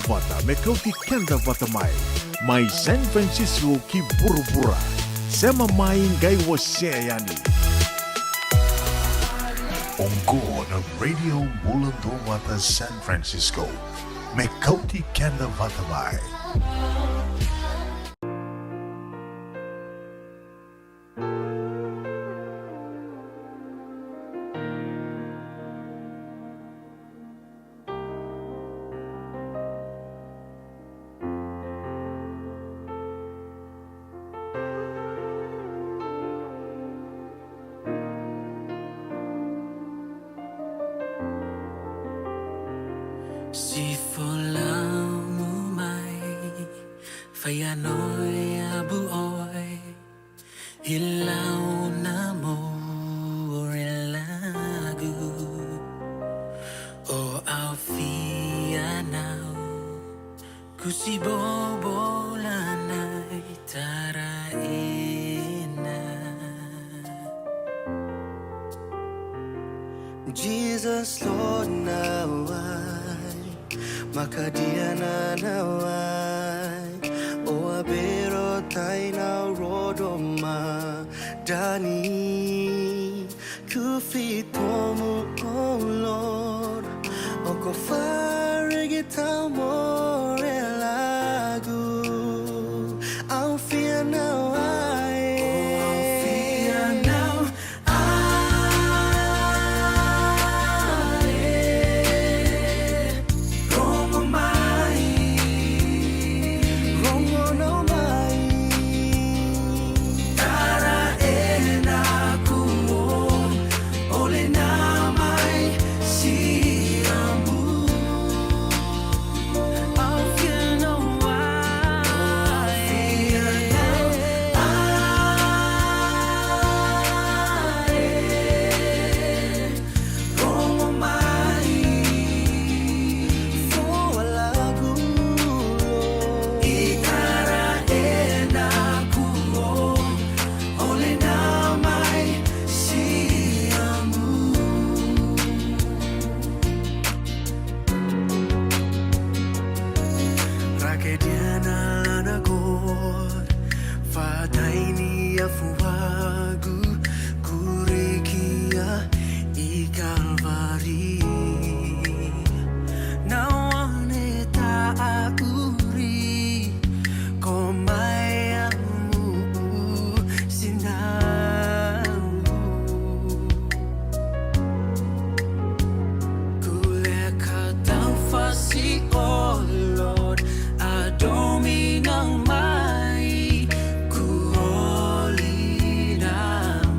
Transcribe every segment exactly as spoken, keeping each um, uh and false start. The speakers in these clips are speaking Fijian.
vata me kauti keda vata mai. Mai San Francisco ki vuravura. Sema mai qai wasea yani. Oqo na Radio Bula Duavata San Francisco. Me kauti keda vata mai. Si folamu mai, fai a noi a bu oi, i lau na mo re lagu. O au fia nau, kusi bobo lanai tara ina. Jesus Lord na wai, makadia na na wai. O a bero tai na rodo ma dani. Ku fitomu, oh Lord, o ko farigi tau more lagu. Au fia nau ai. Au fia nau ai. Rogo mai. Rogo nau mai. Tara e na kuo. Ole na mai si amu. Au fia nau ai. Au fia nau ai. Rogo mai. Fua lagu. Ikara e na kuo. Ole na mai si amu. Rakedia na lana kor. Fataini a fuagu. Kurikia i Kalvari. Na wane ta a uri. Ko mai a mu'u sinau. Kuleka tau fasi, oh Lord, a domina mai, ku oli na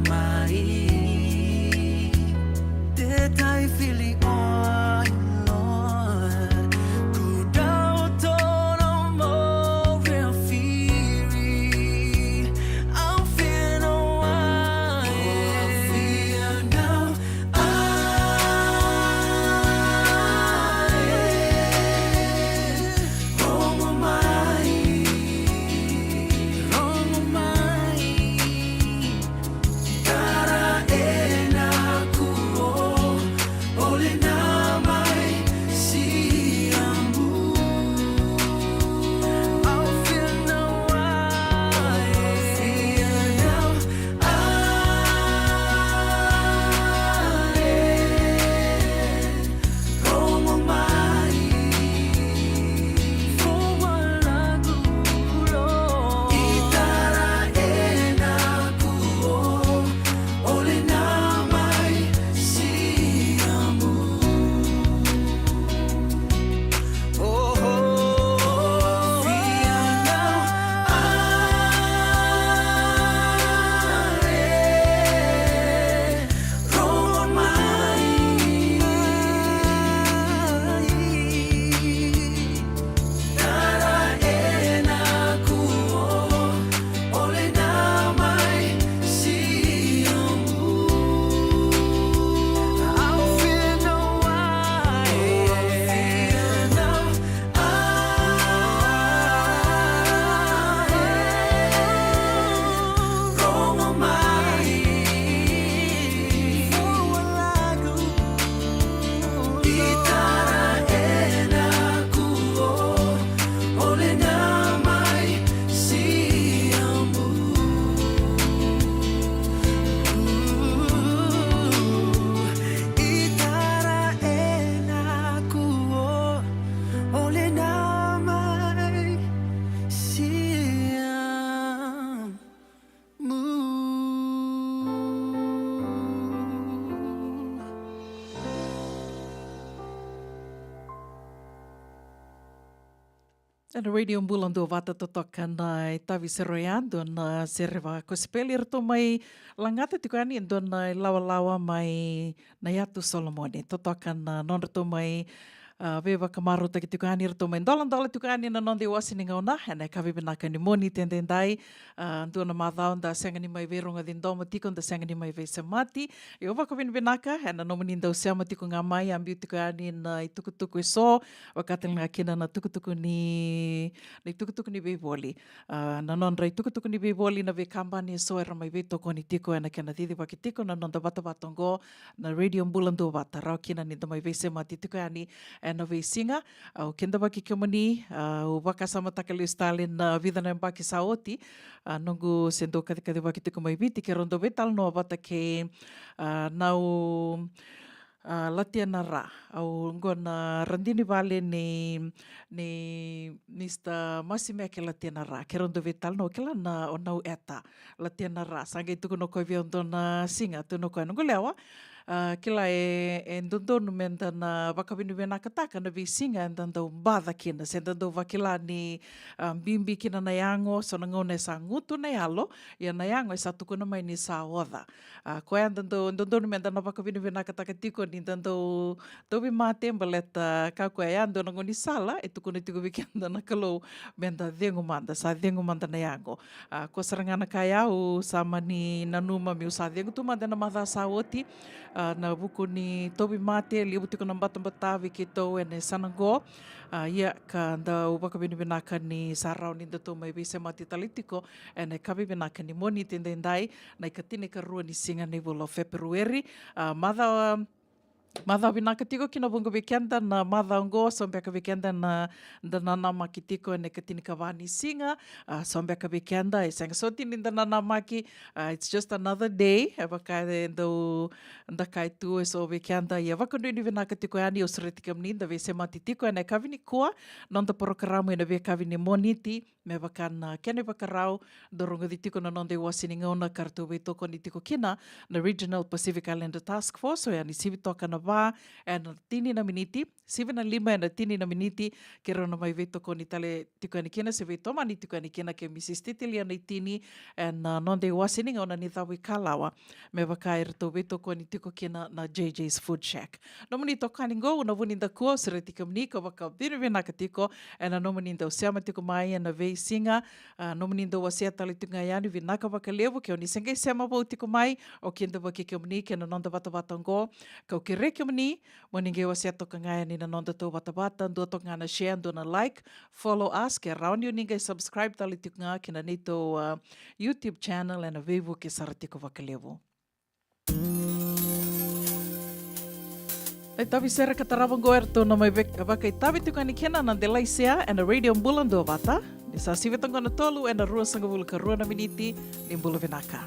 mai. Te tai fili Ena Radio Bula Duavata, totoka na itavi sere oya, dua na sere vakosipeli eratou mai lagata tiko yani e dua na ilawalawa mai na Yatu Solomoni. Totoka na nodratou mai, ah, veivakamarautaki tiko yani, eratou mai doladola tiko yani na noda iwase ni gauna ena yakavi vinaka ni Moniti edaidai. Ah, dua na macawa da sega ni mai veirogoci domo tiko, da sega ni mai veisemati. Io, vakavinavinaka ena nomuni dau sema tiko ga mai, a biu tiko yani na itukutuku eso, vakatale ga kina na tukutuku ni, na itukutuku ni veivoli. Ah, na nodra itukutuku ni veivoli na veikabani eso era mai veitokoni tiko ena kena cicivaki tiko na noda vatavata oqo na Radio Bula Duavata, rawa kina ni da mai veisemati tika yani ena veisiga. Au kidavaki kemuni, ah, au vakasamataka lesu tale na vica na yabaki sa oti, ah, noqu se dau kacikacivaki tiko mai Viti, keirau dau veitalanoa vata kei, ah, Nau, ah, Latiana Ra. Au oqo na radini vale ni, ni Mister Masimeke Latiana Ra. Keirau dau veitalanoa, kila na o Nau Eta Latiana Ra. Sa qai tukuna o koya vei au dua na siga, tukuna o koya, noqu lewa, ah, kila e, e dodonu meda na vakavinavinakataka na veisiga eda dau baca kina, se da dau vakila ni, ah, bibi kina na yago, so na gauna e sa gutu na yalo, ia na yago e sa tukuna mai ni sa oca. Ah, koya da dau, dodonu meda na vakavinavinakataka tiko ni da dau tauvimate, baleta ka koya ya dua na gaunisala e tukuna tiko vei keda na Kalou meda cegu mada, sa cegu mada na yago. Ah, koya sara ga na ka ya au sa mani nanuma meu sa cegu tu mada ena macawa sa oti, ah, na vuku ni tauvimate, levu tiko na batabata vei keitou ena yasana oqo. Ah, ia ka dau vakavinavinaka ni sa rawa ni datou mai veisemati tale tiko ena yakavi vinaka ni Moniti edaidai, na ikatinikarua ni siga ni vula o Feperueri. Ah, macawa, macawa vinaka tiko ki na vuqa vei keda na macawa oqo, so beka vei keda na, da nanamaki tiko ena ikatinikava ni siga, ah, so beka vei keda e sega soti ni da nanamaki, ah, it's just another day, e vaka e dau da kaya tu eso vei keda. Ia vakanuinui vinaka tiko yani, au sureti kemuni da veisemati tiko ena yakavi nikua, noda porokaramu ena veiyakavi ni Moniti, me vaka na kena ivakarau, dou rogoci tiko na noda iwase ni gauna ka ratou veitokoni tiko kina na Regional Pacific Islander Task Force, oya ni sivi toka na va ena tini na miniti, sivi na lima ena tini na miniti, keirau na mai veitokoni tale tiko yani kina, se veitomani tiko yani kina kei Mrs Titilia Naitini ena noda iwase ni gauna ni cavuikalawa, me vaka eratou veitokoni tiko kina na J J's Food Shack. Nomuni itokani qo, au na Vunidakua, au sureti kemuni ka vakavinavinaka tiko ena nomuni dau sema tiko mai ena veisiga, ah, nomuni dau wasea tale tiko ga yani, vinaka vakalevu. Ke o ni se qai sema vou tiko mai, au kidavaki kemuni kei na noda vatavata oqo, kau kerei kemuni mo ni qai wasea toka ga yani na noda tauvatavata, dua toka ga na share, dua na like, follow us, ke rawa ni o ni qai subscribe tale tiko ga ki na neitou, ah, YouTube channel, ena veivuke sara tiko vakalevu. Na itavi sere ka tarava oqo eratou na mai vak-, vakaitavi tiko yani kina na Delaisea ena Radio Bula Duavata. Ni sa sivi toka na tolu ena ruasagavulu ka rua na miniti. Ni bula vinaka.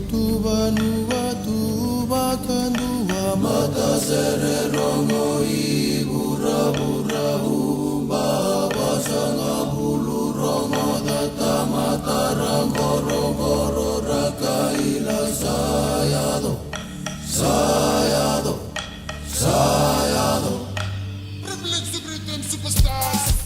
Tuvanuva, tuva kadua, matasere rogo i vuravura, uba vasagavulu, rogoca tamata ra, qoroqoro ra kaila. Sa yaco, sa yaco, sa yaco. Privilege to greet them superstars.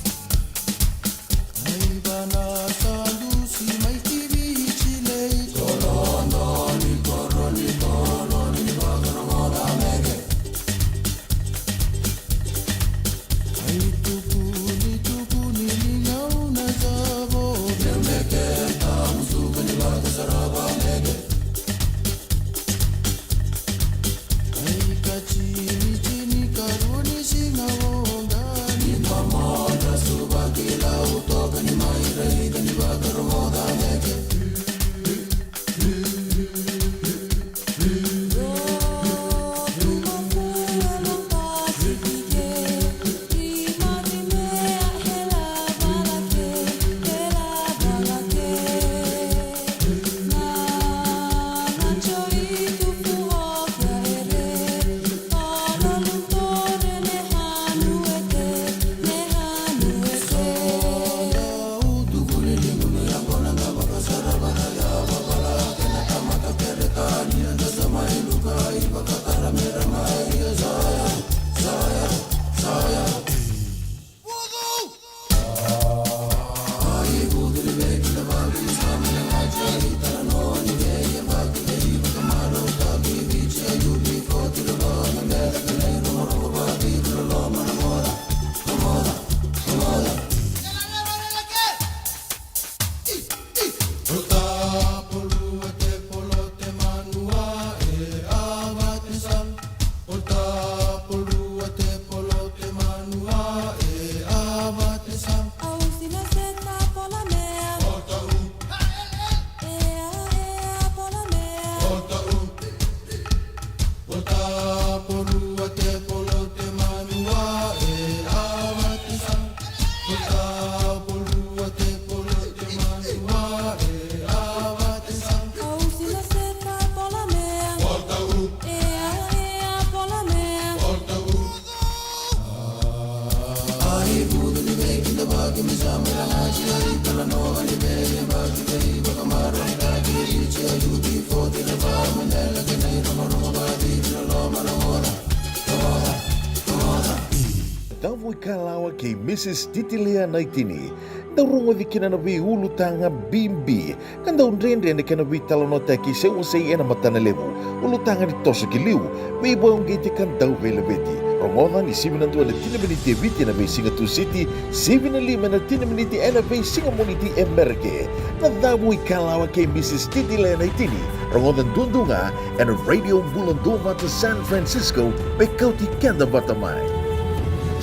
Davo i Kalawa kei Mrs Titilea Naitini. Dau rogoci kina na veiulutaga bibi ka dau dredre na kena veitalanoataki se wasei ena matana levu. Ulutaga ni toso ki liu, veivakauqeti ka dau veilaveti. Rogoca ni sivi na dua ena tini na miniti e Viti ena veisiga Tusiti, sivi na lima ena tini na miniti ena veisiga Moniti e Merika. Na Davo i Kalawa kei Mrs Titilea Naitini. Rogoca duadua ga ena Radio Bula Duavata San Francisco, me kauti keda vata mai.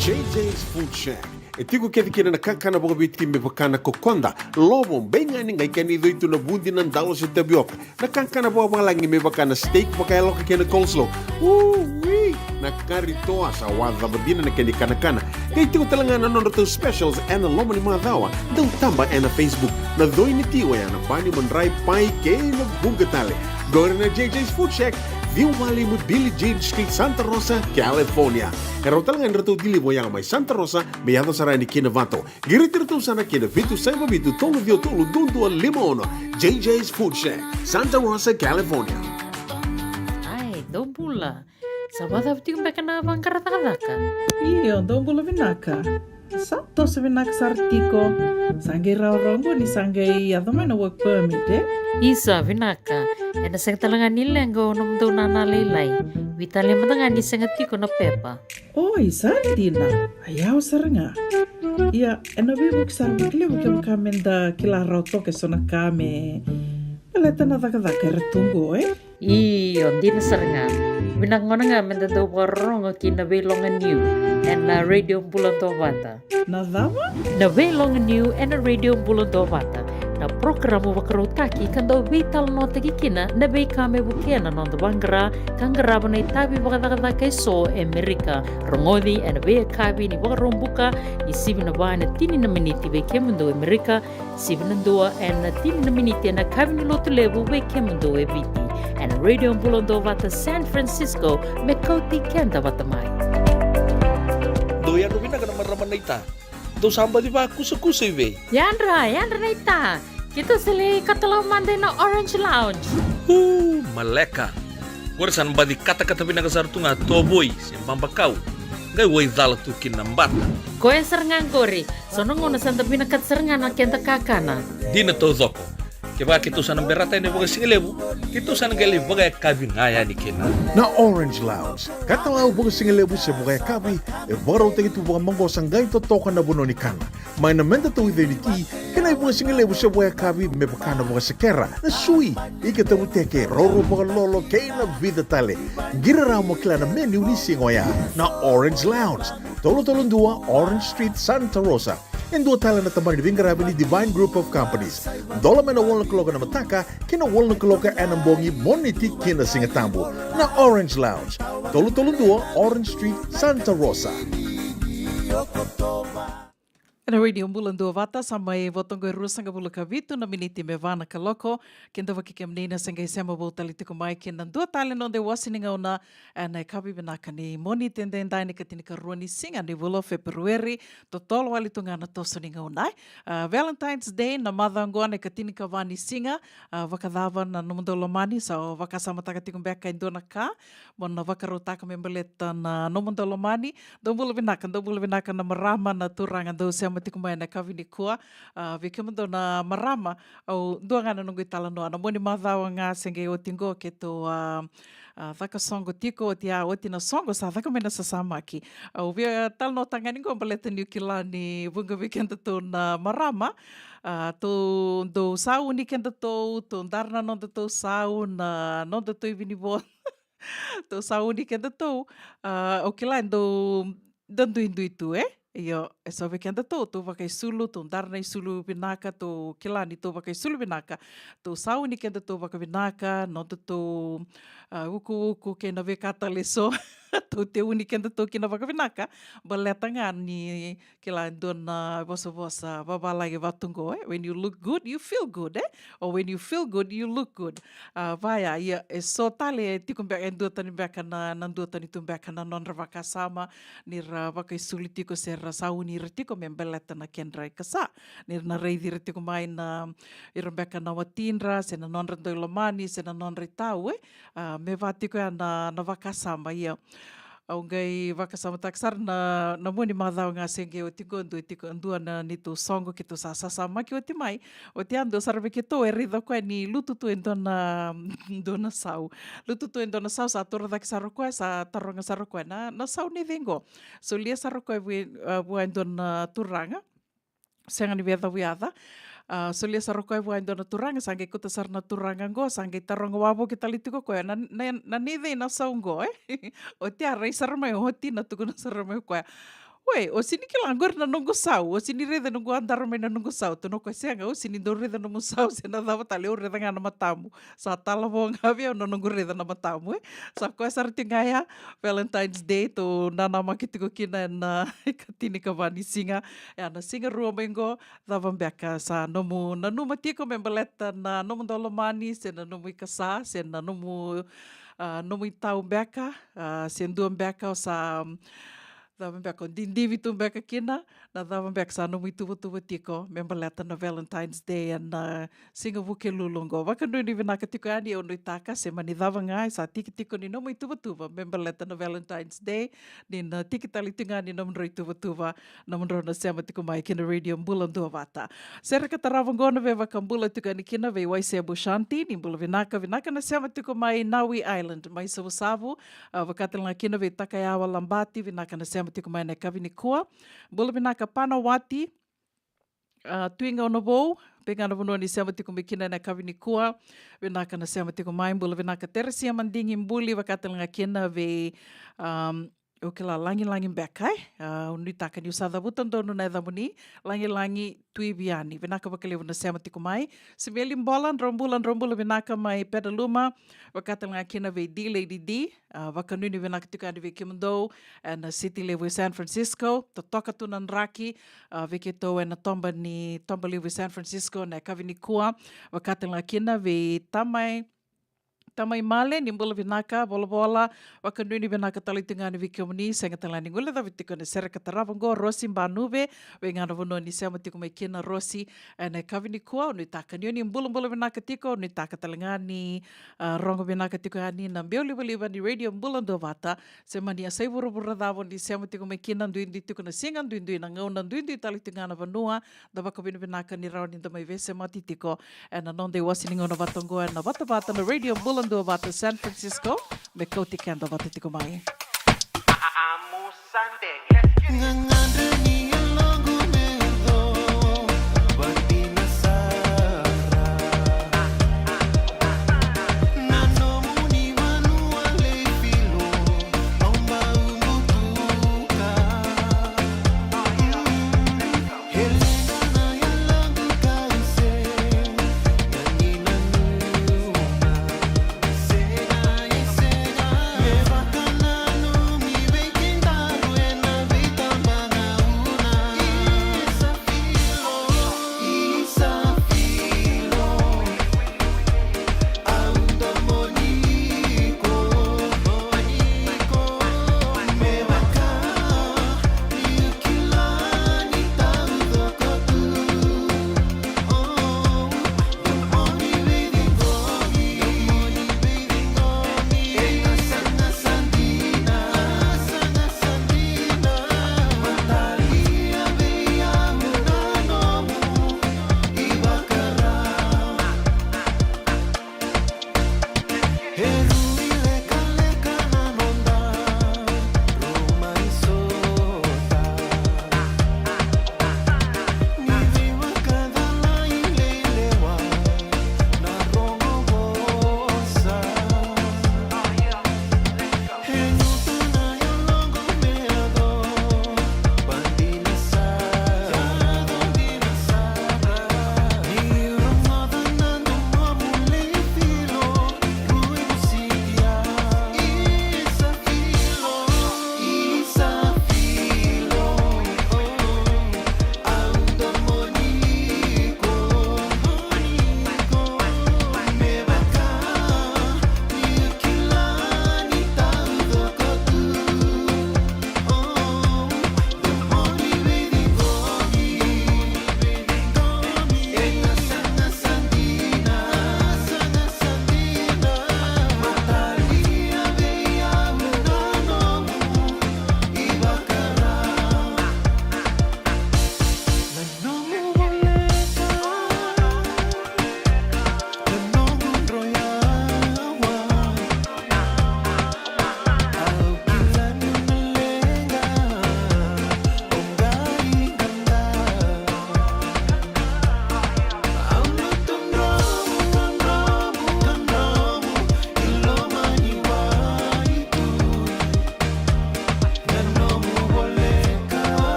J J's Food Shack. E tiko kece kina na kakana vakaviti me vaka na kokoda, lovo, beigani, qai kena icoi tu na vudi, na dalo se tavioka. Na kakana vakavalagi me vaka na steak vakayaloka kei na coleslaw. Ui! Na kari toa, sa wacava dina na kena ikanakana. Qai tiko tale ga na nodratou specials ena loma ni macawa. Dau taba ena Facebook. Na coi ni ti oya na bani, madrai, pai kei na vuqa tale. Qori na J J's Food Shack, ciwa walu lima Billie Jean Street, Santa Rosa, California. E rawa tale ga ni ratou deliver oya mai Santa Rosa me yaco sara yani ki Novato. Qiriti iratou sara ki na vitu saiva vitu tolu ciwa tolu dua dua lima ono. J J's Food Shack, Santa Rosa, California. Ai, dou bula. Sa vakacava tiko beka na vaqara cakacaka? Io, dou bula vinaka. Sa toso vinaka sara tiko. Sa qai rawarawa qo ni sa qai yaco mai na work permit, e? Isa, vinaka. Ena sega tale ga ni leqa o nomudou nana lailai. Veitalia mada ga ni sega tiko na pepa. Oi, sa dina. A yawa sara ga. Ia, ena veivuke sara vakalevu kevaka meda kila rawa toka eso na ka me baleta na cakacaka era tu qo, e? Io, dina sara ga. Vinaka gona ga meda dau vakarorogo ki na Veiloga Niu ena Radio Bula Duavata. Na cava? Na Veiloga Niu ena Radio Bula Duavata. Na porokaramu vakarautaki ka dau veitalanoataki kina na veika me vukea na noda vaqara ka qarava na itavi vakacakacaka eso e Amerika. Rogoci ena veiyakavi ni Vakaraubuka, ni sivi na va ena tini na miniti vei kemudou e Amerika, sivi na dua ena tini na miniti ena kavi ni Lotulevu vei kemudou e Viti. Ena Radio Bula Duavata San Francisco, me kauti keda vata mai. Dou yadra vinaka na marama naita. Dou sa baci vakusakusa i vei? Yadra, yadra naita. Keitou sa lai katalau mada ina Orange Lounge. Uu, maleka. Qori sa na baci katakata vinaka sara tu ga tovoi se babakau. Qai waicala tu kina na bata. Koya sara ga qori. So na gauna sa da vinakata sara ga na keda kakana. Dina taucoko. Kevaka keitou sa na berata yani vakasigalevu, keitou sa na qai lai vakayakavi ga yani kina. Na Orange Lounge, katalau vakasigalevu se vakayakavi, e vakarautaki tu vakamaqosa qai totoka na vanua ni kana. Mai na meda tauica ni ti, kei na ivakasigalevu se vakayakavi me vaka na vakasekera, na sui, ika tavuteke, roro vakalolo, kei na vica tale. Qiri rawa mo kila na menu ni siga oya. Na Orange Lounge, tolu tolu dua Orange Street, Santa Rosa. E dua tale na tabana ni veiqaravi ni Divine Group of Companies. Dola mai na walu na kaloko ena mataka ki na walu na kaloko ena bogi, Moniti ki na Sigatabu. Na Orange Lounge, tolu tolu dua Orange Street, Santa Rosa. Ena Radio Bula Duavata, sa mai vo toka e ruasagavulu ka vitu na miniti me va na kaloko. Kidavaki kemuni na se qai sema vou tale tiko mai ki na dua tale na noda iwase ni gauna ena yakavi vinaka ni Moniti edaidai, na ikatinikarua ni siga ni vula o Feperueri. Totolo wale tu ga na toso ni gauna, e. A, Valentine's Day na macawa oqo, na ikatinikava ni siga. A, vakacava na nomudou lomani? Sa o vakasamataka tiko beka e dua na ka mo na vakarautaka me baleta na nomudou lomani? Dou bula vinaka, dou bula vinaka na marama, na turaga dou sema tiko mai ena yakavi nikua. A, vei kemudou na marama, au dua ga na noqu italanoa. Na mua ni macawa ga se qai oti oqo keitou a, a, caka soqo tiko, oti a, oti na soqo sa caka mai na sasamaki. Au via talanoataka ga ni oqo baleta niu kila ni vuqa vei kedatou na marama. A, tou dau sauni kedatou, tou dara na nodatou sau, na nodatou ivinivo. Tou sauni kedatou. A, au kila e dau da duidui tu, e? Io, e so vei kedatou, tou vakaisulu, tou dara na isulu vinaka, tou kila ni tou vakaisulu vinaka. Tou sauni kedatou vakavinaka, nodatou, a, ukuuku kei na veika tale eso. Tou teuni kedatou kina vakavinaka. Baleta ga ni kila e dua na vosavosa vavalagi vatu oqo, e? When you look good, you feel good, e? Or when you feel good, you look good. A, vaya, ia, e so tale e tiko beka, e duatani beka na, na duatani tu beka na nodra vakasama, ni ra vakaisulu tiko se ra sauni ira tiko me baleta na kedra ikasa. Ni ra na raici ira tiko mai na, ira beka na watidra, se na nodra dau lomani, se na nodra itau, e? A, me va tiko ya na, na vakasama, ia. Au qai vakasamataka sara na, na mua ni macawa ga se qai oti oqo, dua tiko, dua na neitou soqo keitou sa sasamaki oti mai. Oti ya dua sara vei keitou e raica o koya ni lutu tu e dua na, dua na sau. Lutu tu e dua na sau, sa torocake sara o koya, sa taroga sara o koya, na, na sau nei cei oqo? Solia sara o koya vua, a, vua e dua na turaga. Sega ni via cavuyaca. A, solia sara o koya vua e dua na turaga, sa qai kauta sara na turaga oqo, sa qai taroga wavoki tale tiko o koya, na, na, na nei cei na sau oqo, e? Oti ya, rai sara mai o watina, tukuna sara mai o koya, "Oi, o sega ni kila qori na noqu sau, o sega ni raica noqu a dara mai na noqu sau?" Tukuna o koya, "Sega, au sega ni dau raica nomu sau se na cava tale, au raica ga na matamu." Sa talavo ga vei au na noqu raica na matamu, e. Sa koya sara tiko ga ya, Valentine's Day, tou nanamaki tiko kina ena ikatinikava ni siga. Ia na siga rua mai oqo, cava beka sa nomu nanuma tiko me baleta na nomu dau lomani, se na nomu ikasa, se na nomu, a, nomu itau beka, a, se dua beka o sa, cava beka, o didivi tu beka kina, na cava beka sa nomu ituvatuva tiko me baleta na Valentine's Day ena, a, siga Vukelulu oqo. Vakanuinui vinaka tiko yani, au nuitaka se mani cava ga e sa tiki tiko ni nomu ituvatuva me baleta na Valentine's Day, ni na tiki tale tiko ga ni nomudrau ituvatuva, nomudrau na sema tiko mai ki na Radio Bula Duavata. Sereka tarava oqo na veivakabula tiko yani kina vei Waisebu Shanti, ni bula vinaka, vinaka na sema tiko mai Nawi Island, mai Savusavu, a, vaka tale ga kina vei Takayawa Labati, vinaka na sema tiko mai na yakavi nikua. Bula vinaka Panawati, a, Tui Gaunavou, vei ga na vanua ni sema tiko mai kina na yakavi nikua, vinaka na sema tiko mai. Bula vinaka Teresia Madigi Buli, vaka tale ga kina vei, um, Au kila lagilagi beka, e? A, au nuitaka niu sa cavuta donu na yacamuni, lagilagi Tui Viani. Vinaka vakalevu na sema tiko mai. Simeli Bola, drau bula, drau bula vinaka mai Pedaluma. Vakatalega kina vei D Lady D. A, vakanuinui vinaka tiko yani vei kemudou ena city levu e San Francisco. Totoka tu na draki, a, vei keitou ena toba ni, toba levu e San Francisco na yakavi nikua. Vakatalega kina vei Tamai, Tamai Male, ni bula vinaka, volavola, vakanuinui vinaka tale tiko yani vei kemuni, sega tale ni guilecavi tiko na sere ka tarava oqo, Rosi Banuve, vei ga na vanua ni sema tiko mai kina Rosi, ena yakavi nikua, au nuitaka ni o ni bulabula vinaka tiko, au nuitaka talega ni, a, rogo vinaka tiko yani na biau livaliva ni Radio Bula Duavata, se mani a sa i vuravura cava o ni sema tiko mai kina, duidui tiko na siga, duidui na gauna, duidui tale tiko ga na vanua, da vakavinavinaka ni rawa ni da mai veisemati tiko ena noda iwase ni gauna vata oqo ena vatavata na Radio Bula Duavata San Francisco, me kauti keda vata tiko mai. Gagadre ni yaloqu me yaco, vadina sara. Na nomuni vanua lai filo, au bau butuka. Helena na yaloqu ka se, na ni nanuma. Sega, sega, me vaka na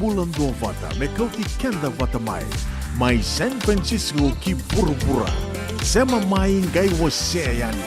Bula Duavata me kauti keda vata mai, mai San Francisco ki vuravura. Sema mai, qai wasea yani.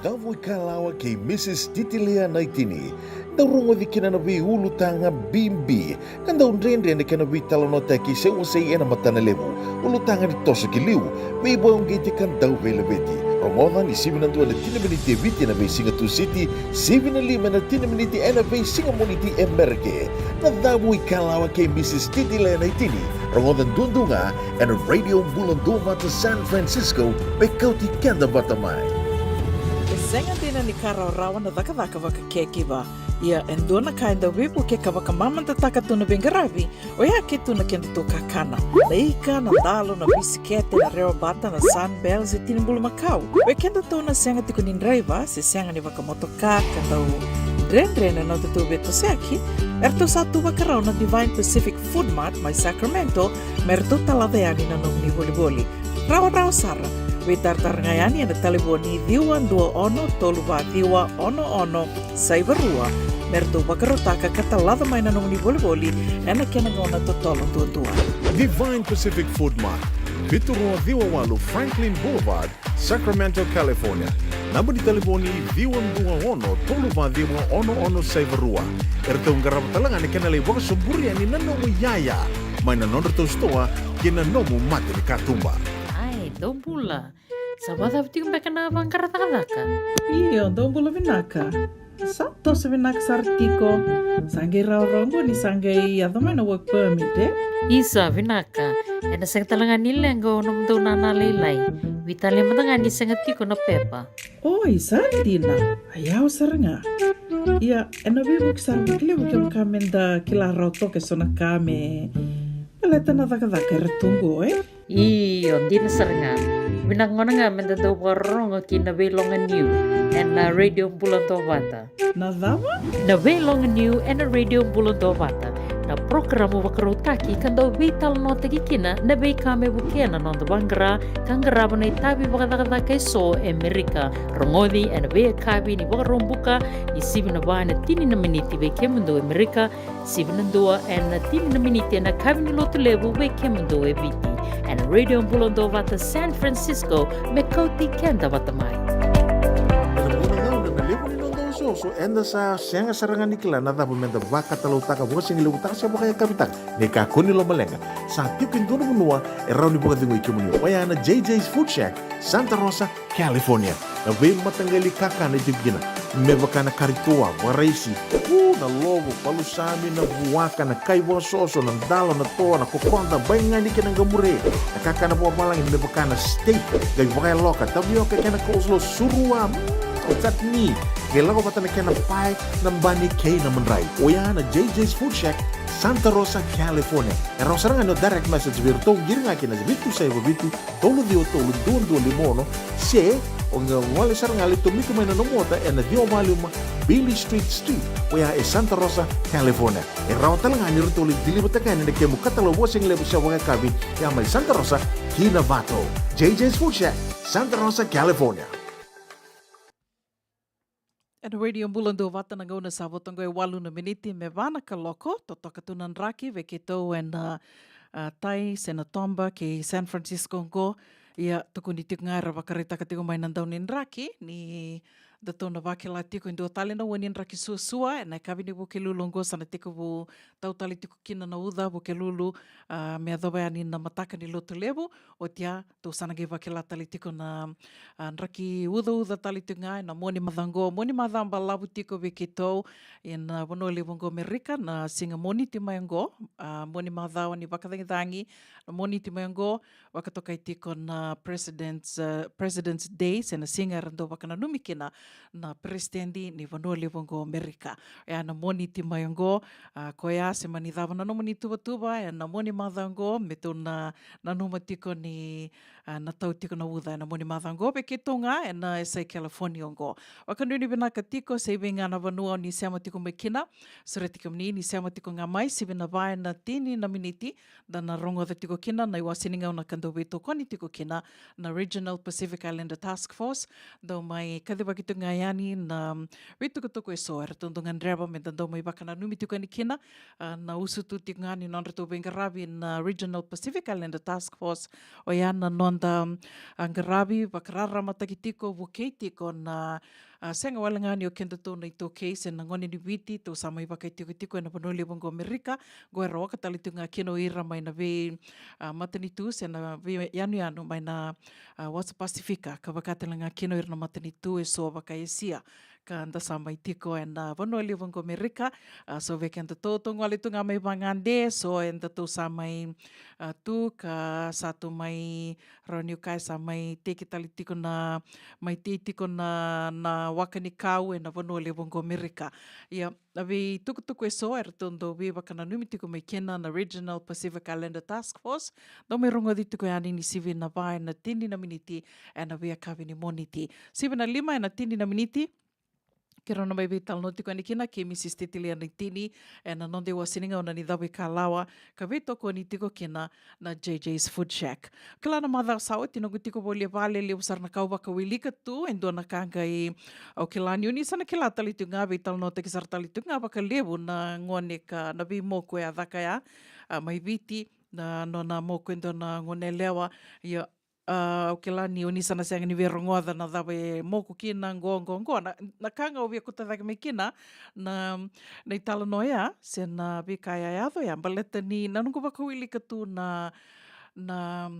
Cavuikalawa kei Mrs Titilea Naitini. Dau rogoci kina na veiulutaga bibi ka dau dredre na kena veitalanoataki se wasei ena matana levu. Ulutaga ni toso ki liu, veivakauqeti ka dau veilaveti. Rogoca ni sivi na dua ena tini na miniti e Viti ena veisiga Tusiti, sivi na lima ena tini na miniti ena veisiga Moniti e Merika. Na Cavuikalawa kei Mrs Titilea Naitini. Rogoca duadua ga ena Radio Bula Duavata San Francisco, me kauti keda vata mai. E sega dina ni ka rawarawa na cakacaka vakacaregiver. Ia e dua na ka e dau veivuke ka vakamamadataka tu na veiqaravi, oya ke tu na kedatou kakana. Na ika, na dalo, na bisikete, na rewabata, na Sunbell, se tini bulumakau. Vei kedatou na sega tiko ni draiva se sega ni vakamotoka ka dau dredre na nodatou veitosoyaki, eratou sa tu vakarau na Divine Pacific Food Mart mai Sacramento me ratou talaca yani na nomuni volivoli. Rawarawa sara. Veitaratara ga yani ena talevoni ciwa dua ono tolu va ciwa ono ono saiva rua me ratou vakarautaka ka talaca mai na nomuni volivoli ena kena gauna totolo duadua. Divine Pacific Food Mart, vitu rua ciwa walu Franklin Boulevard, Sacramento, California. Naba ni talevoni ciwa dua ono tolu va ciwa ono ono saiva rua. Eratou qarava tale ga na kena lai vakasoburi yani na nomu iyaya mai na nodratou sitoa kei na nomu mata ni katuba. Ai, dou bula. Sa vakacava tiko beka na vaqara cakacaka? Io, dou bula vinaka. Sa toso vinaka sara tiko. Sa qai rawarawa qo ni sa qai yaco mai na work permit, e? Isa, vinaka. Ena sega tale ga ni leqa o nomudou nana lailai. Veitalanoa mada ga ni sega tiko na pepa. Oi, sa dina. A yawa sara ga. Ia, ena veivuke sara vakalevu kevaka me da kila rawa toka eso na ka me baleta na cakacaka era tu qo, e? Io, dina sara ga. Vinaka gona ga me da dau vakarorogo ki na Veiloga Niu ena Radio Bula Dovata. Na cava? Na Veiloga Niu ena Radio Bula Dovata. Na porokaramu vakarautaki ka dau veitalanoataki kina na veika me vukea na noda vaqara ka qarava na itavi vakacakacaka eso e Merika. Rogoci ena veiyakavi ni Vakaraubuka ni sivi na va ena tini na miniti vei kemudou e Merika, sivi na dua ena tini na miniti ena yakavi ni Lotulevu vei kemudou e Viti. Ena Radio Bula Dovata San Francisco, me kauti keda vata mai. Ena gauna na levu ni noda osooso, eda sa sega sara ga ni kila na cava me da vakatalautaka, vakasigalevu taka se vakayakavi taka. Ni kakua ni lomaleqa, sa tiko e dua na vanua e rawa ni vakacegui kemuni. Oya na J J's Food Shack, Santa Rosa, California. Na veimataqali kakana e tiko kina, me vaka na kari toa, vakaraisi, u, na lovo, palusami, na vuaka, na kai vakasoso, na dalo, na toa, na kokoda, baigani kei na qamure. Na kakana vakavalagi me vaka na steak, qai vakayaloka, tavioka kei na coleslaw, surua, mm, chutney. Qai lako vata na kena pae, na bani kei na madrai. Oya na J J's Food Shack, Santa Rosa, California. E rawa sara ga ni o direct message vei iratou, qiri ga kina vitu saiva vitu, tolu ciwa tolu, dua dua lima ono, se o qai gole sara ga, lai tomika mai na nomu ota ena ciwa walu lima Beale Street Suite, oya e Santa Rosa, California. E rawa tale ga ni ratou lai deliver-taka yani na kemu katalau vakasigalevu se vakayakavi, ya mai Santa Rosa ki Novato. J J's Food Shack, Santa Rosa, California. Ena Radio Bula Dovata, na gauna sa vo toka e walu na miniti me va na kaloko, totoka tu na draki vei keitou ena, a, Tai se na Toba kei San Francisco qo. Ia, tukuni tiko ga era vakaraitaka tiko mai na dau ni draki ni datou na vakila tiko e dua tale na ua ni draki suasua ena yakavi ni Vukelulu qo, sa na tekivu tau tale tiko kina na uca Vukelulu, a, me yacova yani na mataka ni Lotulevu. Oti ya, tou sa na qai vakila tale tiko na, a, draki ucauca tale tiko ga ena mua ni macawa qo, mua ni macawa balavu tiko vei keitou ena, a, Vanua Levu qo Merika, na siga Moniti mai qo, a, mua ni macawa ni vakacagicagi, na Moniti mai qo, vakatokai tiko na President's, a, President's Day, se na siga era dau vakananumi kina na peresitedi ni Vanua Levu qo Merika. Oya na Moniti mai qo, a, koya se mani cava na nomuni tuvatuva ena mua ni macawa qo, me tou na nanuma tiko ni, a, na tau tiko na uca ena mua ni macawa qo vei keitou ga ena yasai California qo. Vakanuinui vinaka tiko, se i vei ga na vanua o ni sema tiko mai kina, sureti kemuni ni sema tiko ga mai, sivi na va ena tini na miniti, da na rogoca tiko kina na iwase ni gauna ka dau veitokoni tiko kina na Regional Pacific Islander Task Force. Dau mai kacivaki tiko ga yani na veitukutuku eso eratou dau gadreva me da dau mai vakananumi tiko yani kina, a, na usutu tiko ga ni nodratou veiqaravi na Regional Pacific Islander Task Force. Oya na noda, a, qaravi vakararamataki tiko, vukei tiko na, a, sega wale ga ni o kedatou na iTaukei se na gone ni Viti tou sa mai vakaitikotiko ena Vanua Levu qo Amerika. Qo era oka tale tiko ga kina o ira mai na vei, a, matanitu se na veiyanuyanu mai na, a, wasa Pasifika, ka vaka tale ga kina o ira na matanitu eso vaka Esia, ka da sa mai tiko ena Vanua Levu qo Amerika. A, so vei kedatou tou gole tu ga mai vagade, so edatou sa mai, a, tu ka sa tu mai, rawa niu kaya sa mai teki tale tiko na, mai tei tiko na, na waka ni kau ena Vanua Levu qo Amerika. Ia, na veitukutuku eso eratou dau veivakananumi tiko mai kina na Regional Pacific Islander Task Force, dau mai rogoci tiko yani ni sivi na va ena tini na miniti ena veiyakavi ni Moniti. Sivi na lima ena tini na miniti, keirau na mai veitalanoa tiko yani kina kei Mrs Titilia Naitini ena noda iwase ni gauna ni Cava e Kalawa, ka veitokoni tiko kina na JJ's Food Shack. Kila na macawa sa oti noqu tiko voli e vale, levu sara na ka au vakawilika tu, e dua na ka qai au kila ni o ni sa na kila tale tiko ga, veitalanoataki sara tale tiko ga vakalevu na gone ka na veimoku e a caka ya, a, mai Viti, na nona moku e dua na goneyalewa. Ia, a, au kila ni o ni sa na sega ni via rogoca na cava e moku kina qo, qo, qo. Na, na ka ga au via kauta cake mai kina na, na italanoa ya se na veika e a yaco ya, baleta ni na noqu vakawilika tu na, na,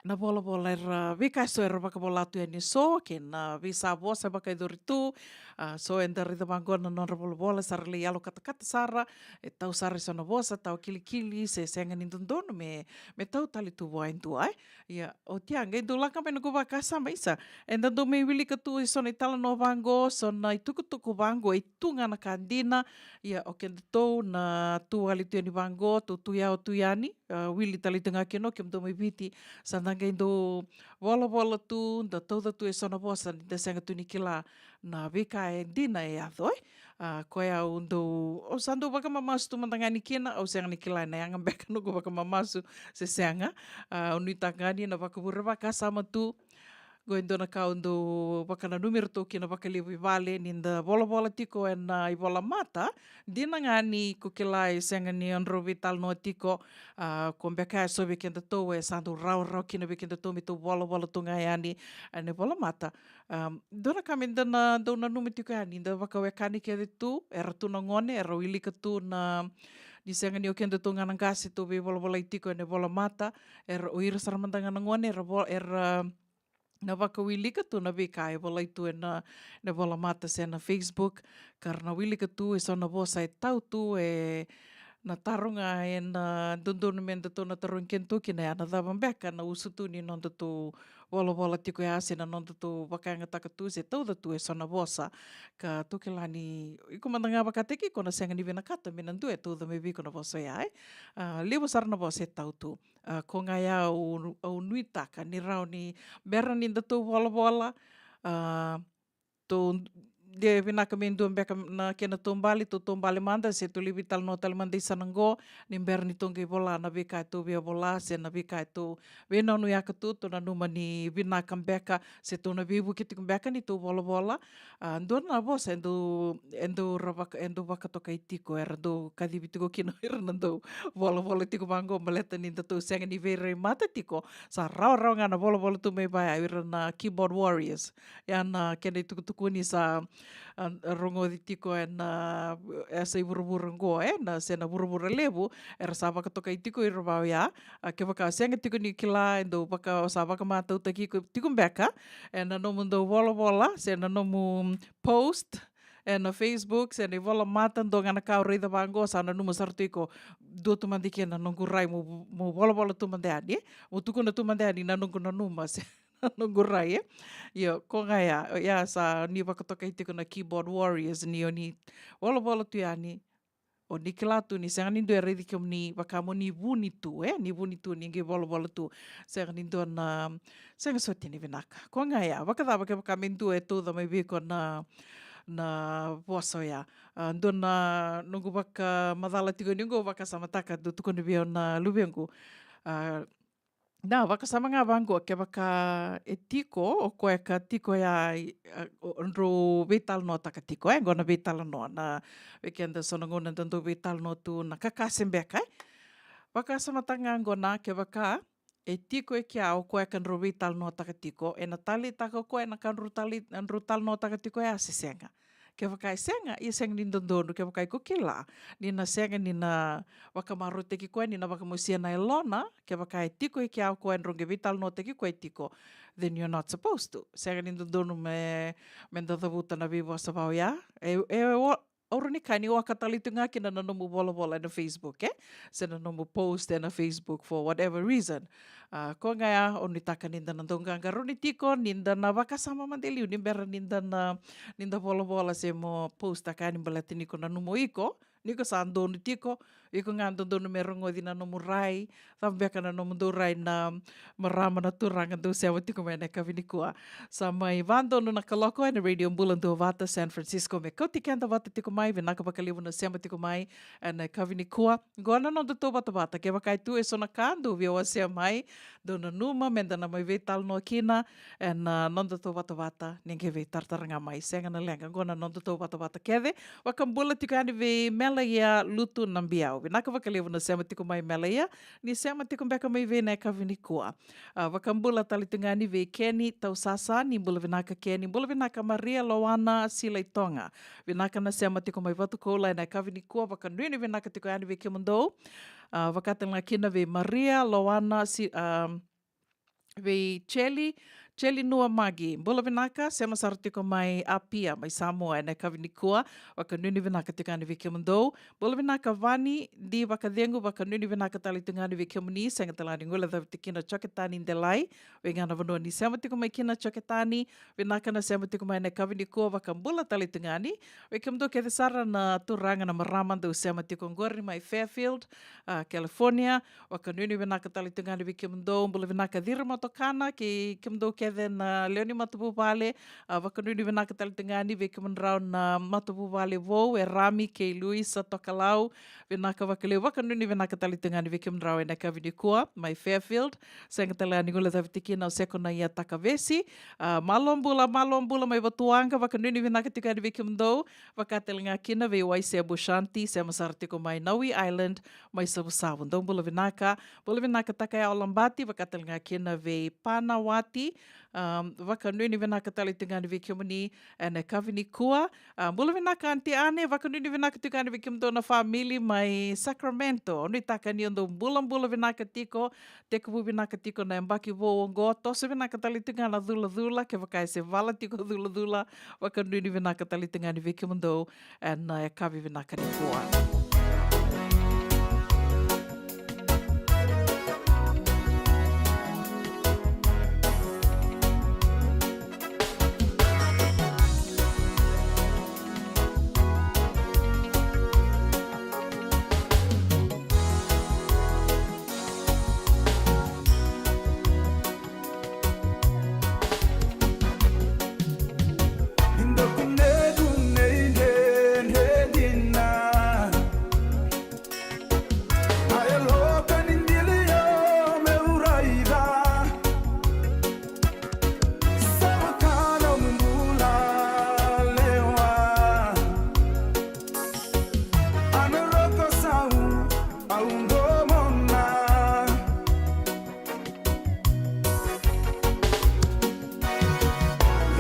Na volavola era, veika eso era vakavola tu yani eso, kei na veisavosa e vakayacori tu. A, so eda raica vaqo na nodra volavola sa ra lai yalo katakata sara, e tau sara eso na vosa, tau kilikili, se sega ni dodonu me, me tau tale tu vua e dua, e. Ia, oti ya, qai dau lako mai noqu vakasama, isa. Eda dau mai wilika tu eso na italanoa vaqo, so na itukutuku vaqo, e tu ga na ka dina. Ia, o kedatou na tu wale tu yani vaqo, tou tu yawa tu yani, a, wili tale tu ga kina o kemudou mai Viti. Sa da qai dau volavola tu, da tauca tu eso na vosa, ni da sega tu ni kila na veika e dina e yaco, e. A, koya au dau, au sa dau vakamamasu tu mada ga ni kina, au sega ni kila ena yaga beka noqu vakamamasu se sega. A, au nuitaka ga ni na vakavure vakasama tu. Qo e dua na ka au dau vakananumi iratou kina vakalevu i vale, ni da volavola tiko ena ivola mata, dina ga ni ko kila e sega ni o drau veitalanoa tiko, a, ko beka e so vei kedatou e sa dau rawarawa kina vei kedatou me tou volavola tu ga yani ena ivola mata. Am, dua na ka me da na dau nanuma tiko yani, da vakawekani kece tu, era tu na gone, era wilika tu na, ni sega ni o kedatou ga na qase tou veivolavolai tiko ena ivola mata, era o ira sara mada ga na gone, era vo-, era na vakawilika tu na veika e volai tu ena, na vola mata se na Facebook, ka ra na wilika tu eso na vosa e tau tu, e na taro ga ena dodonu me datou na tarogi kedatou kina ya, na cava beka na usutu ni nodatou volavola tiko ya, se na nodatou vakayagataka tu se tauca tu eso na vosa, ka tou kila ni iko mada ga vakataki iko na sega ni vinakata me na dua e tauca mai vei iko na vosa ya, e. A, levu sara na vosa e tau tu. A, ko ga ya au, au nuitaka ni rawa ni bera ni datou volavola, a, tou de vinaka me dua beka na kena taubale, tou taubale mada, se tou lai veitalanoa tale mada i sana qo, ni bera ni tou qai vola na veika e tou via vola, se na veika e tou veinanuyaka tu, tou nanuma ni vinaka beka, se tou na veivuke tiko beka ni tou volavola. A, dua na vosa e dau, e dau ra vaka, e dau vakatokai tiko, era dau kacivi tiko kina o ira na dau volavola tiko vaqo, baleta ni datou sega ni veirai mata tiko, sa rawarawa ga na volavola tu mai vaya o ira na keyboard warriors. Ya na kena itukutukuni sa, a, rogoci tiko ena, e sa i vuravura qo, e, na, se na vuravura levu, era sa vakatokai tiko ira vau ya. A, kevaka sega tiko ni kila, e dau vaka, sa vakamatautaki iko tiko beka ena nomudou volavola, se na nomu post ena Facebook, se na ivola mata, dua ga na ka au raica vaqo, sa nanuma sara tu iko, dua tu mada kina na noqu rai, mo, mo volavola tu mada yani, mo tukuna tu mada yani na noqu nanuma, se na noqu rai, e. Io, ko ga ya, ya sa ni vakatokai tiko na keyboard warriors, ni o ni volavola tu yani, o ni kila tu ni sega ni dua e raici kemuni vaka mo ni vuni tu, e, ni vuni tu, ni qai volavola tu. Sega ni dua na, sega soti ni vinaka. Ko ga ya, vakacava kevaka me dua e tauca mai vei iko na, na vosa oya. A, dua na noqu vakamacala tiko ni qo, vakasamataka, dau tukuna vei au na luvequ. A, na vakasama ga vaqo, kevaka e tiko o koya ka tiko ya, i, a, o, o drau veitalanoataka tiko, e, qo na veitalanoa, na, vei keda so na gauna da dau veitalanoa tu na kakase beka, e. Vakasamataka ga qo na, kevaka e tiko e kea o koya ka drau veitalanoataka tiko, ena taleitaka o koya na ka drau tale, drau talanoataka tiko ya se sega. Kevaka e sega, ia sega ni dodonu, kevaka iko kila ni na sega ni na vakamarautaki koya, ni na vakamosia na yalona, kevaka e tiko e kea o koya drau qai veitalanoataki koya tiko, then you're not supposed to. Sega ni dodonu me, me da cavuta na veivosa vau ya. E, e, o, au rawa ni kaya ni waka tale tu ga kina na nomu volavola ena Facebook, e? Se na nomu post ena Facebook for whatever reason. A, ko ga ya, au nuitaka ni da na dau qaqarauni tiko, ni da na vakasama mada e liu, ni bera ni da na, ni da volavola se mo post-taka yani, baleta ni ko nanuma o iko, ni ko sa donu tiko, iko ga dodonu me rogoci na nomu rai, cava beka na nomudou rai na marama, na turaga dou sema tiko mai ena yakavi nikua. Sa mai va donu na kaloko ena Radio Bula Duavata San Francisco me kauti keda vata tiko mai. Vinaka vakalevu na sema tiko mai ena yakavi nikua. Qo na nodatou vatavata, kevaka e tu eso na ka dou via wasea mai, dou nanuma me da na mai veitalanoa kina ena, a, nodatou vatavata, ni qai veitaratara ga mai. Sega na leqa, qo na nodatou vatavata kece. Vakabula tiko yani vei Melaia Lutu Nabiau. Vinaka vakalevu na sema tiko mai, Melaia. Ni sema tiko beka mai vei na yakavi nikua. A, vakabula tale tu ga yani vei Keni Tausasa, ni bula vinaka Keni. Bula vinaka Maria Loana Silaitoga. Vinaka na sema tiko mai Vatukoula ena yakavi nikua, vakanuinui vinaka tiko yani vei kemudou. A, vaka tale ga kina vei Maria Loana Si-, a, vei Cheli, Cheli Nua Magi. Bula vinaka, sema sara tiko mai Apia, mai Samoa, ena yakavi nikua. Vakanuinui vinaka tiko yani vei kemudou. Bula vinaka Vani, Di Vakacegu, vakanuinui vinaka tale tiko yani vei kemuni, sega tale ga ni guilecavi tiko kina Joketani Delai, vei ga na vanua ni sema tiko mai kina Joketani, vinaka na sema tiko mai ena yakavi nikua, vakabula tale tiko yani. Vei kemudou kece sara na turaga na marama dou sema tiko qori mai Fairfield, a, California, vakanuinui vinaka tale tiko yani vei kemudou, bula vinaka Ciri Motokana, kei kemudou kece na lewe ni matavuvale, a, vakanuinui vinaka tale tiko yani vei kemudrau na matavuvale vou, e Rami kei Luisa Tokalau, vinaka vakalevu, vakanuinui vinaka tale tiko yani vei kemudrau ena yakavi nikua, mai Fairfield, sega tale ga ni guilecavi tiko kina o Seko na ia Takavesi, a, malo bula, malo bula mai Vatuwaqa, vakanuinui vinaka tiko yani vei kemudou, vaka tale ga kina vei Waise Bushanti, sema sara tiko mai Naui Island, mai Savusavu. Dou bula vinaka, bula vinaka Takaya Olabati, vaka tale ga kina vei Panawati, um, vakanuinui vinaka tale tiko yani vei kemuni, ena yakavi nikua. A, bula vinaka Aunty Ane, vakanuinui vinaka tiko yani vei kemudou na family mai Sacramento. Au nuitaka ni o dou bulabula vinaka tiko, tekivu vinaka tiko na yabaki vou oqo, toso vinaka tale tiko ga na culacula, kevaka e se vala tiko culacula, vakanuinui vinaka tale tiko ga yani vei kemudou, ena yakavi vinaka nikua.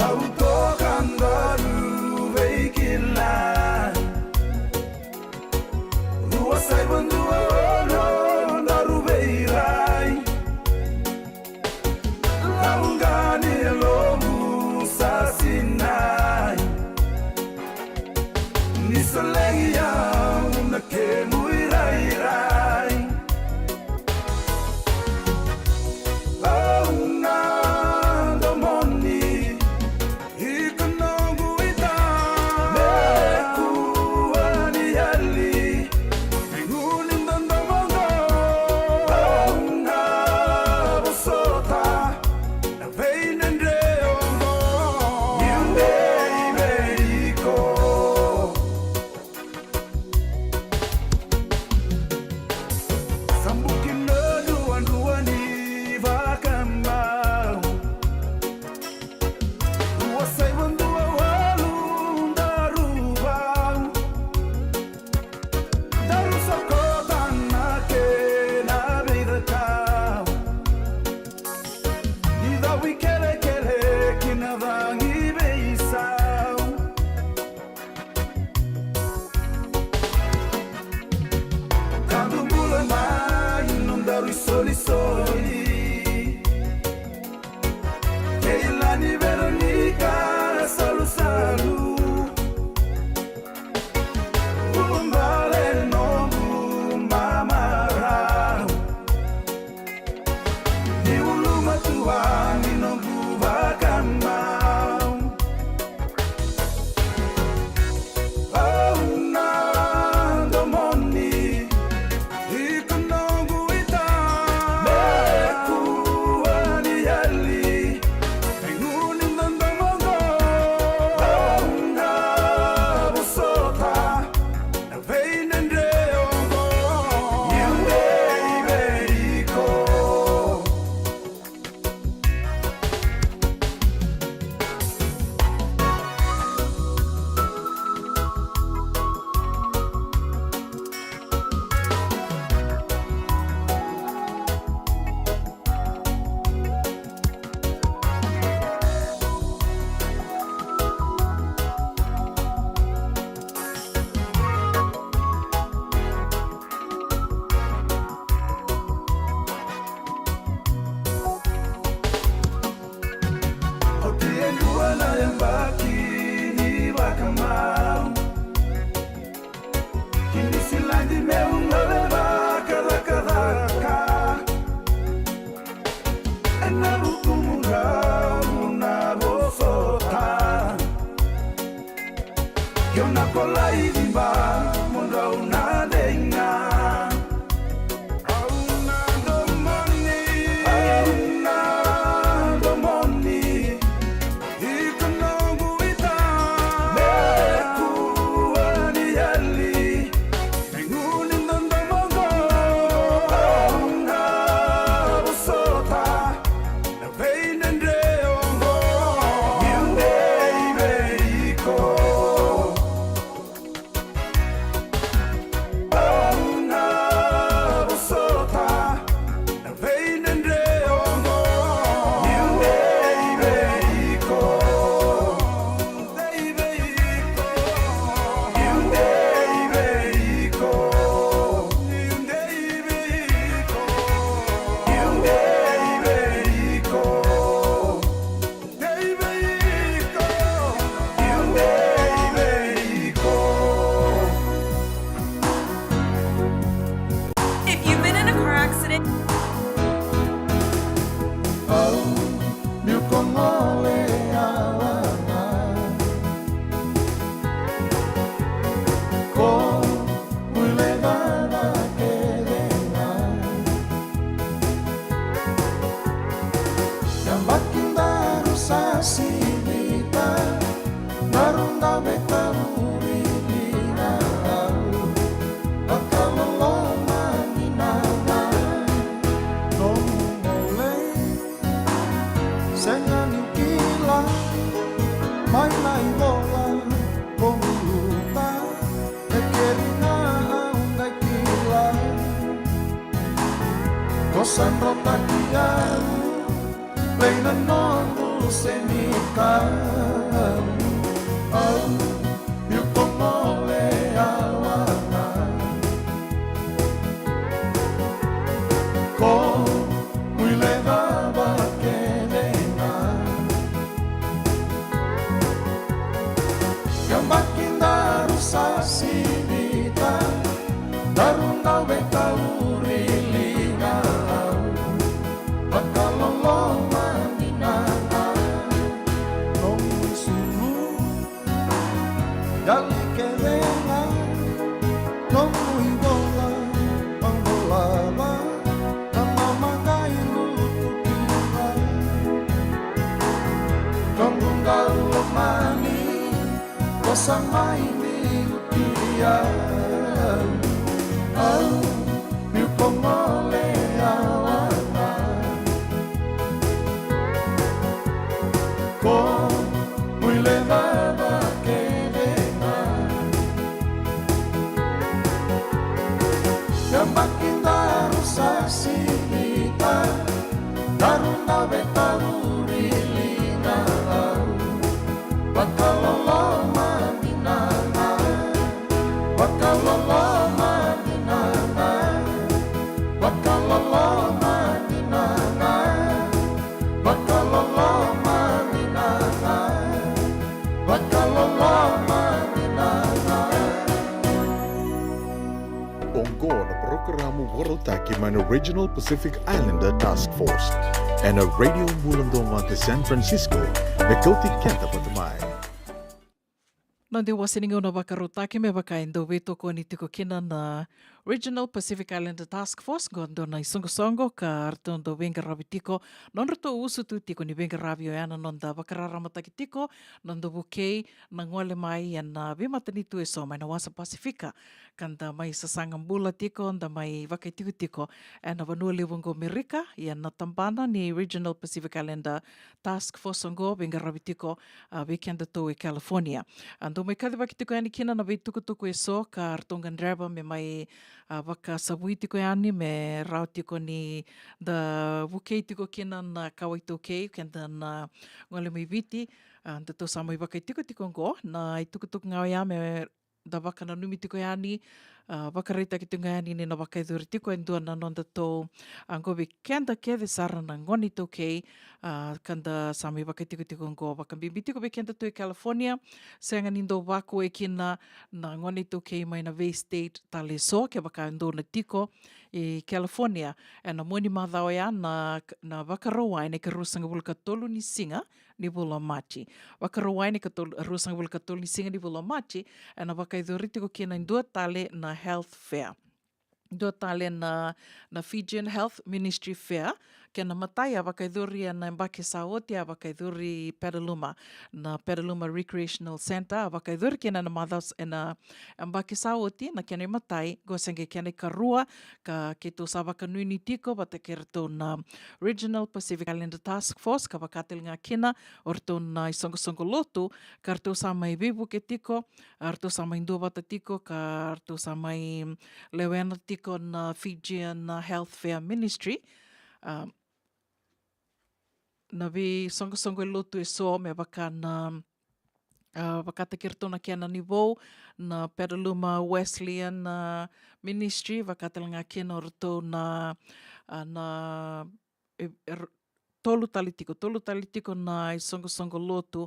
Au toka daru veikilai. Rua saiva dua ono daru veirai. Lauqa ni lovu sa sinai. Ni solegi au na kemu irairai. Au na domoni. Iko noqu ita. Me kua ni yali. Gunu ni dodomo qo. Au na vosota. Na veidredre oqo. Niu dei vei iko. Sabuki na duadua ni vakamau. Rua saiva dua walu daru vau. Daru sokota na kena veicakau. Ni cavu i kelekele ki na cagi veisau. Ka dou bula mai nodaru isolisoli. Keilani Veronika Salusalu. Ulubale noqu mamarau. Ni ulumatua ni noqu Na vuku mudrau na vosota. Ke o na kolai viva mudrau na deiga. Au na domoni, au na domoni. Iko noqu ita. Me kua ni yali. If you've been in a car accident, Oqo na parokaramu vakarautaki mai na Regional Pacific Islander Task Force ena Radio Bula Domo e San Francisco, me kauti keda vata mai. Noda iwase ni gauna vakarautaki me vaka e dau veitokoni tiko kina na Regional Pacific Islander Task Force, qo dua na isoqosoqo ka ratou dau veiqaravi tiko, nodratou usutu tiko ni veiqaravi oya na noda vakararamataki tiko, noda vukei na gole mai ena veimatanitu eso mai na wasa Pasifika, ka da mai sasaga bula tiko, da mai vakaitikotiko ena vanua levu oqo Merika, ia na tabana ni Regional Pacific Islander Task Force oqo veiqaravi tiko, a, vei kedatou e California. A, dau mai kacivaki tiko yani kina na veitukutuku eso ka ratou gadreva me mai, a, vakasavui tiko yani me rawa tiko ni da vukei tiko kina na kawa iTaukei, keda na gole mai Viti, a, datou sa mai vakaitikotiko oqo, na itukutuku ga oya me da vakananumi tiko yani, a, vakaraitaki tiko ga yani ni na vakayacori tiko e dua na nodatou, a, qo vei keda kece sara na gone iTaukei, a, ka da sa mai vakaitikotiko qo, vakabibi tiko vei kedatou e California. Sega ni dau vakuwai kina na gone iTaukei mai na vei state tale eso, kevaka dou na tiko e California. Ena mua ni macawa oya na, na Vakarauwai, na ikaruasagavulu ka tolu ni siga ni vula o Maji. Vakarauwai, na ikatolu, ruasagavulu ka tolu ni siga ni vula o Maji, ena vakayacori tiko kina e dua tale na health fair. Dua tale na, na Fijian Health Ministry Fair. Kena imatai a vakayacori ena yabaki sa oti, a vakayacori Petaluma, na Petaluma Recreational Centre, a vakayacori kina ena macawa s-, ena yabaki sa oti na kena imatai. Qo se qai kena ikarua, ka keitou sa vakanuinui tiko vata kei ratou na Regional Pacific Islander Task Force, ka vaka tale ga kina o ratou na isoqosoqo lotu, ka ratou sa mai veivuke tiko, a, ratou sa mai duavata tiko, ka ratou sa mai lewena tiko na Fijian, a, Health Fair Ministry. A, na veisoqosoqo e lotu eso me vaka na, a, vakataki ratou na kena ni vou na Petaluma Wesleyan, a, Ministry, vaka tale ga kina o ratou na, a, na, e, e, r-, tolu tale tiko, tolu tale tiko na isoqosoqo lotu,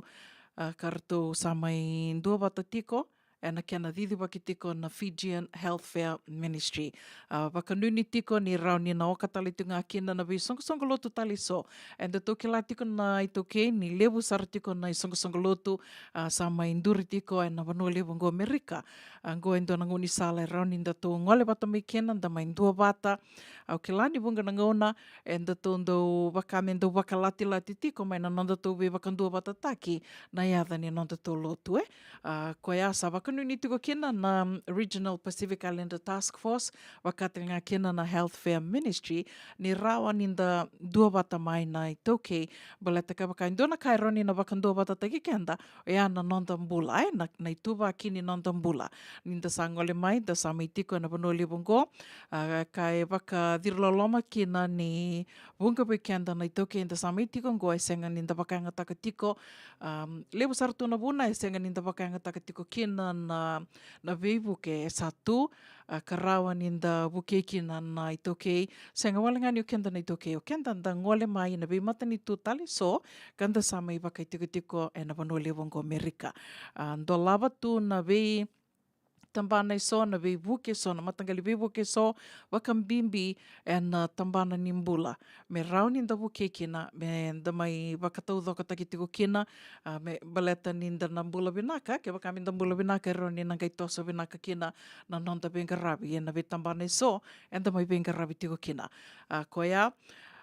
a, ka ratou sa mai duavata tiko ena kena cicivaki tiko na Fijian Health Fair Ministry. A, vakanuinui tiko ni rawa ni na oka tale tiko ga kina na veisoqosoqo lotu tale eso. Edatou kila tiko na iTaukei ni levu sara tiko na isoqosoqo lotu, a, sa mai duri tiko ena vanua levu oqo Amerika. A, oqo e dua na gaunisala e rawa ni datou gole vata mai kina, da mai duavata. Au kila ni vuqa na gauna edatou dau vaka me dau vakalatilati tiko mai na nodatou veivakaduavatataki na yaca ni nodatou lotu, e. A, koya sa vakanuinui tiko kina na Regional Pacific Islander Task Force, vaka tale ga kina na Health Fair Ministry, ni rawa ni da duavata mai na iTaukei, baleta kevaka e dua na ka e rawa ni na vakaduavatataki keda, oya na noda bula, e, na, na ituvaki ni noda bula. Ni da sa gole mai, da sa mai tiko ena vanua levu oqo, a, ka e vakacirololoma kina ni vuqa vei keda na iTaukei da sa mai tiko oqo e sega ni da vakayagataka tiko, am, levu sara tu na vuna e sega ni da vakayagataka tiko kina na, na veivuke e sa tu, a, ka rawa ni da vukei kina na iTaukei. Sega wale ga ni o keda na iTaukei, o keda da gole mai ena veimatanitu tale eso, ka da sa mai vakaitikotiko ena vanua levu oqo Amerika. A, dolava tu na veitabana eso, na veivuke eso, na mataqali veivuke eso, vakabibi ena, a, tabana ni bula. Me rawa ni da vukei kina, me da mai vakataucokotaki tiko kina, a, me baleta ni da na bula vinaka, kevaka me da bula vinaka, e rawa ni na qai toso vinaka kina na noda veiqaravi ena veitabana eso eda mai veiqaravi tiko kina. A, koya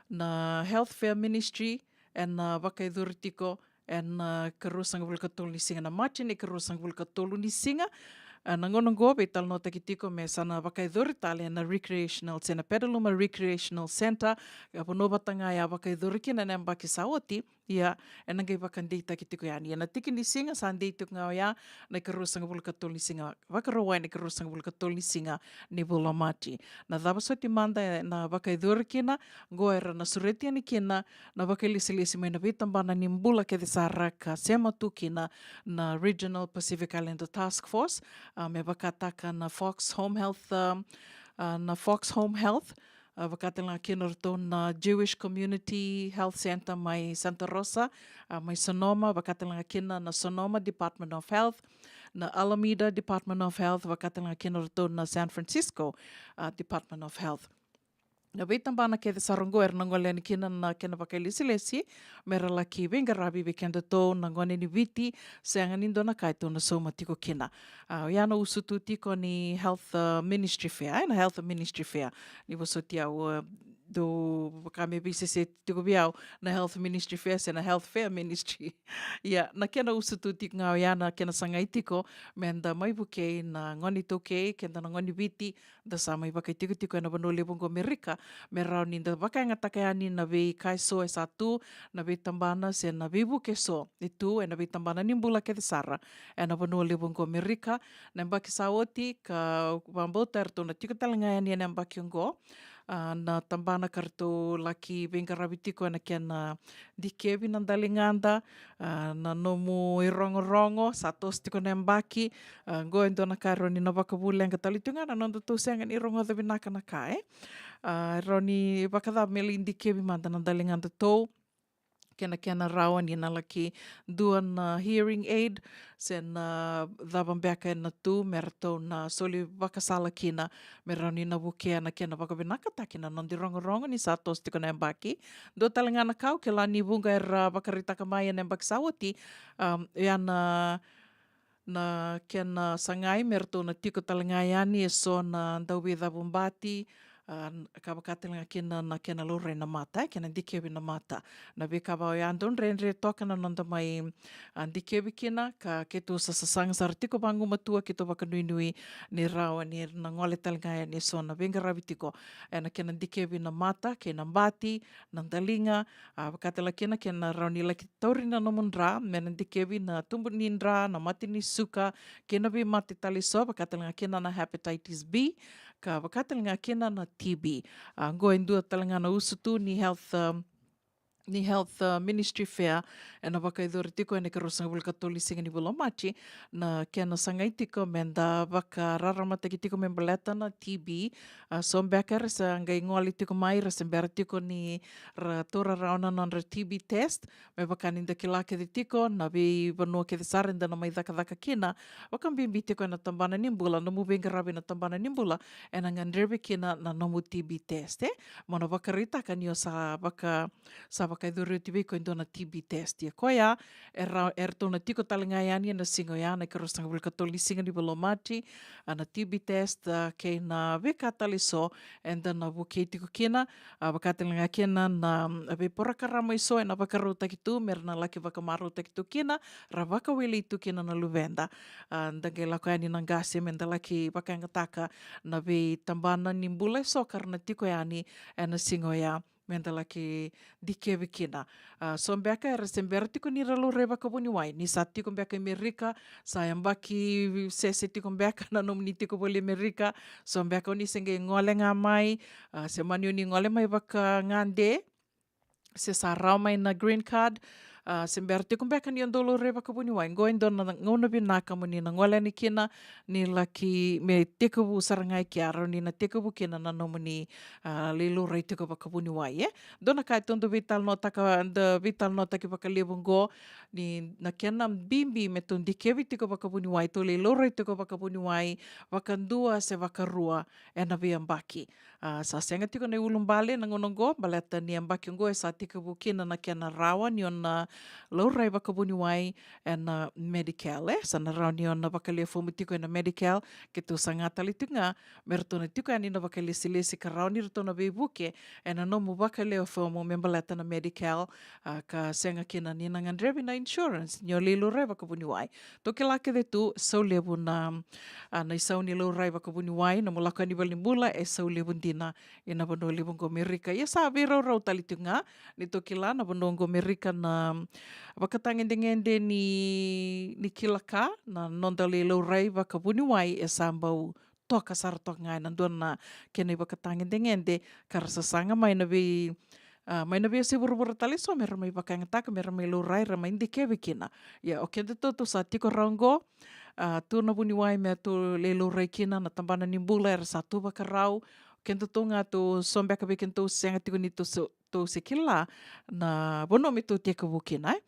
na Health Fair Ministry ena, a, vakayacori tiko ena, a, ikaruasagavulu ka tolu ni siga na Maji, na ikaruasagavulu ka tolu ni siga. A, na gauna oqo veitalanoataki tiko me sa na vakayacori tale ena recreational, se na Petaluma Recreational Centre, ka vanua vata ga ya vakayacori kina ena yabaki sa oti. Ia, ena qai vakadeitaki tiko yani. Ena tiki ni siga sa dei tiko ga oya na ikaruasagavulu ka tolu ni siga, Vakarauwai, na ikaruasagavulu ka tolu ni siga ni vula o Maji. Na cava soti mada ena vakayacori kina, oqo era na sureti yani kina na vakailesilesi mai na veitabana ni bula kece sara ka sema tu kina na Regional Pacific Islander Task Force, a, me vakataka na Fox Home Health, a, a, na Fox Home Health, a, vaka tale ga kina o ratou na Jewish Community Health Centre mai Santa Rosa, a, mai Sonoma, vaka tale ga kina na Sonoma Department of Health, na Alameda Department of Health, vaka tale ga kina o ratou na San Francisco, a, Department of Health. Na veitabana kece sara oqo era na gole yani kina na kena vakailesilesi, me ra laki veiqaravi vei kedatou na gone ni Viti, sega ni dua na ka e tou na sauma tiko kina. A, oya na usutu tiko ni Health, a, Ministry Fair, e, na Health Ministry Fair. Ni vosoti au, a, dou vaka me veisese tiko vei au na Health Ministry Fair se na Health Fair Ministry. Ia, na kena usutu tiko ga oya, na kena sagai tiko me da mai vukei na gone iTaukei, keda na gone ni Viti, da sa mai vakaitikotiko ena vanua levu oqo Amerika, me rawa ni da vakayagataka yani na veika eso e sa tu, na veitabana se na veivuke eso e tu ena veitabana ni bula kece sara ena vanua levu oqo Amerika. Na yabaki sa oti, ka vakabauta eratou na tiko tale ga yani ena yabaki oqo, a, na tabana ka ratou laki veiqaravi tiko ena kena dikevi na daligada, a, na nomu irogorogo, sa toso tiko na yabaki, a, qo e dua na ka e rawa ni na vakavuleqa tale tu ga na nodatou sega ni rogoca vinaka na ka, e. A, e rawa ni vakacava me lai dikevi mada na daligadatou, kei na kena rawa ni na laki dua na hearing aid, se na cava beka ena tu me ratou na soli vakasala kina, me rawa ni na vukea na kena vakavinakataki na noda irogorogo ni sa toso tiko na yabaki. Dua tale ga na ka au kila ni vuqa era vakaraitaka mai ena yabaki sa oti, um, ia na na kena sagai me ratou na tiko tale ga yani e so na dauveicavubati, a, n-, ka vaka tale ga kina na kena laurai na mata, e, kena dikevi na mata. Na veika va oya dau dredre toka na noda mai, a, dikevi kina, ka keitou sa sasaga sara tiko vagumatua keitou vakanuinui ni rawa ni na gole tale ga yani e so na veiqaravi tiko ena kena dikevi na mata kei na bati, na daliga, a, vaka tale kina kena rawa ni laki tauri na nomu dra me na dikevi na tubu ni dra, na mate ni suka, kei na veimate tale so, vaka tale ga kina na hepatitis B, ka vaka tale ga kina na T B. A, qo e dua tale ga na usutu ni health, um, ni health, uh, ministry fair ena vakayacori tiko ena ikaruasagavulu ka tolu ni siga ni vula o Maji, na kena sagai tiko me da vakararamataki tiko me baleta na T B. A, so beka era sa qai gole tiko mai, ra se bera tiko ni ra taura rawa na nodra T B test, me vaka ni da kila kece tiko na veivanua kece sara eda na mai cakacaka kina, vakabibi tiko ena tabana ni bula, nomu veiqaravi na tabana ni bula, ena gadrevi kina na nomu T B test, e. Mo na vakaraitaka ni o sa vaka, sa vakayacori oti vei iko e dua na T B test. Ia koya, era, eratou na tiko tale ga yani ena siga oya, na ikaruasagavulu ka tolu ni siga ni vula o Maji, a, na T B test, a, kei na veika tale so eda na vukei tiko kina, a, vaka tale ga kina na, a, veiporokarama e so ena vakarautaki tu me ra na laki vakamarautaki tu kina, ra vakawelei tu kina na luveda. A, da qai lako yani na qase me da laki vakayagataka na veitabana ni bula e so ka ra na tiko yani ena siga oya me da laki dikevi kina. A, so beka era se bera tiko ni ra laurai vakavuniwai, ni sa tiko beka i Merika, sa yabaki sese tiko beka na nomuni tiko voli i Merika, so beka o ni se qai gole ga mai, a, se mani o ni gole mai vakagade, se sa rawa mai na green card, a, se bera tiko beka ni o dau laurai vakavuniwai. Qo e dua na gauna vinaka mo ni na gole yani kina, ni laki me tekivu sara ga i kea, rawa ni na tekivu kina na nomuni, a, lai laurai tiko vakavuniwai, e. Dua na ka e tou dau veitalanoataka, dau veitalanoataki vakalevu qo, ni na kena bibi me tou dikevi tiko vakavuniwai, tou lai laurai tiko vakavuniwai vakadua se vakarua ena veiyabaki. A, sa sega tiko na iulubale na gauna oqo, baleta ni yabaki oqo e sa tekivu kina na kena rawa ni o na laurai vakavuniwai ena Medi-Cal, e. Sa na rawa ni o na vakayalia fomu tiko ena Medi-Cal, keitou saga tale tiko ga me ratou na tiko yani na vakailesilesi ka rawa ni ratou na veivuke ena nomu vakayalia fomu me baleta na Medi-Cal, a, ka sega kina ni na gadrevi na insurance ni o lai laurai vakavuniwai. Tou kila kece tu, sau levu na, a, na isau ni laurai vakavuniwai, nomu lako yani valenibula, e sau levu dina ena vanua levu qo Merika. Ia sa veiraurau tale tiko ga, ni tou kila na vanua qo Merika na vakatagedegede ni, ni kila ka, na noda lai laurai vakavuniwai e sa bau toka sara toka ga ena dua na kena ivakatagedegede ka ra sasaga mai na vei, a, mai na veiyasai vuravura tale so me ra mai vakayagataka me ra mai laurai, ra mai dikevi kina. Ia o kedatou tou sa tiko rawa qo, a, tu na vuniwai me tou lai laurai kina, na tabana ni bula era sa tu vakarau. O kedatou ga tou so beka vei kedatou sega tiko ni tou so, tou se kila na vanua me tou tekivu kina, e.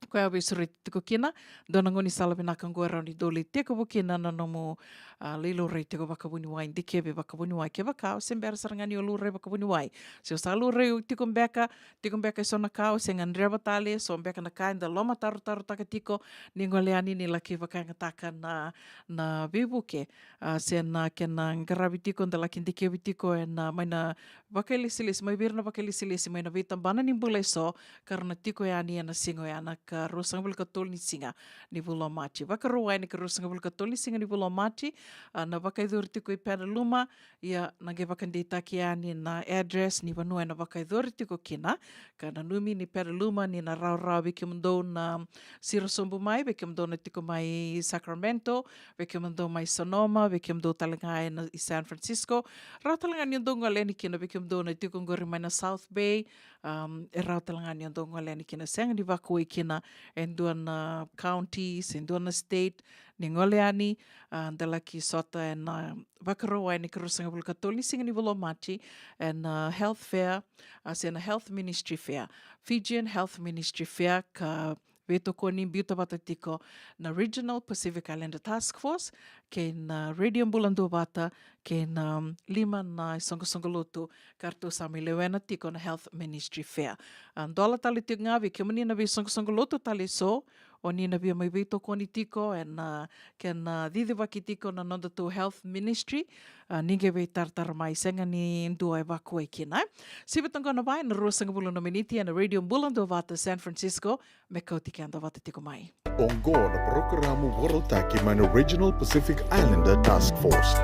Koya au veisureti tiko kina, dua na gaunisala vinaka qo e rawa ni dou lai tekivu kina na nomu, a, lai laurai tiko vakavuniwai, dikevi vakavuniwai. Kevaka o se bera sara ga ni o laurai vakavuniwai, se o sa laurai tiko beka, tiko beka e so na ka o se gadreva tale, so beka na ka eda lomatarotarotaka tiko, ni gole yani ni laki vakayagataka na, na veivuke, a, se na kena qaravi tiko, da laki dikevi tiko ena, mai na vakailesilesi, mai vei ira na vakailesilesi mai na veitabana ni bula e so ka ra na tiko yani ena siga oya, na ka ruasagavulu ka tolu ni siga ni vula o Maji. Vakarauwai ni ka ruasagavulu ka tolu ni siga ni vula o Maji, a, na vakayacori tiko i Pena Luma, ia na qai vakadeitaki yani na address ni vanua ena vakayacori tiko kina. Ka nanumi ni Pena Luma ni na rawarawa vei kemudou na siro sobu mai, vei kemudou na tiko mai Sacramento, vei kemudou mai Sonoma, vei kemudou tale ga ena i San Francisco. Rawa tale ga ni o dou gole yani kina, vei kemudou na tiko qori mai na South Bay, um, e rawa tale ga ni o dou gole yani kina. Sega ni vakuwai kina e dua na county se dua na state, ni gole yani, a, da laki sota ena Vakarauwai ni ka ruasagavulu ka tolu ni siga ni vula o Maji, ena, a, health fair, a, se na health ministry fair, Fijian Health Ministry Fair, ka veitokoni, biuta vata tiko na Regional Pacific Islander Task Force kei na Radio Bula Duavata kei na, um, lima na isoqosoqo lotu ka ratou sa mai lewena tiko na Health Ministry Fair. A, dola tale tiko ga vei kemuni na veisoqosoqo lotu tale eso, o ni na via mai veitokoni tiko ena, a, kena, a, cicivaki tiko na nodatou health ministry, a, ni qai veitaratara mai, sega ni dua e vakuwai kina, e. Sivi toka qo na va ena ruasagavulu na miniti ena Radio Bula Duavata San Francisco, me kauti keda vata tiko mai. Oqo na parokaramu vakarautaki mai na Regional Pacific Islander Task Force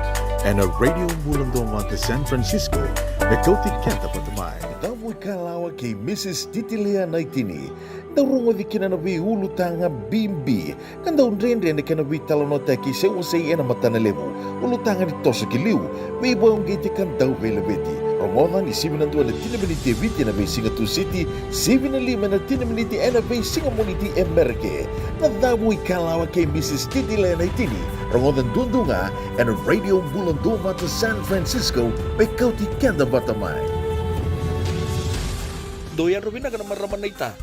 ena Radio Bula Duavata San Francisco, me kauti keda vata mai. Davo ikalawa kei Mrs Titilea Naitini. Dau rogoci kina na veiulutaga bibi ka dau dredre na kena veitalanoataki se wasei ena matana levu. Ulutaga ni toso ki liu, veivakauqeti ka dau veilaveti. Rogoca ni sivi na dua ena tini na miniti e Viti ena veisiga Tusiti, sivi na lima ena tini na miniti ena veisiga Moniti e Merika. Na Davo ikalawa kei Mrs Titilea Naitini. Rogoca duadua ga ena Radio Bula Duavata San Francisco, me kauti keda vata mai. Dou yadra vinaka na marama naita.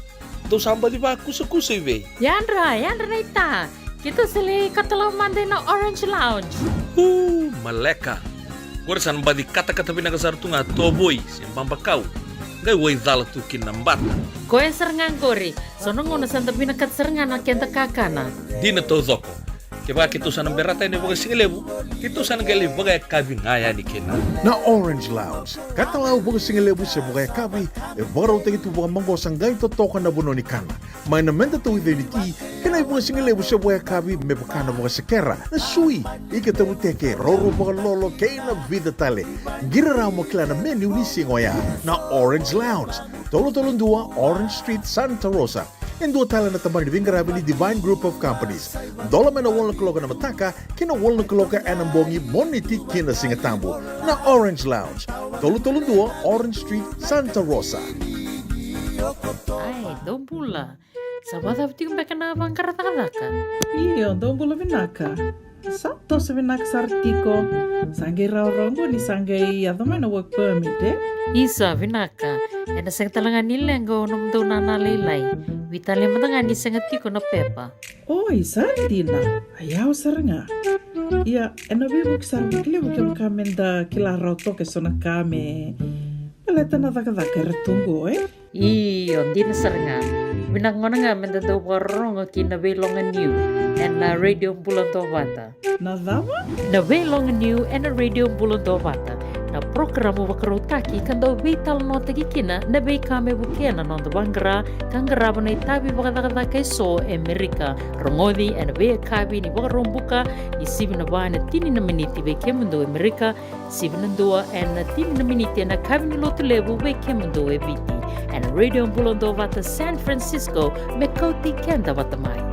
Dou sa baci vakusakusa i vei? Yadra, yadra naita. Keitou sa lai katalau mada ina Orange Lounge. Uu, maleka. Qori sa na baci katakata vinaka sara tu ga tovoi se babakau. Qai waicala tu kina na bata. Koya sara ga qori. So na gauna sa da vinakata sara ga na keda kakana. Dina taucoko. Kevaka keitou sa na berata yani vakasigalevu, keitou sa na qai lai vakayakavi ga yani kina. Na Orange Lounge, katalau vakasigalevu se vakayakavi, e vakarautaki tu vakamaqosa qai totoka na vanua ni kana. Mai na meda tauica ni ti, kei na ivakasigalevu se vakayakavi me vaka na vakasekera, na sui, ika tavuteke, roro vakalolo, kei na vica tale. Qiri rawa mo kila na menu ni siga oya. Na Orange Lounge, tolu tolu dua Orange Street, Santa Rosa. E dua tale na tabana ni veiqaravi ni Divine Group of Companies. Dola mai na walu na kaloko ena mataka ki na walu na kaloko ena bogi, Moniti ki na Sigatabu. Na Orange Lounge, tolu tolu dua Orange Street, Santa Rosa. Ai, dou bula. Sa vakacava tiko beka na vaqara cakacaka? Io, dou bula vinaka. Sa toso vinaka sara tiko. Sa qai rawarawa qo ni sa qai yaco mai na work permit, e? Isa, vinaka. Ena sega tale ga ni leqa o nomudou nana lailai. Vei tale mada ga ni sega tiko na pepa. Oi, sa dina. A yawa sara ga. Ia, ena veivuke sara vakalevu kevaka meda kila rawa toka eso na ka me baleta na cakacaka era tu qo, e? Io, dina sara ga. Vinaka gona ga meda dau vakarorogo ki na Veiloga Niu ena Radio Bula Duavata. Na cava? Na Veiloga Niu ena Radio Bula Duavata. Na parokaramu vakarautaki ka dau veitalanoataki kina na veika me vukea na noda vaqara ka qarava na itavi vakacakacaka eso e Merika. Rogoci ena veiyakavi ni Vakaraubuka ni sivi na va ena tini na miniti vei kemudou e Merika, sivi na dua ena tini na miniti ena yakavi ni Lotulevu vei kemudou e Viti. Ena Radio Bula Duavata San Francisco, me kauti keda vata mai.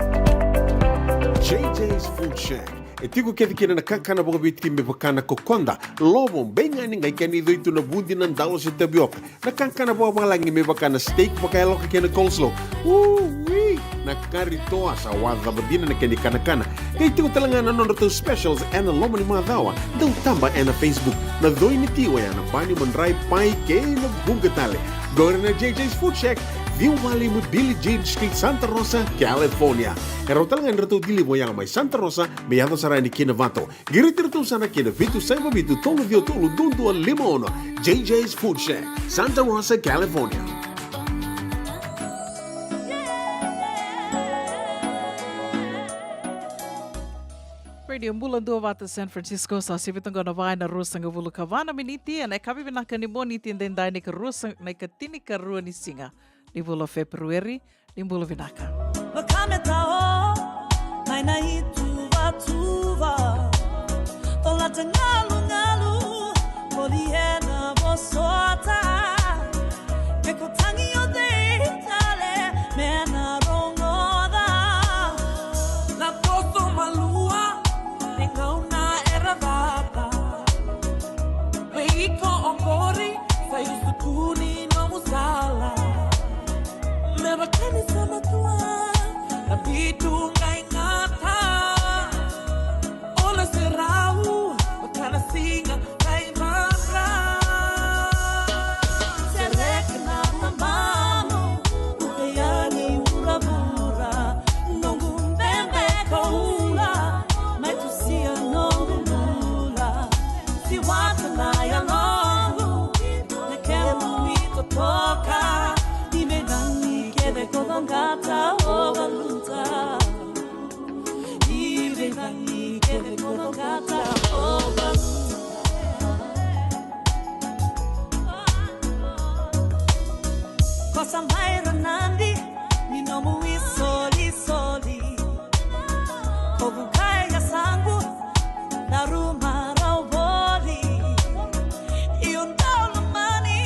J J's Food Shack. E tiko kece kina na kakana vakaviti me vaka na kokoda, lovo, beigani, qai kena icoi tu na vudi, na dalo se tavioka. Na kakana vakavalagi me vaka na steak vakayaloka kei na coleslaw. Ui! Na kari toa, sa waca cava dina na kena ikanakana. Qai tiko tale ga na nodratou specials ena loma ni macawa. Dau taba ena Facebook. Na coi ni ti oya na bani, madrai, pai kei na vuqa tale. Qori na J J's Food Shack, ciwa walu lima Billie Jean Street, Santa Rosa, California. E rawa tale ga ni ratou deliver oya mai Santa Rosa me yaco sara yani ki Novato. Qiriti iratou sara ki na vitu saiva vitu tolu ciwa tolu dua dua lima ono. J J's Food Shack, Santa Rosa, California. Radio Bula Duavata San Francisco, sa sivi toka qo na va ena ruasagavulu ka va na miniti ena yakavi vinaka ni Moniti edaidai, na ika ruasa, na ikatinikarua ni siga ni vula o Feperueri. Ni bula vinaka. Vakametao mai na ituvatuva, tolata galugalu, voli ena vosota. Ke ko tagi o cei tale me na rogoca? Na toso malua, e gauna era cata. Me iko oqori, sa isu tu ni nomu sala. Me vaka ni sa matua na vitu qai gata. O na serau vaka na siga sa i vabra. Sereki na tamamu, uke yani vuravura. Noqu bebe koula, mai tusia noqu bula. Siwata na yaloqu, na kemu itotoka. Ni vei cagi kece ko vaqata, o valuta. Ni vei cagi kece ko vaqata, o valuta. Ko sa mai ra nadi ni nomu isolisoli. Ko vukai yasaqu na ruma rau voli. Io dau lomani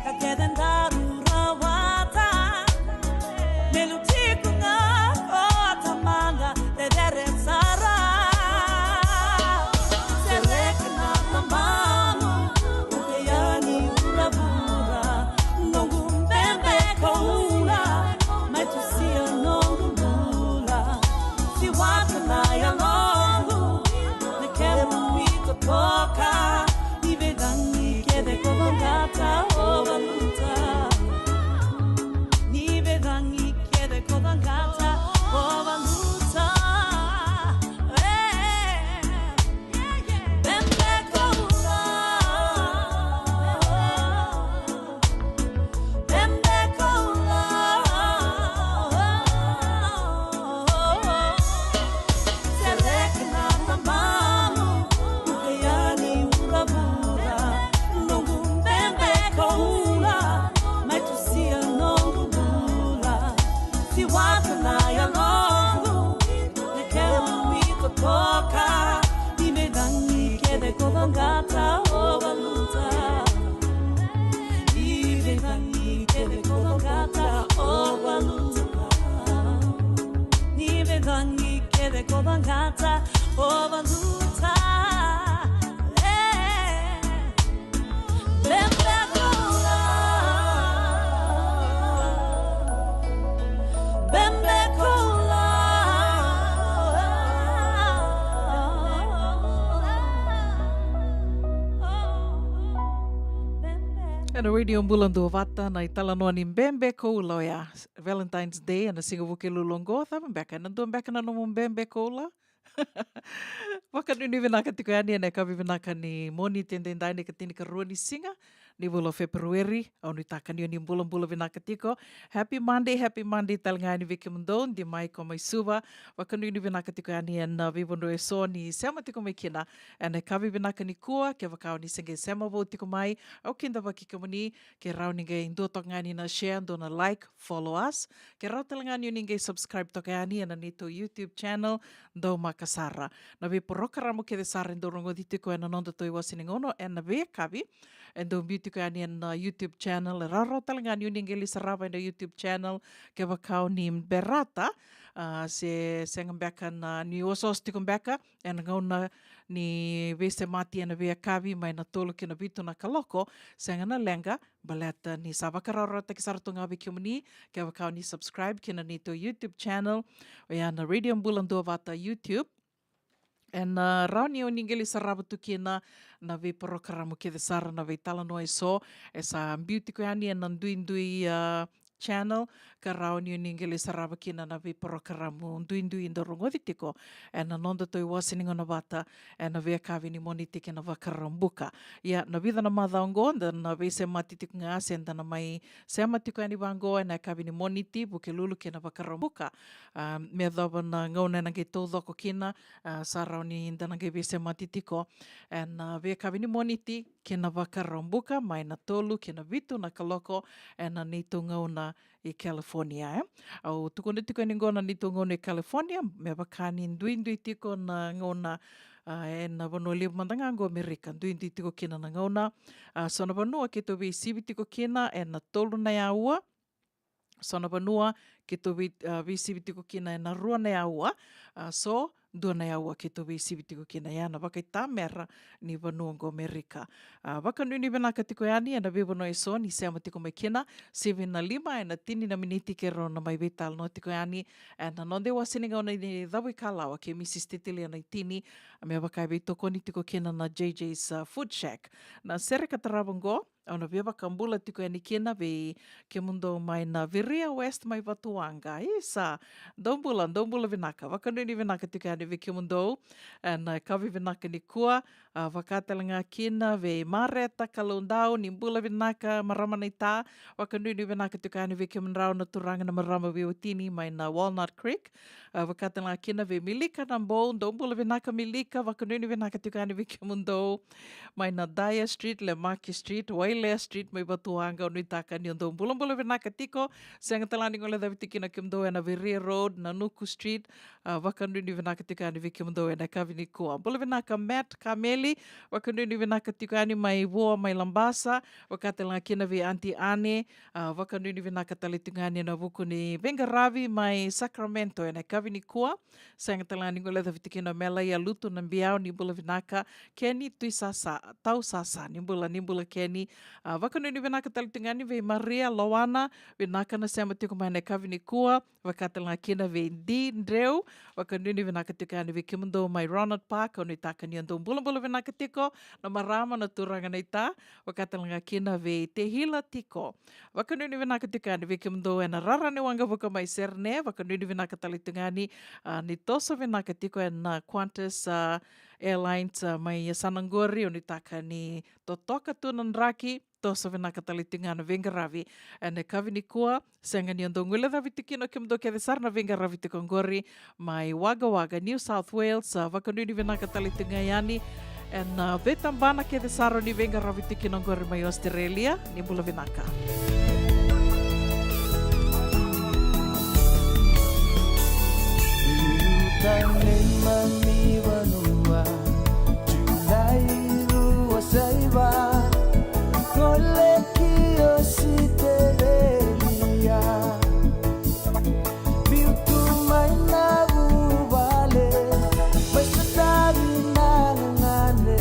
ka kece daru rawata. Me lutiko ga ko tamada cecere sara. Sereki na tamamu, uke yani vuravura. Noqu bebe koula, mai tusia noqu bula. Siwata na yaloqu, na kemu itotoka. Ni vei cagi kece ko vaqata, o valuta. Ni vei cagi kece ko vaqata, o valuta. E, bebe koula. Bebe koula. Sereki na tamamu, uke yani vuravura. Noqu bebe koula, mai tusia noqu bula. Siwata na yaloqu, na kemu itotoka. Ni vei cagi kece ko vaqata, o valuta. Ni vei cagi kece ko vaqata, o valuta. Ni vei cagi kece ko vaqata, o valuta. E. Bebe koula. Bebe koula. Ena Radio Bula Duavata, na italanoa ni bebe koula oya. Valentine's Day, ena siga Vukelulu oqo, cava beka, ena dua beka na nomu bebe koula? Vakanuinui vinaka tiko yani ena yakavi vinaka ni Moniti edaidai, na ikatinikarua ni siga ni vula o Feperueri. Au nuitaka ni o ni bulabula vinaka tiko. Happy Monday, happy Monday tale ga yani vei kemudou, di mai ko mai Suva. Vakanuinui vinaka tiko yani ena veivanua eso ni sema tiko mai kina ena yakavi vinaka nikua. Kevaka o ni se qai sema vou tiko mai, au kidavaki kemuni, ke rawa ni qai dua toka ga ni na share, dua na like, follow us. Ke rawa tale ga ni o ni qai subscribe toka yani ena neitou YouTube channel, Daumaka Sara. Na veiporokaramu kece sara e dau rogoci tiko ena nodatou iwase ni gauna ena veiyakavi, e dau biu tiko yani ena YouTube channel. E rawarawa tale ga ni o ni qai lai sarava ena YouTube channel, kevaka o ni berata, a, se sega beka na, ni osooso tiko beka ena gauna ni veisemati ena veiyakavi mai na tolu ki na vitu na kaloko, sega na leqa, baleta ni sa vakarawarawataki sara tu ga vei kemuni kevaka o ni subscribe ki na neitou YouTube channel, oya na Radio Bula Duavata YouTube. Ena, a, rawa ni o ni qai lai sarava tu kina na veiporokaramu kece sara, na veitalanoa eso e sa biu tiko yani ena duidui, a, channel, ka rawa ni o ni qai lai sarava kina na veiporokaramu duidui e dau rogoci tiko ena nodatou iwase ni gauna vata ena veiyakavi ni Moniti kei na Vakaraubuka. Ia, na vica na macawa oqo da na veisemati tiko ga, se da na mai sema tiko yani vaqo ena yakavi ni Moniti, Vukelulu kei na Vakaraubuka. A, me yacova na gauna ena qai taucoko kina, a, sa rawa ni da na qai veisemati tiko ena, a, veiyakavi ni Moniti kei na Vakaraubuka, mai na tolu ki na vitu na kaloko ena neitou gauna i California, e. Au tukuna tiko yani qo na neitou gauna i California, me vaka ni duidui tiko na gauna, a, ena vanua levu mada ga qo Amerika, duidui tiko kina na gauna. A, so na vanua keitou veisivi tiko kina ena tolu na yaua, so na vanua keitou vei, a, veisivi tiko kina ena rua na yaua, a, so dua na yaua keitou veisivi tiko kina. Ia na vakaitamera ni vanua qo Amerika. A, vakanuinui vinaka tiko yani ena veivanua eso ni sema tiko mai kina, sivi na lima ena tini na miniti keirau na mai veitalanoa tiko yani ena noda iwase ni gauna ni cavuikalawa kei Mrs Titilia Naitini, me vaka e veitokoni tiko kina na J J's, a, Food Shack. Na sere ka tarava qo, au na via vakabula tiko yani kina vei kemudou mai na Viria West mai Vatuwaqa. Isa, dou bula, dou bula vinaka. Vakanuinui vinaka tiko yani vei kemudou ena yakavi vinaka nikua. A, vaka tale ga kina vei Mareta Kaloudau, ni bula vinaka marama naita. Vakanuinui vinaka tiko yani vei kemudrau na turaga na marama veiwatini mai na Walnut Creek. A, vaka tale ga kina vei Milika Nabou, dou bula vinaka Milika. Vakanuinui vinaka tiko yani vei kemudou mai na Dyer Street, Leimaki Street, Wailea Street mai Vatuwaqa, au nuitaka ni o dou bulabula vinaka tiko. Sega tale ga ni guilecavi tiko kina kemudou ena Viria Road, Nanuku Street, a, vakanuinui vinaka tiko yani vei kemudou ena yakavi nikua. Bula vinaka Matt Kameli, vakanuinui vinaka tiko yani mai Vua mai Labasa, vaka tale ga kina vei Aunty Ane, a, vakanuinui vinaka tale tiko yani ena vuku ni veiqaravi mai Sacramento ena yakavi nikua. Sega tale ga ni guilecavi tiko kina o Melaia Lutu Nabiau, ni bula vinaka. Kenny Tuisasa, Tausasa, ni bula, ni bula Kenny. A, vakanuinui vinaka tale tiko ga yani vei Maria Lowana, vinaka na sema tiko mai na yakavi nikua. Vaka tale ga kina vei Di Dreu, vakanuinui vinaka tiko yani vei kemudou mai Ronald Park, au nuitaka ni o dou bulabula vinaka tiko na marama na turaga naita. Vaka tale ga kina vei Tehila Tiko. Vakanuinui vinaka tiko yani vei kemudou ena rara ni waqavuka mai Sydney, vakanuinui vinaka tale tiko yani, a, ni toso vinaka tiko ena Qantas, a, Airlines, a, mai yasana qori, au nuitaka ni totoka tu na draki, toso vinaka tale tiko ga na veiqaravi ena yakavi nikua. Sega ni o dou guilecavi tiko kina o kemudou kece sara na veiqaravi tiko qori mai Wagga Wagga, New South Wales, a, vakanuinui vinaka tale tiko ga yani ena, a, veitabana kece sara ni veiqaravi tiko kina qori mai Australia, ni bula vinaka. Tane mami vanua, Julai rua saiva, gole ki Ositerelia. Biu tu mai na vuvale, mai sotavi na gagane,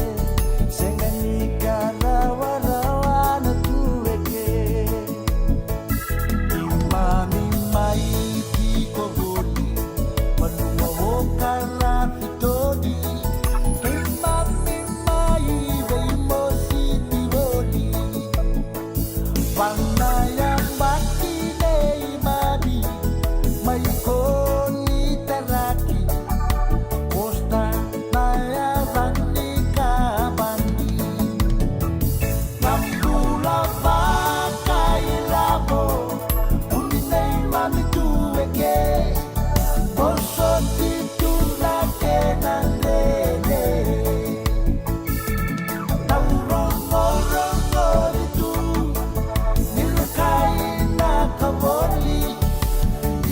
sega ni ka rawarawa na tu eke. Keimami mai tiko voli, vanua o Karafi Todi. Keimami mai veimositi voli. Vana yabaki nei mami, mai Konitaraki, Costa na yava ni kabani. Na bula vakailavo, uni nei mami tu eke, vosoti tu na kena dede. Au rogorogo tu, ni na kai na ka voli,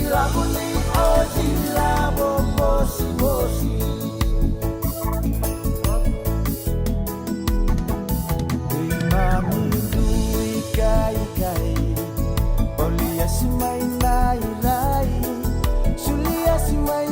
ilavo ni Osi, ilavo mosimosi. Keimami dui kaikai, oliasi mai na irai, suliasi mai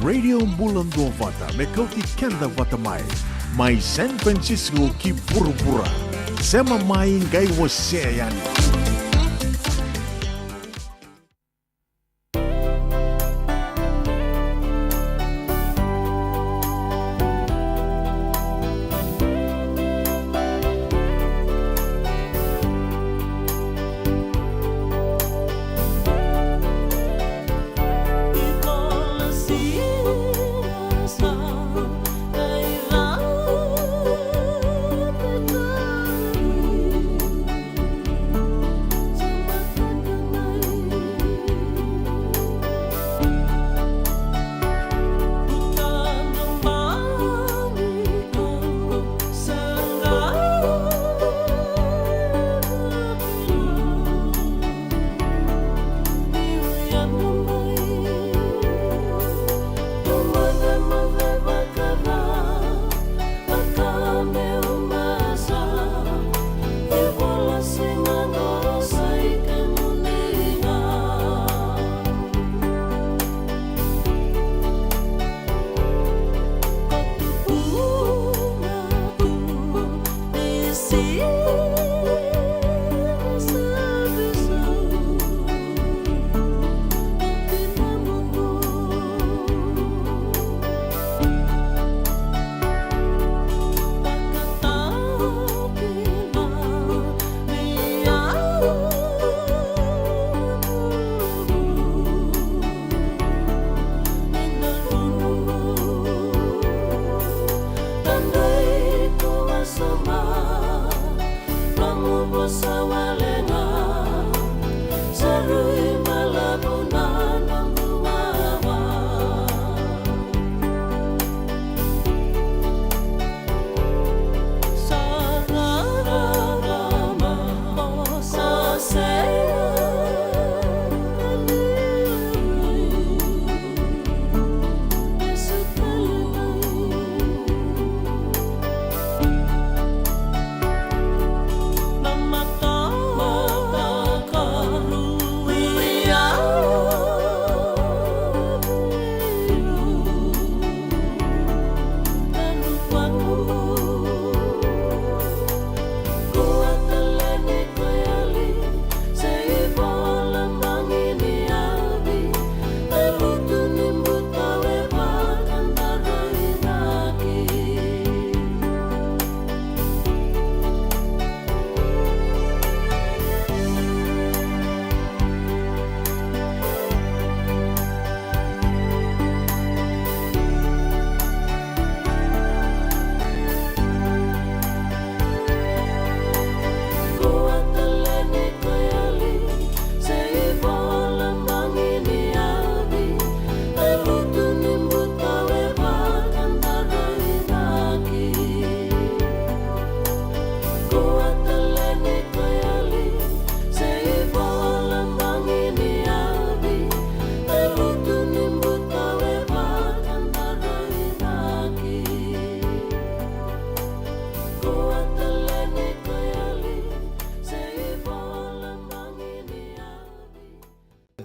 Radio Bula Duavata, me kauti keda vata mai. Mai San Francisco ki vuravura. Sema mai qai wasea yani.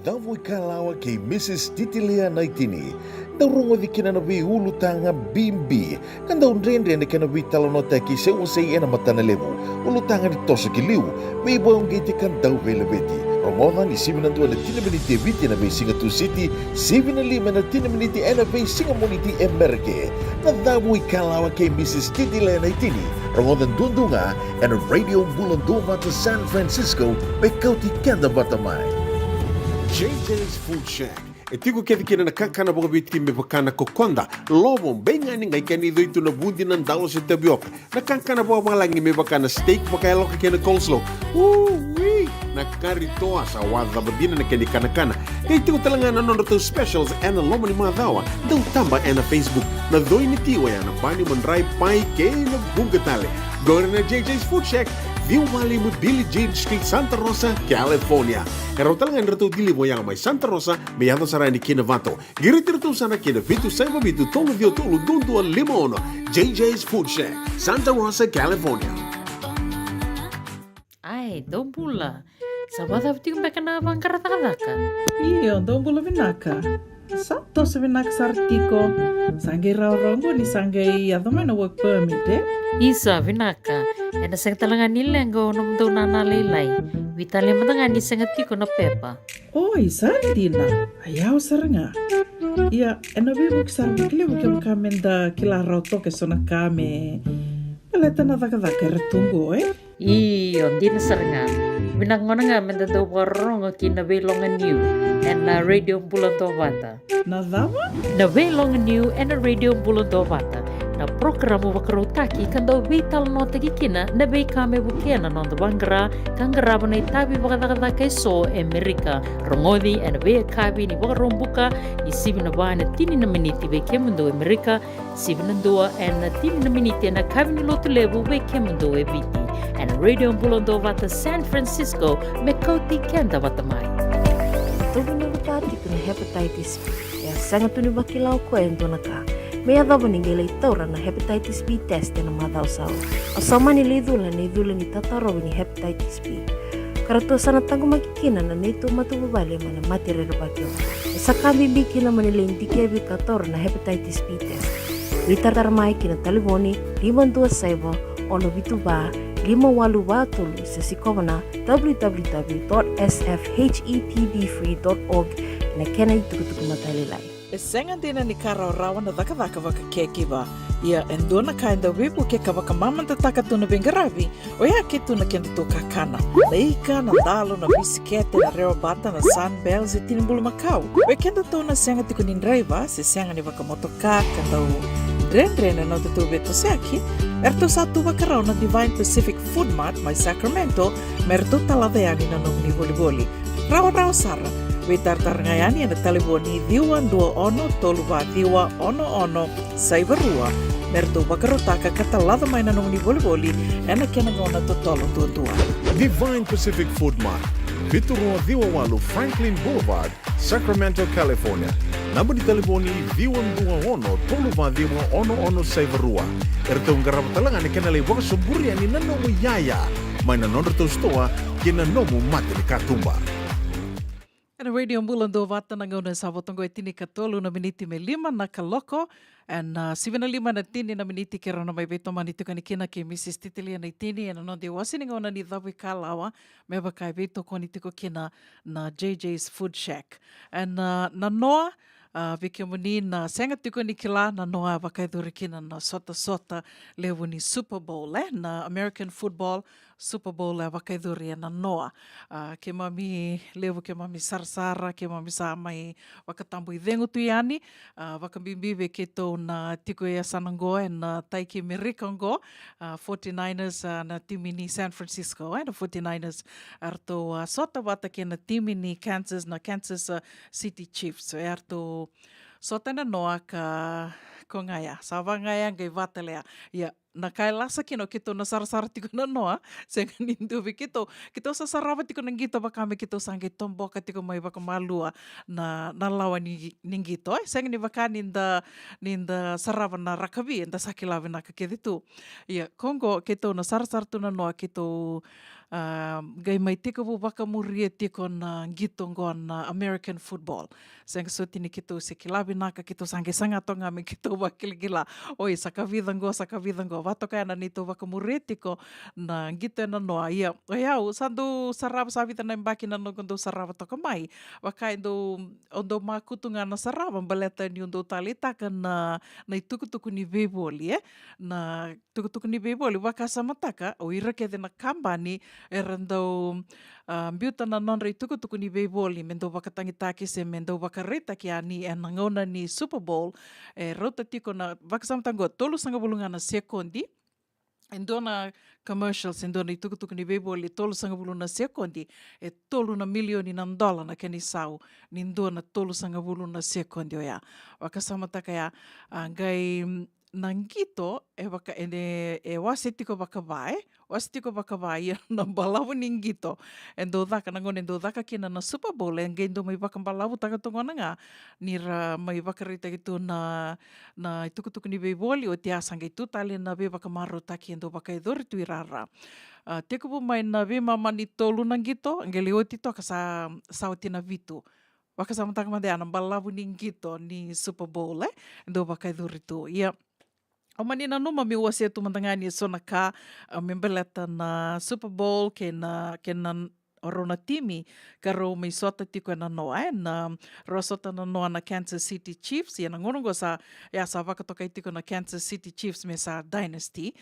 Cavo ikalawa kei Mrs Titilea Naitini. Dau rogoci kina na veiulutaga bibi ka dau dredre na kena veitalanoataki se wasei ena matana levu. Ulutaga ni toso ki liu, veivakauqeti ka dau veilaveti. Rogoca ni sivi na dua ena tini na miniti e Viti ena veisiga Tusiti, sivi na lima ena tini na miniti ena veisiga Moniti e Merika. Na Cavo ikalawa kei Mrs Titilea Naitini, rogoca duadua ga ena Radio Bula Duavata San Francisco, me kauti keda vata mai. JJ's Food Shack. E tiko kece kina na kakana vakaviti me vaka na kokoda, lovo, beigani, qai kena icoi tu na vudi, na dalo se tavioka. Na kakana vakavalagi me vaka na steak vakayaloka kei na coleslaw. Ui! Na kari toa sa wacava dina na kena ikanakana. Qai tiko tale ga na nodratou specials ena loma ni macawa. Dau taba ena Facebook. Na coi ni ti oya na bani, madrai, pai kei na vuqa tale. Qori na JJ's Food Shack, ciwa walu lima Billie Jean Street, Santa Rosa, California. E rawa tale ga ni ratou deliver oya mai Santa Rosa me yaco sara yani ki Novato. Qiriti iratou sara ki na vitu saiva vitu tolu ciwa tolu dua dua lima ono. JJ's Food Shack, Santa Rosa, California. Ai, dou bula. Sa vakacava tiko beka na vaqara cakacaka? Io, dou bula vinaka. Sa toso vinaka sara tiko. Sa qai rawarawa qo ni sa qai yaco mai na work permit, e? Isa, vinaka. Ena sega tale ga ni leqa o nomudou nana lailai. Veitalia mada ga ni sega tiko na pepa. Oi, sa dina. A yawa sara ga. Ia, ena veivuke sara vakalevu kevaka meda kila rawa toka eso na ka me baleta na cakacaka era tu qo, e? Io, dina sara ga. Vinaka gona ga meda dau vakarorogo ki na Veiloga Niu ena Radio Bula Duavata. Na cava? Na Veiloga Niu ena Radio Bula Duavata. Na porokaramu vakarautaki ka dau veitalanoataki kina na veika me vukea na noda vaqara ka qarava na itavi vakacakacaka eso e Merika. Rogoci ena veiyakavi ni Vakaraubuka, ni sivi na va ena tini na miniti vei kemudou e Merika, sivi na dua ena tini na miniti ena yakavi ni Lotulevu vei kemudou e Viti. Ena Radio Bula Duavata San Francisco, me kauti keda vata mai. Tobu na vata tiko na hepatitis B. E a sega tu ni vakila o koya e dua na ka me yacova ni qai lai taura na hepatitis B test ena macawa sa oti. A sa mani lai cula na icula ni tatarovi ni hepatitis B, ka ratou sa na taqomaki kina na neitou matavuvale mai na mate rerevaki oqo. E sa ka bibi kina mo ni lai dikevi ka taura na hepatitis B test. Veitaratara mai ki na talevoni lima dua saiva, ono vitu va, lima walu va tolu, se sikova na www dot sfhetpbfree dot org ena kena itukutuku matailalai. E sega dina ni ka rawarawa na cakacaka vaka caregiver. Ia e dua na ka e dau veivuke ka vakamamadataka tu na veiqaravi, oya ke tu na kedatou kakana. Na ika, na dalo, na bisikete, na rewabata, na Sunbell se tini bulumakau. Vei kedatou na sega tiko ni draiva se sega ni vakamotoka ka dau Dredre na nodatou veitosoyaki, eratou sa tu vakarau na Divine Pacific Food Mart mai Sacramento me ratou talaca yani na nomuni volivoli. Rawarawa sara, veitaratara ga yani ena talevoni ciwa dua ono tolu va ciwa ono ono saiva rua me ratou vakarautaka ka talaca mai na nomuni volivoli ena kena gauna totolo duadua. Divine Pacific Food Mart, vitu rua ciwa walu Franklin Boulevard, Sacramento, California. Naba ni talevoni ciwa dua ono tolu va ciwa ono ono saiva rua. Eratou qarava tale ga na kena lai vakasoburi yani na nomu iyaya mai na nodratou sitoa kei na nomu mata ni katuba. Ena Radio Bula Duavata na gauna sa vo toka e tinikatolu na miniti me lima na kaloko. Ena, ah, sivi na lima na tini na miniti keirau na mai veitomani tiko yani kina kei Mrs Titilia Naitini ena noda iwase ni gauna ni cavuikalawa me vaka e veitokoni tiko kina na JJ's Food Shack. Ena, ah, nanoa, ah, vei kemuni na sega tiko ni kila, nanoa e vakayacori kina na sotasota levu ni Super Bowl, e, na American football Super Bowl e vakayacori ena noa. Ah, keimami levu, keimami sarasara, keimami sa mai vakatabui cegu tu yani. Ah, vakabibi vei keitou na tiko e yasana oqo ena, ah, tai kei Merika oqo, ah, forty-niners, ah, na timi ni San Francisco, e, na forty-niners. Eratou, ah, sota vata kei na timi ni Kansas, na Kansas, ah, City Chiefs. Eratou sota ena noa ka, ko ga ya, sa va ga ya qai vata lea. Ia, na ka e lasa kina o keitou na sarasara tiko na noa, sega ni dua vei keitou, keitou sa sarava tiko na qito vaka me keitou sa qai toboka tiko mai vakamalua na, na lawa ni, ni qito, e. Sega ni vaka ni da, ni da sarava na rakavi, eda sa kila vinaka kece tu. Ia, ko oqo keitou na sarasara tu na noa, keitou, ah, qai mai tekivu vakamuria tiko na qito oqo na American football. Sega soti ni keitou se kila vinaka, keitou sa qai saga toka ga me keitou vakilakila. Oi, sa kavica qo, sa kavica qo. Vatoka ya na neitou vakamuria tiko na qito ena noa. Ia, o yau, sa dau sarava, sa vica na yabaki na noqu dau sarava toka mai. Vaka e dau, au dau makutu ga na sarava, baleta niu dau taleitaka na, na itukutuku ni veivoli, e. Na tukutuku ni veivoli, vakasamataka, o ira kece na kabani era dau, ah, biuta na nodra itukutuku ni veivoli me dau vakatagitaki se me dau vakaraitaki yani ena gauna ni Super Bowl. E rauta tiko na, vakasamataka oqo, tolusagavulu ga na sekodi. E dua na commercial se dua na itukutuku ni veivoli, tolusagavulu na sekodi, e tolu na milioni na dola na kena isau ni dua na tolusagavulu na sekodi oya. Vakasamataka ya, ah, qai, mm, na qito, e vaka, e, e wase tiko vakava, e? Wase tiko vakava, ia na balavu ni qito e dau caka, na gauna e dau caka kina na Super Bowl, e qai dau mai vakabalavutaka tu gona ga ni ra mai vakaraitaki tu na, na itukutuku ni veivoli, oti ya sa qai tu tale na veivakamarautaki e dau vakayacori tu i rara. Ah, tekivu mai na veimama ni tolu na qito, qai lai oti toka sa, sa oti na vitu. Vakasamataka mada ya na balavu ni qito ni Super Bowl, e? E dau vakayacori tu. Ia, au mani nanuma meu wasea tu mada ga yani e so na ka, ah, me baleta na Super Bowl kei na, kei na rau na timi ka rau mai sota tiko ena noa, e? Na, rau sota na noa na Kansas City Chiefs, ia na gauna oqo sa, ya sa vakatokai tiko na Kansas City Chiefs me sa dynasty.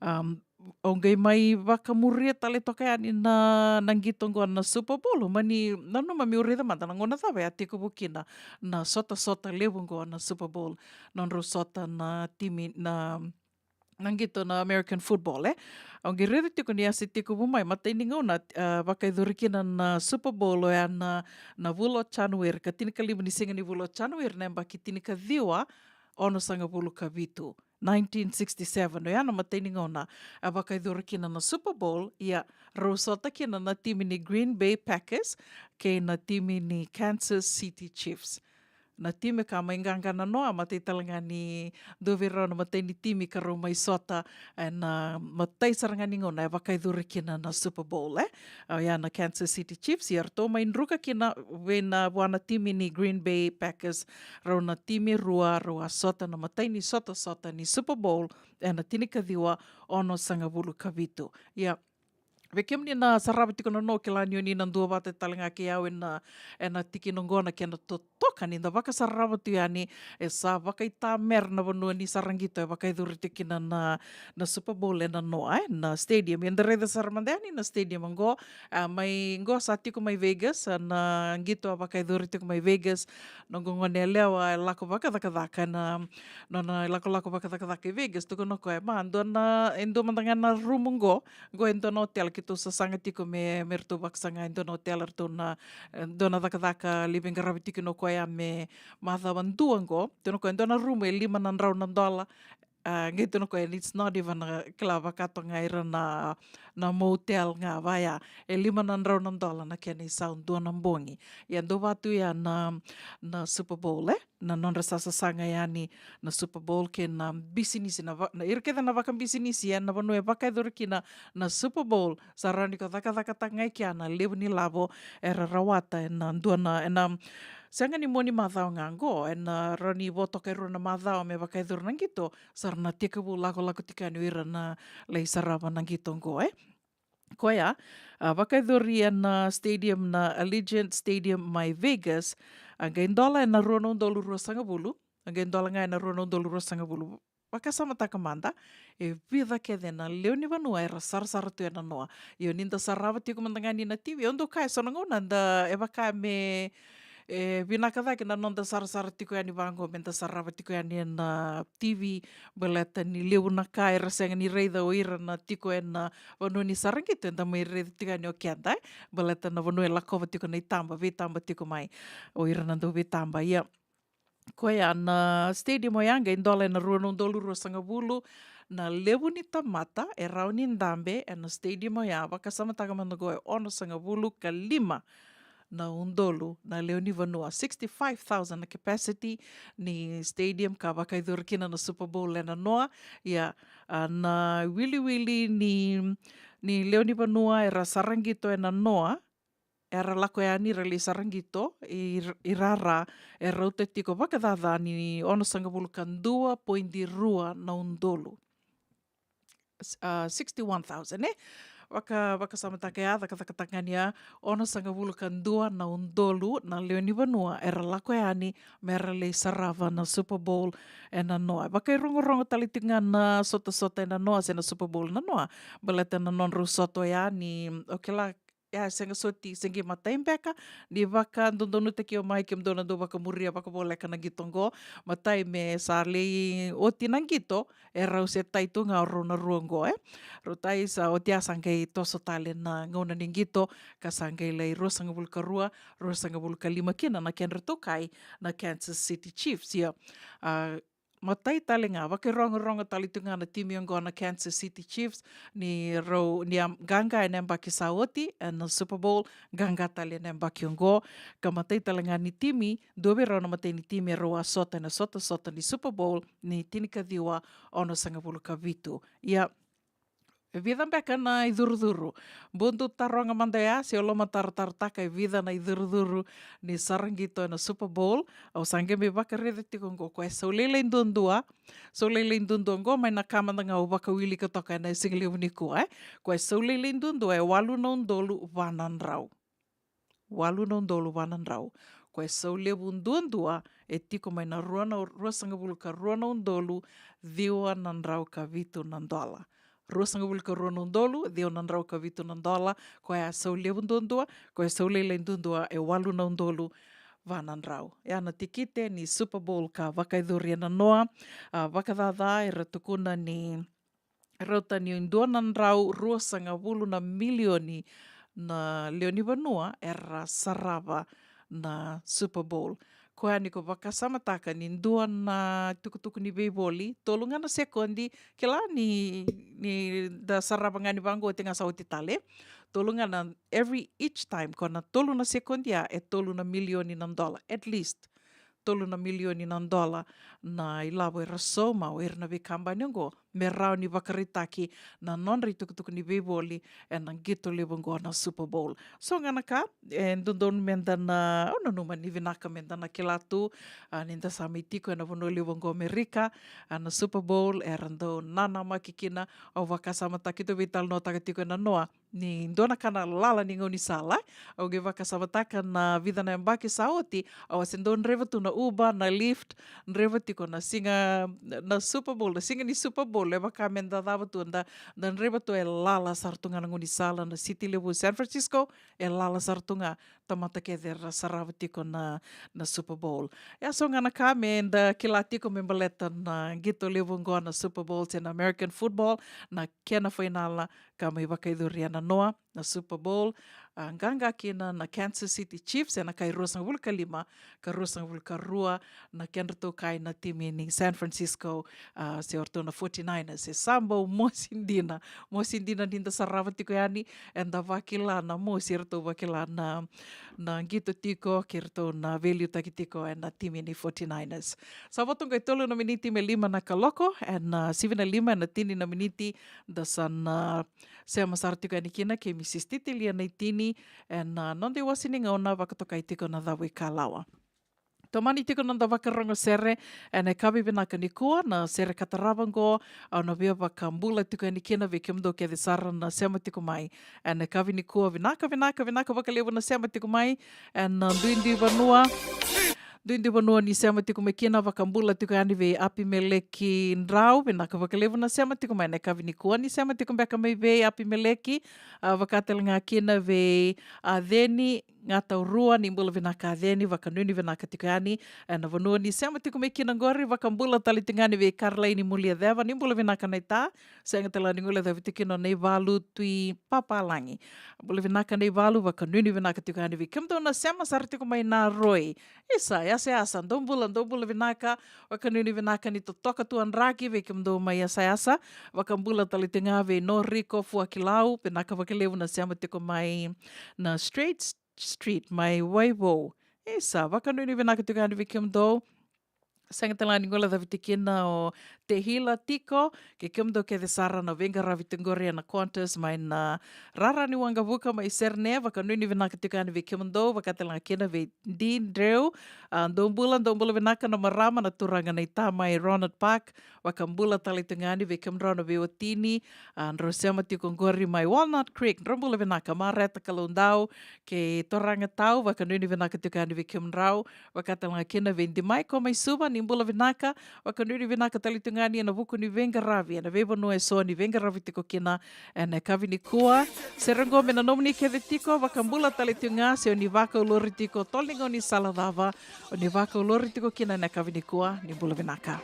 Um, au qai mai vakamuria tale toka yani na, na qito oqo na Super Bowl. Mani nanuma meu raica mada na gauna cava e a tekivu kina na sotasota levu oqo na Super Bowl. Nodrau sota na timi na, na qito na American football, e. Au qai raica tiko ni a se tekivu mai, matai ni gauna, ah, vakayacori kina na Super Bowl oya na, na vula o January, ka tinikalima ni siga ni vula o January na yabaki tinikaciwa onosagavulu ka vitu. Nineteen sixty-seven, oya na matai ni gauna a vakayacori kina na Super Bowl, ia rau sota kina na timi ni Green Bay Packers kei na timi ni Kansas City Chiefs. Na timi ka mai qaqa na noa, matai tale ga ni dua vei rau na matai ni timi ka rau mai sota ena matai sara ga ni gauna e vakayacori kina na Super Bowl, e? Oya na Kansas City Chiefs, ia ratou mai druka kina vei na, vua na timi ni Green Bay Packers, rau na timi e rua rau a sota na matai ni sotasota ni Super Bowl ena tinikaciwa onosagavulu ka vitu. Ia, Vei kemuni na sarava tiko na no, kila ni oni na duavata tale ga kei au ena, ena tikina oqo na kena totoka ni da vakasarava tu yani, e sa vakaitamera na vanua ni sara qito e vakayacori tiko kina na, na Super Bowl ena no, e, na stadium. Eda raica sara mada yani na stadium oqo, a, mai qo sa tiko mai Vegas, a, na qito a vakayacori tiko mai Vegas, na gogone yalewa e lako vakacakacaka na, nona lakolako vakacakacaka i Vegas, tukuna o koya, ma, dua na, e dua mada ga na room oqo, qo e dua na hotel keitou sasaga tiko me, me ratou vakasaga e dua na hotel, ratou na, e dua na cakacaka lai veiqaravi tiko kina o koya me macawa dua qo. Tukuna o koya e dua na rumu e lima na drau na dola. A, qai tukuna o koya, it's not even a, kila, vaka toka ga ira na, na motel ga vaya. E lima na drau na dola na kena isau dua na bogi. Ia dou vatu ia na, na Super Bowl, e? Na nodra sasaga yani na Super Bowl kei na bisinisi, na va-, na ira kece na vakabisinisi ena vanua e vakayacori kina na Super Bowl, sa rawa ni ko cakacakataka ga i kea na levu ni lavo era rawata ena dua na, ena sega ni mua ni macawa ga qo, ena rawa ni vo toka e rua na macawa me vakayacori na qito, sa ra na tekivu lakolako tiko yani o ira na lai sarava na qito qo, e. Koya, a, vakayacori ena stadium, na Allegiant Stadium mai Vegas, a qai dola ena rua na udolu ruasagavulu, a qai dola ga ena rua na udolu ruasagavulu. Vakasamataka mada, e vica kece na lewe ni vanua era sarasara tu ena noa. Io, ni da sarava tiko mada ga ni na T V, au dau kaya so na gauna da, e vaka me, e vinaka cake na noda sarasara tiko yani vaqo, me da sarava tiko yani ena T V, baleta ni levu na ka era sega ni raica o ira na tiko ena vanua ni sara qito, eda mai raica tiko yani o keda, e, baleta na vanua e lakova tiko na itaba, veitaba tiko mai o ira na dau veitaba. Ia, koya na stadium oya qai dola ena rua na udolu ruasagavulu na levu ni tamata e rawa ni dabe ena stadium oya. Vakasamataka mada qo e onosagavulu ka lima na udolu na lewe ni vanua, sixty-five thousand na capacity ni stadium ka vakayacori kina na Super Bowl ena noa. Ia, a, na wiliwili ni, ni lewe ni vanua era sara qito ena noa, era lako yani ra lai sara qito, i, i rara, e rauta tiko vakacaca ni onosagavulu ka dua poidi rua na udolu. S-, a, sixty-one thousand, e? Vaka, vakasamataka ya, cakacakataka ga ni ya, onosagavulu ka dua na udolu na lewe ni vanua era lako yani me ra lai sarava na Super Bowl ena noa. Vakairogorogo tale tiko ga na sotasota ena noa se na Super Bowl na noa, baleta na nodrau sota oya ni, o kila, ya, sega soti, se qai matai beka, ni vakadodonutaki au mai, kemudou na dau vakamuria vakavoleka na qito qo, matai me sa lai oti na qito, e rau se tai tu ga o rau na rua qo, e. Rau tai sa oti ya sa qai toso tale na gauna ni qito, ka sa qai lai ruasagavulu ka rua, ruasagavulu ka lima kina na kedratou kai na Kansas City Chiefs, ia. A, matai tale ga, vakairogorogo tale tu ga na timi oqo na Kansas City Chiefs, ni rau, ni a qaqa ena yabaki sa oti ena Super Bowl, qaqa tale ena yabaki oqo, ka matai tale ga ni timi, dua vei rau na matai ni timi e rau a sota ena sotasota ni Super Bowl ni tinikaciwa onosagavulu ka vitu. Ia, e vica beka na icurucuru? Bau dou taroga mada ya, se o lomataratarataka e vica na icurucuru ni sara qito ena Super Bowl. Au sa qai mai vakaraica tiko oqo, koya e sau lailai duadua, sau lailai duadua oqo, mai na ka mada ga au vakawilika toka ena sigalevu nikua, e. Koya e sau lailai duadua e walu na udolu va na drau. Walu na udolu va na drau. Koya e sau levu duadua e tiko mai na rua na, ruasagavulu ka rua na udolu ciwa na drau ka vitu na dola. Ruasagavulu ka rua na udolu ciwa na drau ka vitu na dola. Koya e sau levu duadua, koya e sau lailai duadua e walu na udolu va na drau. Ya na tikite ni Super Bowl ka vakayacori ena noa, a, vakacaca era tukuna ni rauta ni dua na drau ruasagavulu na milioni na lewe ni vanua era sarava na Super Bowl. Koya ni ko vakasamataka ni dua na tukutuku ni veivoli, tolu ga na sekodi, kila ni, ni da sarava ga ni vaqo oti ga sa oti tale. Tolu ga na, every, each time, ko na tolu na sekodi ya e tolu na milioni na dola, at least. Tolu na milioni na dola na ilavo era sauma o ira na veikabani oqo me rawa ni vakaraitaki na nodra itukutuku ni veivoli ena qito levu oqo na Super Bowl. So ga na ka e dodonu meda na, au nanuma ni vinaka meda na kila tu, a, ni da sa mai tiko ena vanua levu oqo Amerika, a, na Super Bowl era dau nanamaki kina. Au vakasamataka, keitou veitalanoataka tiko ena noa, ni dua na ka na lala ni gaunisala. Au qai vakasamataka na vica na yabaki sa oti, au a se dau draiva tu na Uber, na Lyft, draiva tiko na siga, na Super Bowl, na siga ni Super Bowl, e vaka meda cava tu, da, da draiva tu, e lala sara tu ga na gaunisala, na city levu San Francisco, e lala sara tu ga, tamata kece era sarava tiko na, na Super Bowl. E a so ga na ka meda kila tiko me baleta na qito levu oqo na Super Bowl se na American football, na kena fainala ka mai vakayacori ena noa, na Super Bowl, a, qaqa kina na Kansas City Chiefs ena kai ruasagavulu ka lima ka ruasagavulu ka rua, na kedratou kai na timi ni San Francisco, a, se o ratou na forty-niners. E sa bau mosi dina, mosi dina ni da sarava tiko yani, eda vakila na mosi eratou vakila na, na qito tiko, kei ratou na veiliutaki tiko ena timi ni forty-niners. Sa vo tu qo e tolu na miniti me lima na kaloko, ena, a, sivi na lima ena tini na miniti, da sa na sema sara tiko yani kina kei Mrs Titilia Naitini ena, a, noda iwase ni gauna vakatokai tiko na Cavuikalawa. Tomani tiko na noda vakarogo sere ena yakavi vinaka nikua, na sere ka tarava oqo, au na via vakabula tiko yani kina vei kemudou kece sara na sema tiko mai ena yakavi nikua. Vinaka, vinaka, vinaka vakalevu na sema tiko mai ena, a, duidui vanua. Duidui vanua ni sema tiko mai kina, vakabula tiko yani vei Apimeleki Drau, vinaka vakalevu na sema tiko mai ena yakavi nikua. Ni sema tiko beka mai vei Apimeleki, a, vaka tale ga kina vei, a, Ceni Gataurua, ni bula vinaka Ceni, vakanuinui vinaka tiko yani ena vanua ni sema tiko mai kina oqori. Vakabula tale tiko yani vei Karlaini Muliaceva, ni bula vinaka naita, sega tale ga ni guilecavi tiko kina o Naivalu Tui Papalagi. Bula vinaka Naivalu, vakanuinui vinaka tiko yani vei kemudou na sema sara tiko mai Naroi. Isa, Yasayasa, dou bula, dou bula vinaka, vakanuinui vinaka ni totoka tu a draki vei kemudou mai Yasayasa. Vakabula tale tiko ga vei Noriko Fuakilau, vinaka vakalevu na sema tiko mai na Straight Street mai Waivou. Isa, vakanuinui vinaka tiko yani vei kemudou. Sega tale ga ni guilecavi tiko kina o Tehila Tiko, kei kemudou kece sara na veiqaravi tiko qori ena Qantas mai na rara ni waqavuka mai Serene, vakanuinui vinaka tiko yani vei kemudou, vaka tale ga kina vei Dean Dreu, a, dou bula, dou bula vinaka na marama, na turaga naita mai Ronald Park, vakabula tale tiko ga yani vei kemudrau na veiwatini, a, drau sema tiko qori mai Walnut Creek, drau bula vinaka, Mareta Kaloudau, kei Toraga Tau, vakanuinui vinaka tiko yani vei kemudrau, vaka tale ga kina vei Dimaiko mai Suva, ni bula vinaka, vakanuinui vinaka tale tiko ga yani ena vuku ni veiqaravi ena veivanua eso ni veiqaravi tiko kina ena yakavi nikua. Sere oqo me na nomuni kece tiko, vakabula tale tiko ga se o ni vakaulori tiko, tolo ni gaunisala cava o ni vakaulori tiko kina ena yakavi nikua, ni bula vinaka.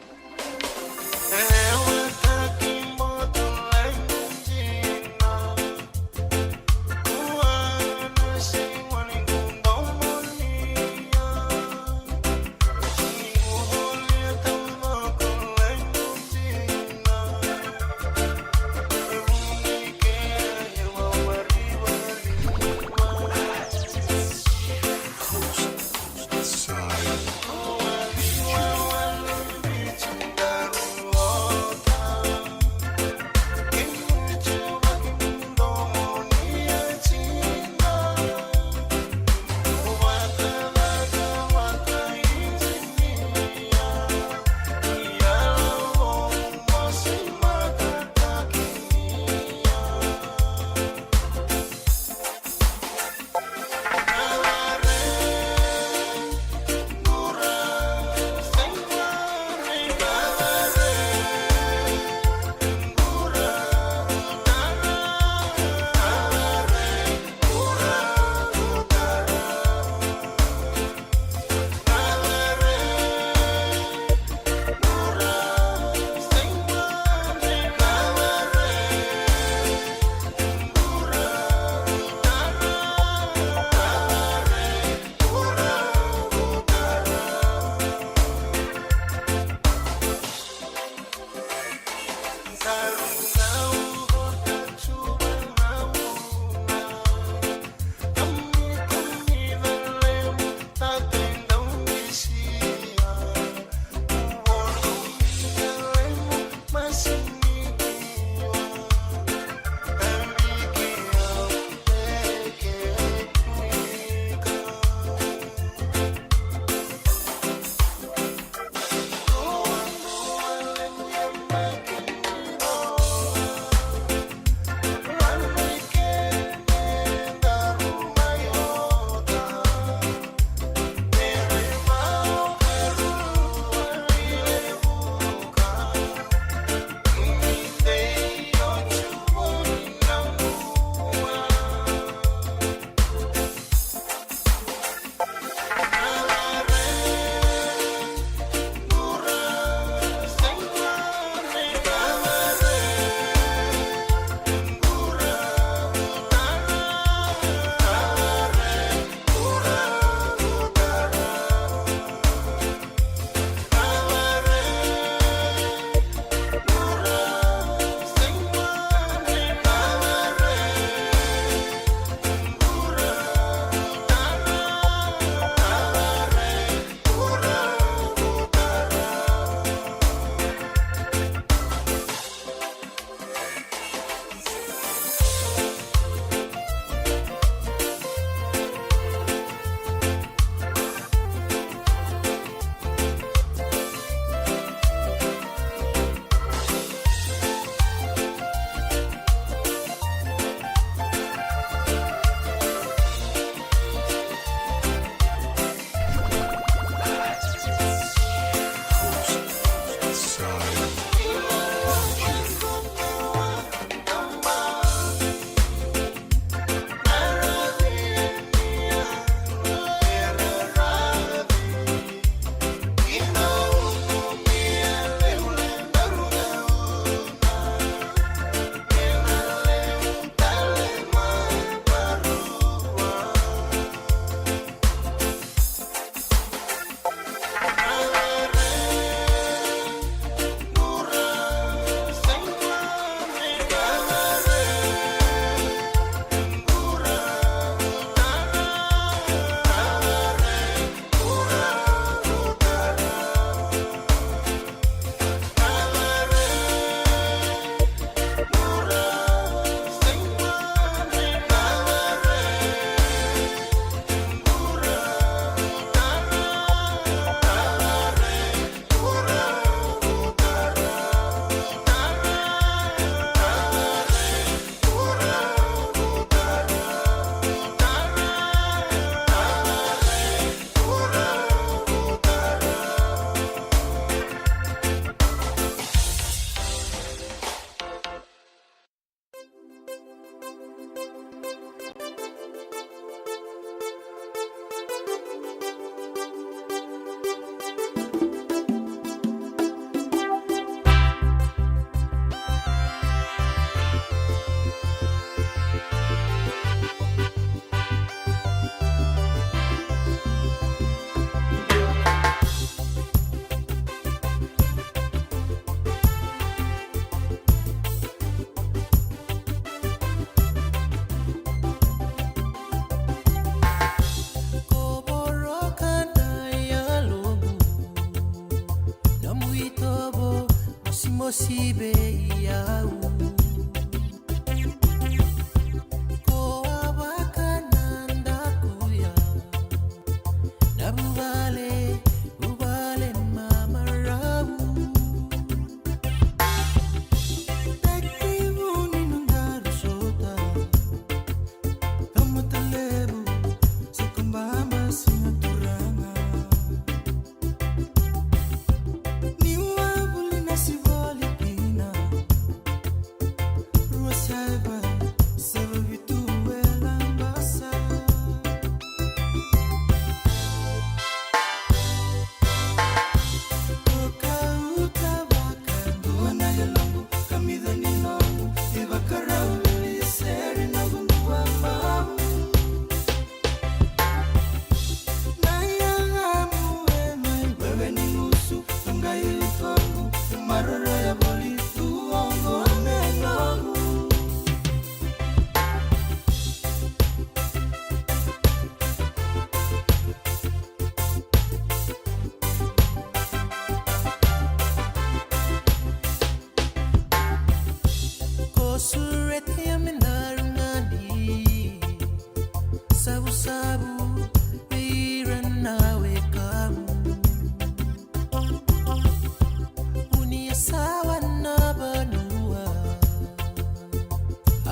Savu vei ira na wekamu. Vuni e sawa na vanua.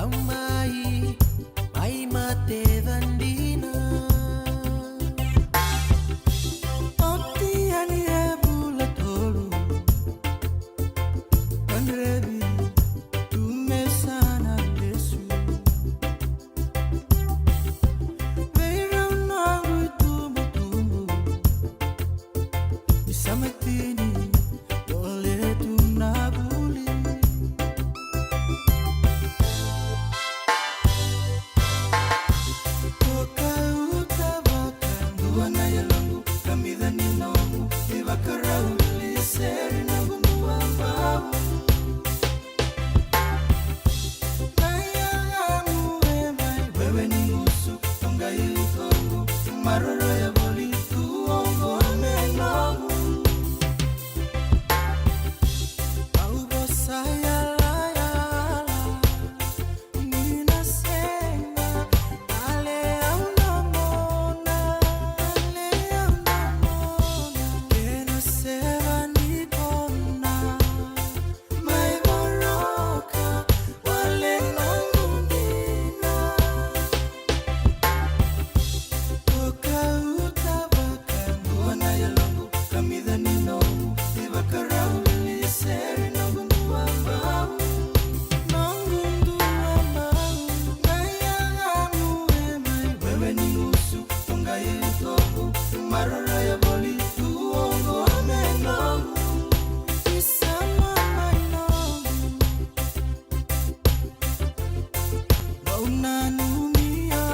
Au mai, mai mate vadina. Oti yani e vula tolu. Kadrevi tu me sa na lesu. Vei rau noqu itubutubu, ni sa mai tini, vole tu na vuli. Ko kauta vakadua na yaloqu, kamica ni noqu ivakarau, vili e sere noqu duabau. Na yagamu e mai wewe ni gusu, toqai utoqu, maroroya voli tu oqo me noqu. Au vosa yalayala, ni na sega, ale au na mona, ale au na mona. Kena seva ni kona. Mai voroka, wale noqu dina. Ko kauta vakadua na yaloqu, kamica ni noqu ivakarau, vili e sere noqu duabau. Noqu duabau. Na yagamu e mai wewe ni gusu, toqai utoqu, maroroya voli tu oqo me noqu. Isama mai noqu. Vau nanumi au.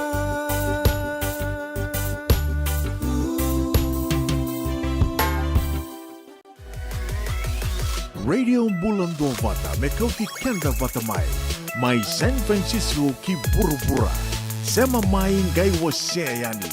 Radio Bula Duavata, me kauti keda vata mai. Mai San Francisco ki vuravura. Sema mai, qai wasea yani.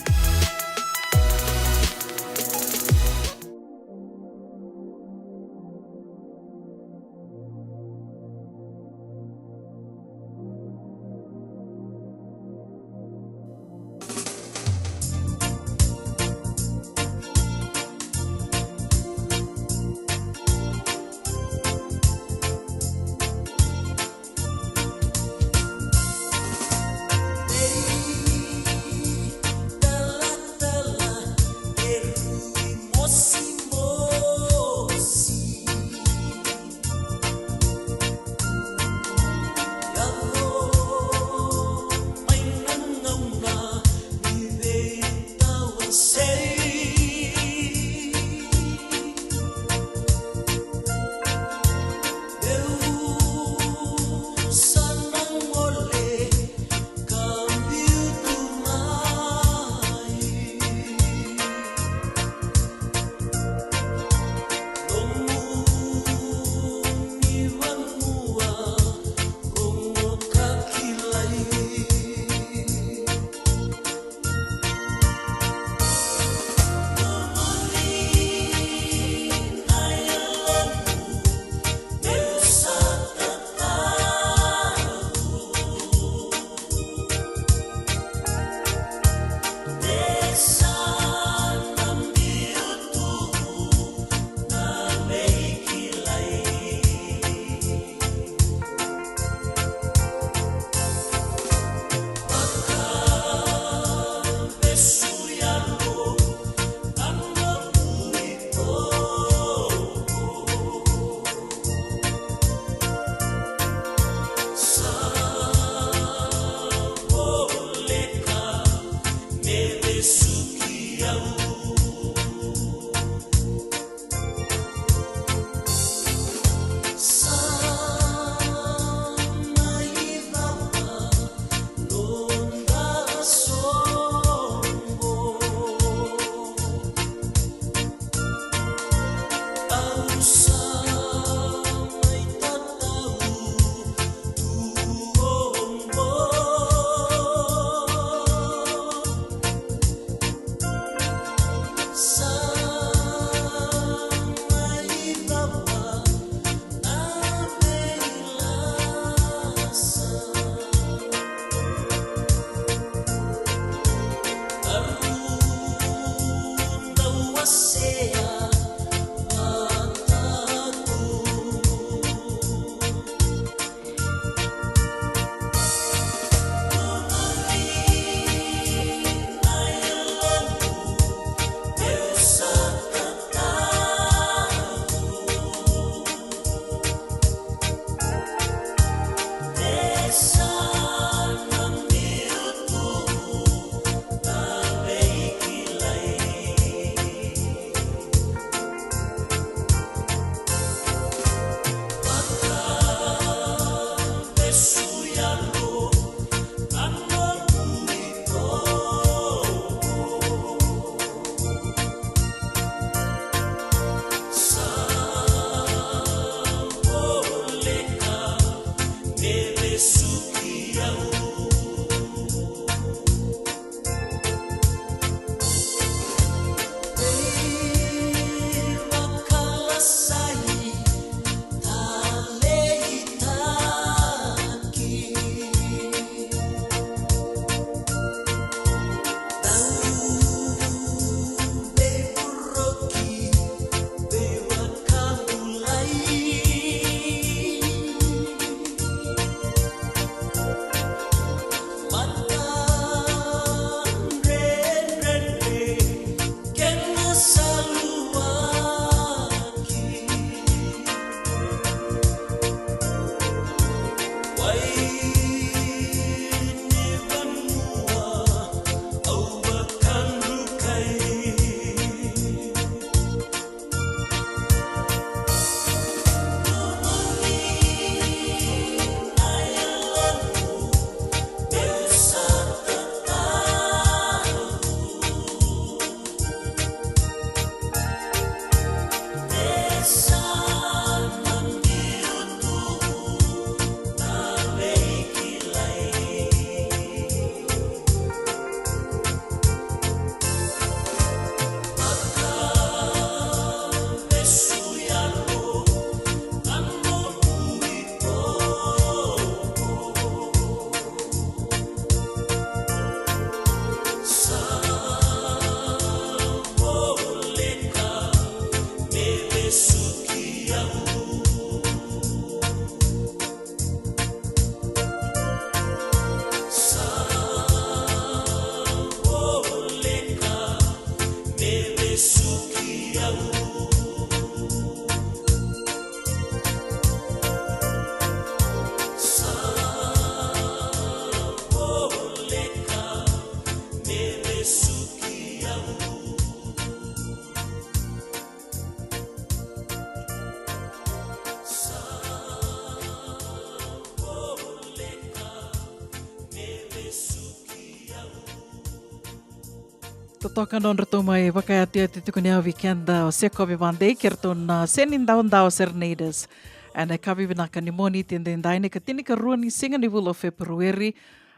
Totoka nodratou mai vakayatiyati tiko ni au vei keda o Sekovi Vadei kei ratou na Seni Daudau Serenaders. Ena yakavi vinaka ni Moniti edaidai, na ikatinikarua ni siga ni vula o Feperueri.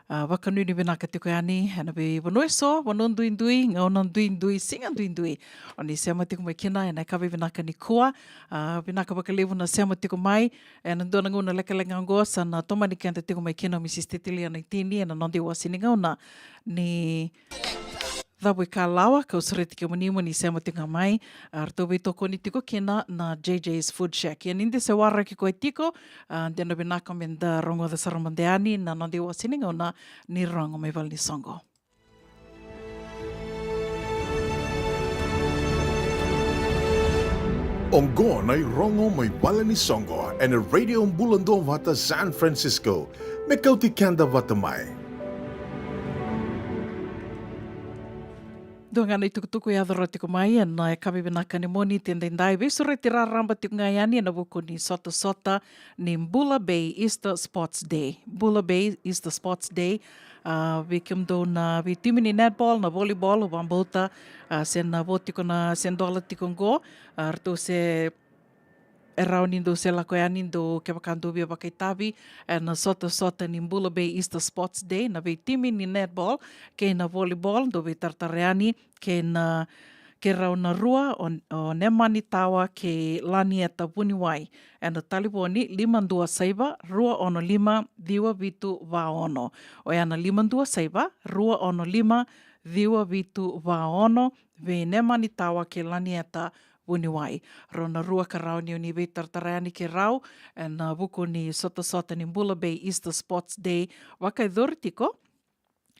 A, vakanuinui vinaka tiko yani ena veivanua eso, vanua duidui, gauna duidui, siga duidui o ni sema tiko mai kina ena yakavi vinaka nikua. A, vinaka vakalevu na sema tiko mai ena dua na gauna lekaleka oqo, sa na tomani keda tiko mai kina o Misisi Titilia Naitini ena noda iwase ni gauna ni Cavuikalawa, kau sureti kemuni mo ni sema tiko ga mai. A, ratou veitokoni tiko kina na J J's Food Shack. Ia ni da se waraki koya tiko, a, de na vinaka meda rogoca sara mada yani na noda iwase ni gauna ni Rogo mai Valenisoqo. Oqo na iRogo mai Valenisoqo ena Radio Bula Duavata San Francisco. Me kauti keda vata mai. Dua ga na itukutuku e yaco rawa tiko mai ena yakavi vinaka ni Moniti edaidai, veisureti raraba tiko ga yani ena vuku ni sotasota ni Bula Bay Easter Sports Day. Bula Bay Easter Sports Day, a, vei kemudou na veitimi ni netball, na volleyball, au vakabauta, a, se na vo tiko na, se dola tiko oqo, a, ratou se e rawa ni dou se lako yani dou kevaka dou via vakaitavi ena sotasota ni Bula Bay Easter Sports Day, na veitimi ni netball kei na volleyball, dou veitaratara yani kei na, kei rau na rua o, o Nemani Tawa kei Lanieta Vuniwai ena talevoni lima dua saiva, rua ono lima, ciwa vitu va ono. Oya na lima dua saiva, rua ono lima, ciwa vitu va ono, vei Nemani Tawa kei Lanieta Vuniwai. Rau na rua ka rawa ni o ni veitaratara yani kei rau ena vuku ni sotasota ni Bula Bay Easter Sports Day, vakayacori tiko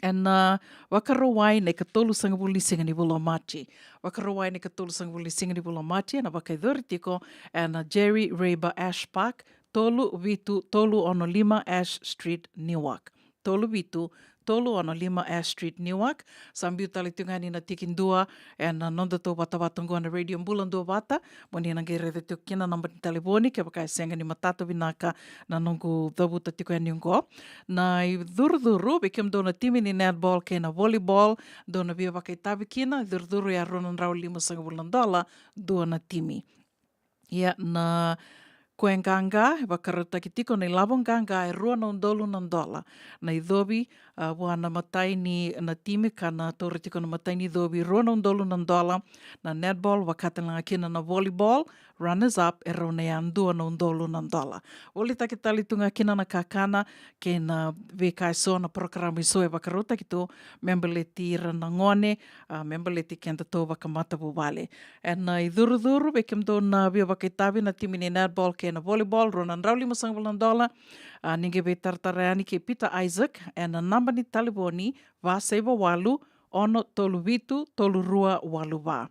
ena, a, Vakarauwai na ikatolusagavulu ni siga ni vula o Maji. Vakarauwai na ikatolusagavulu ni siga ni vula o Maji ena vakayacori tiko ena Jerry Rayburn Ash Park, tolu vitu tolu ono lima Ash Street, Newark. Tolu vitu tolu ono lima Ash Street, Newark. Sa biu tale tiko ga yani na tikidua ena nodatou vatavata oqo na Radio Bula Duavata, mo ni na qai raica tiko kina na naba ni talevoni kevaka e sega ni matata vinaka na noqu cavuta tiko yani oqo. Na icurucuru vei kemudou na timi ni netball kei na volleyball, dou na via vakaitavi kina, icurucuru ya rua na drau limasagavulu na dola dua na timi. Ia na koya qaqa, e vakarautaki tiko na ilavo qaqa e rua na udolu na dola. Na icovi, a, vua na matai ni na timi ka na taura tiko na matai ni icovi, rua na udolu na dola. Na netball, vaka tale ga kina na volleyball, runners up, e rau na ya dua na udolu na dola. Volitaki tale tu ga kina na kakana kei na veika eso, na porokaramu eso e vakarautaki tu me baleti ira na gone, a, me baleti kedatou vakamatavuvale. Ena icurucuru vei kemudou na via vakaitavi na timi ni netball kei na volleyball, rua na drau limasagavulu na dola. A, ni qai veitaratara yani kei Peter Isaac ena naba ni talevoni va saiva walu, ono tolu vitu, tolu rua walu va.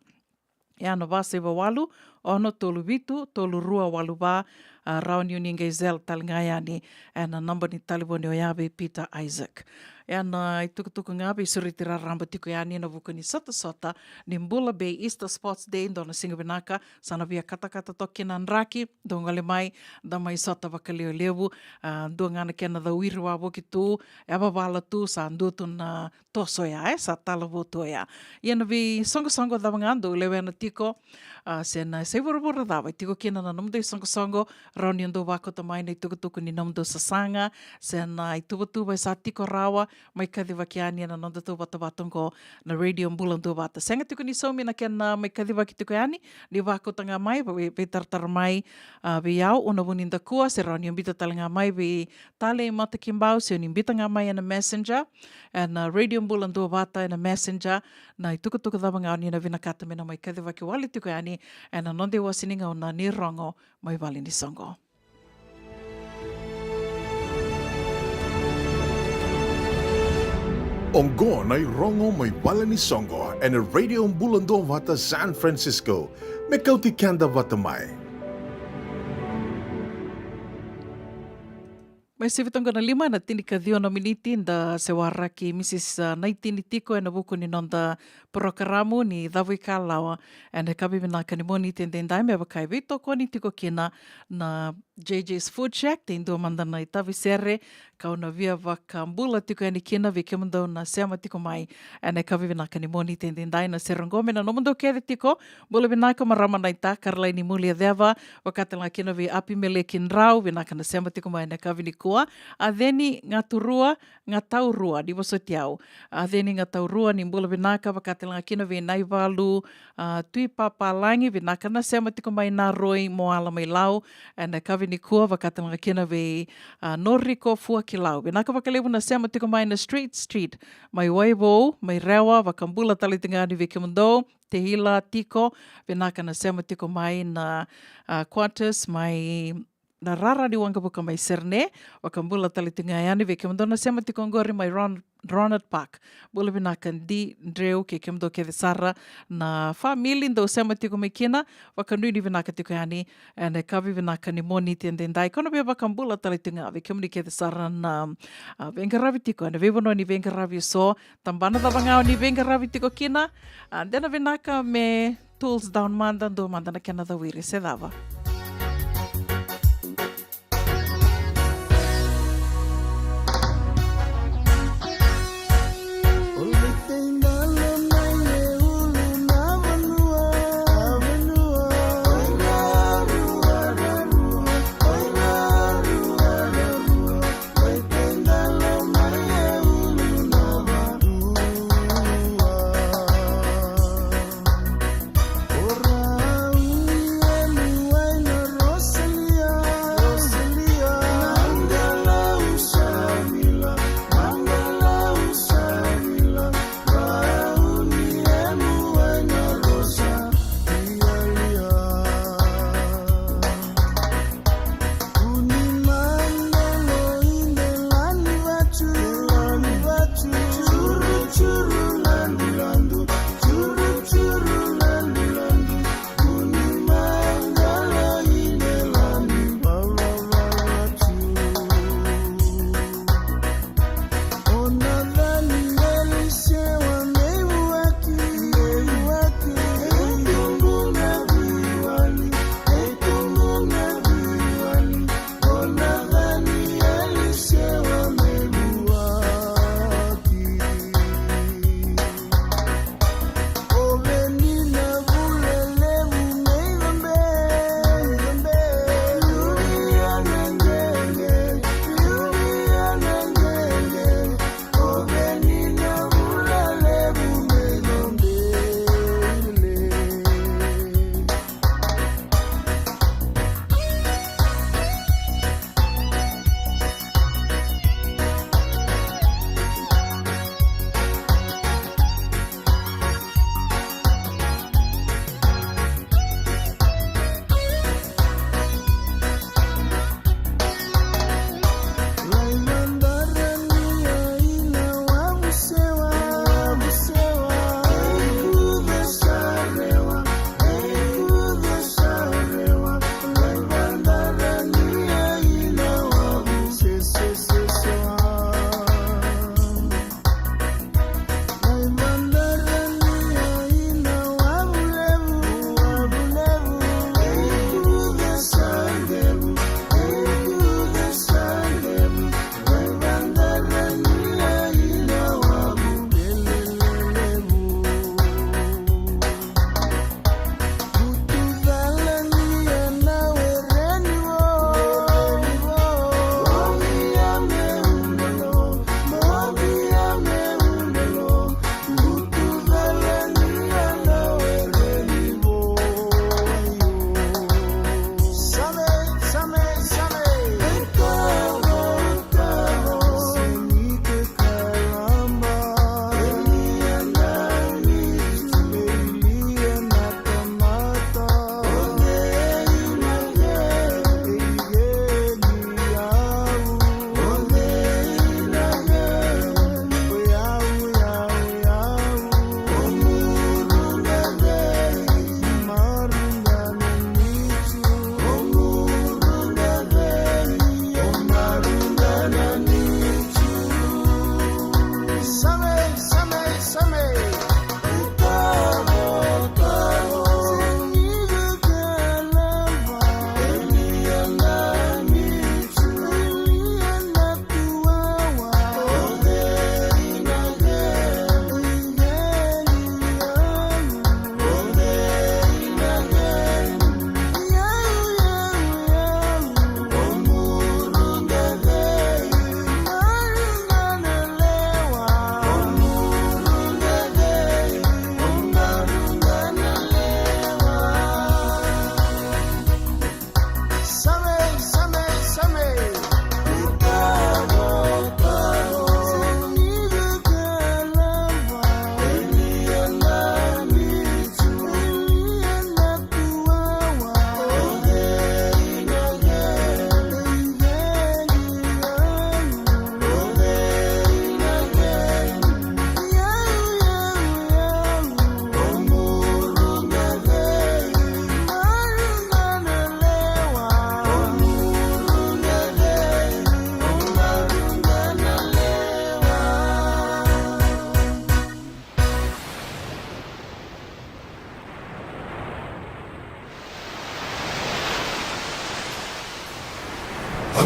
Ia na va saiva walu, ono tolu vitu, tolu rua walu va. A, rawa ni o ni qai Zelle tale ga yani ena naba ni talevoni oya vei Peter Isaac. Ia na itukutuku ga veisureti raraba tiko yani ena vuku ni sotasota ni Bula Bay Easter Sports Day, dua na siga vinaka, sa na via katakata toka kina na draki, dou gole mai, da mai sota vakalevulevu. A, dua ga na kena cawiri wavoki tu, e vavala tu, sa dua tu na toso ya, e sa talavotu oya. Ia na veisoqosoqo cava ga dou lewena tiko, a, se na, se i vuravura cava e tiko kina na nomudou isoqosoqo, rawa ni o dou vakauta mai na itukutuku ni nomudou sasaga, se na ituvatuva e sa tiko rawa, mai kacivaki yani ena nodatou vatavata oqo na Radio Bula Duavata. Sega tiko ni saumi na kena mai kacivaki tiko yani, ni vakauta ga mai, vei, veitaratara mai, a, vei au, Una Vunidakua, se rawa ni o biuta tale ga mai vei Talei Matakibau, se o ni biuta ga mai ena Messenger, ena Radio Bula Duavata ena Messenger, na itukutuku cava ga o ni na vinakata me na mai kacivaki wale tiko yani ena noda iwase ni gauna ni Rogo mai Valenisoqo. Oqo na iRogo mai Valenisoqo ena Radio Bula Duavata San Francisco. Me kauti keda vata mai. Mai sivi toka na lima na tinikaciwa na miniti da se waraki Mrs, ah, Naitini tiko ena vuku ni noda porokaramu ni Cavuikalawa. Ena yakavi vinaka ni Moniti edaidai me vaka e veitokoni tiko kina na J J's Food Shack, e dua mada na itavi sere kau na via vakabula tiko yani kina vei kemudou na sema tiko mai. Ena yakavi vinaka ni Moniti edaidai na sere oqo me na nomudou kece tiko. Bula vinaka marama naita, Karalaini Muliaceva, vakatalega kina vei Apimeleki Drau, vinaka na sema tiko mai ena yakavi nikua. A Ceni Gaturua, Gataurua, ni vosoti au. A Ceni Gataurua, ni bula vinaka, vakatalega kina vei Naivalu, ah, Tuipapalagi, vinaka na sema tiko mai Naroi, Moala mai Lau, ena yakavi nikua, vakatalega kina vei, ah, Noriko Fuakilau. Vinaka vakalevu na sema tiko mai na Street Street, mai Waivou, mai Rewa, vakabula tale tiko ga yani vei kemudou. Teila tiko, vinaka na sema tiko mai na, ah, quarters, mai na rara ni waqavuka mai Serene, vakabula tale tiko ga yani vei kemudou na sema tiko oqori mai Ron-, Ronald Park. Bula vinaka Di Dreu kei kemudou kece sara na famili dou sema tiko mai kina, vakanuinui vinaka tiko yani, ena yakavi vinaka ni Moniti edaidai. Kau na via vakabula tale tiko ga vei kemuni kece sara na, ah, veiqaravi tiko ena veivanua ni veiqaravi eso, tabana cava ga o ni veiqaravi tiko kina, ah, dena vinaka me tools down mada, dua mada na kena cawiri se cava.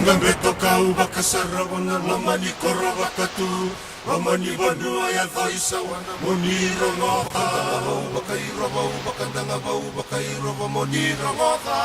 Gabe toka au vakasarava na loma ni koro vakatu. Loma ni vanua yaco i sawana mo ni rogoca. Vau vakairo, vau vakadaga, vau vakairo, va mo ni rogoca.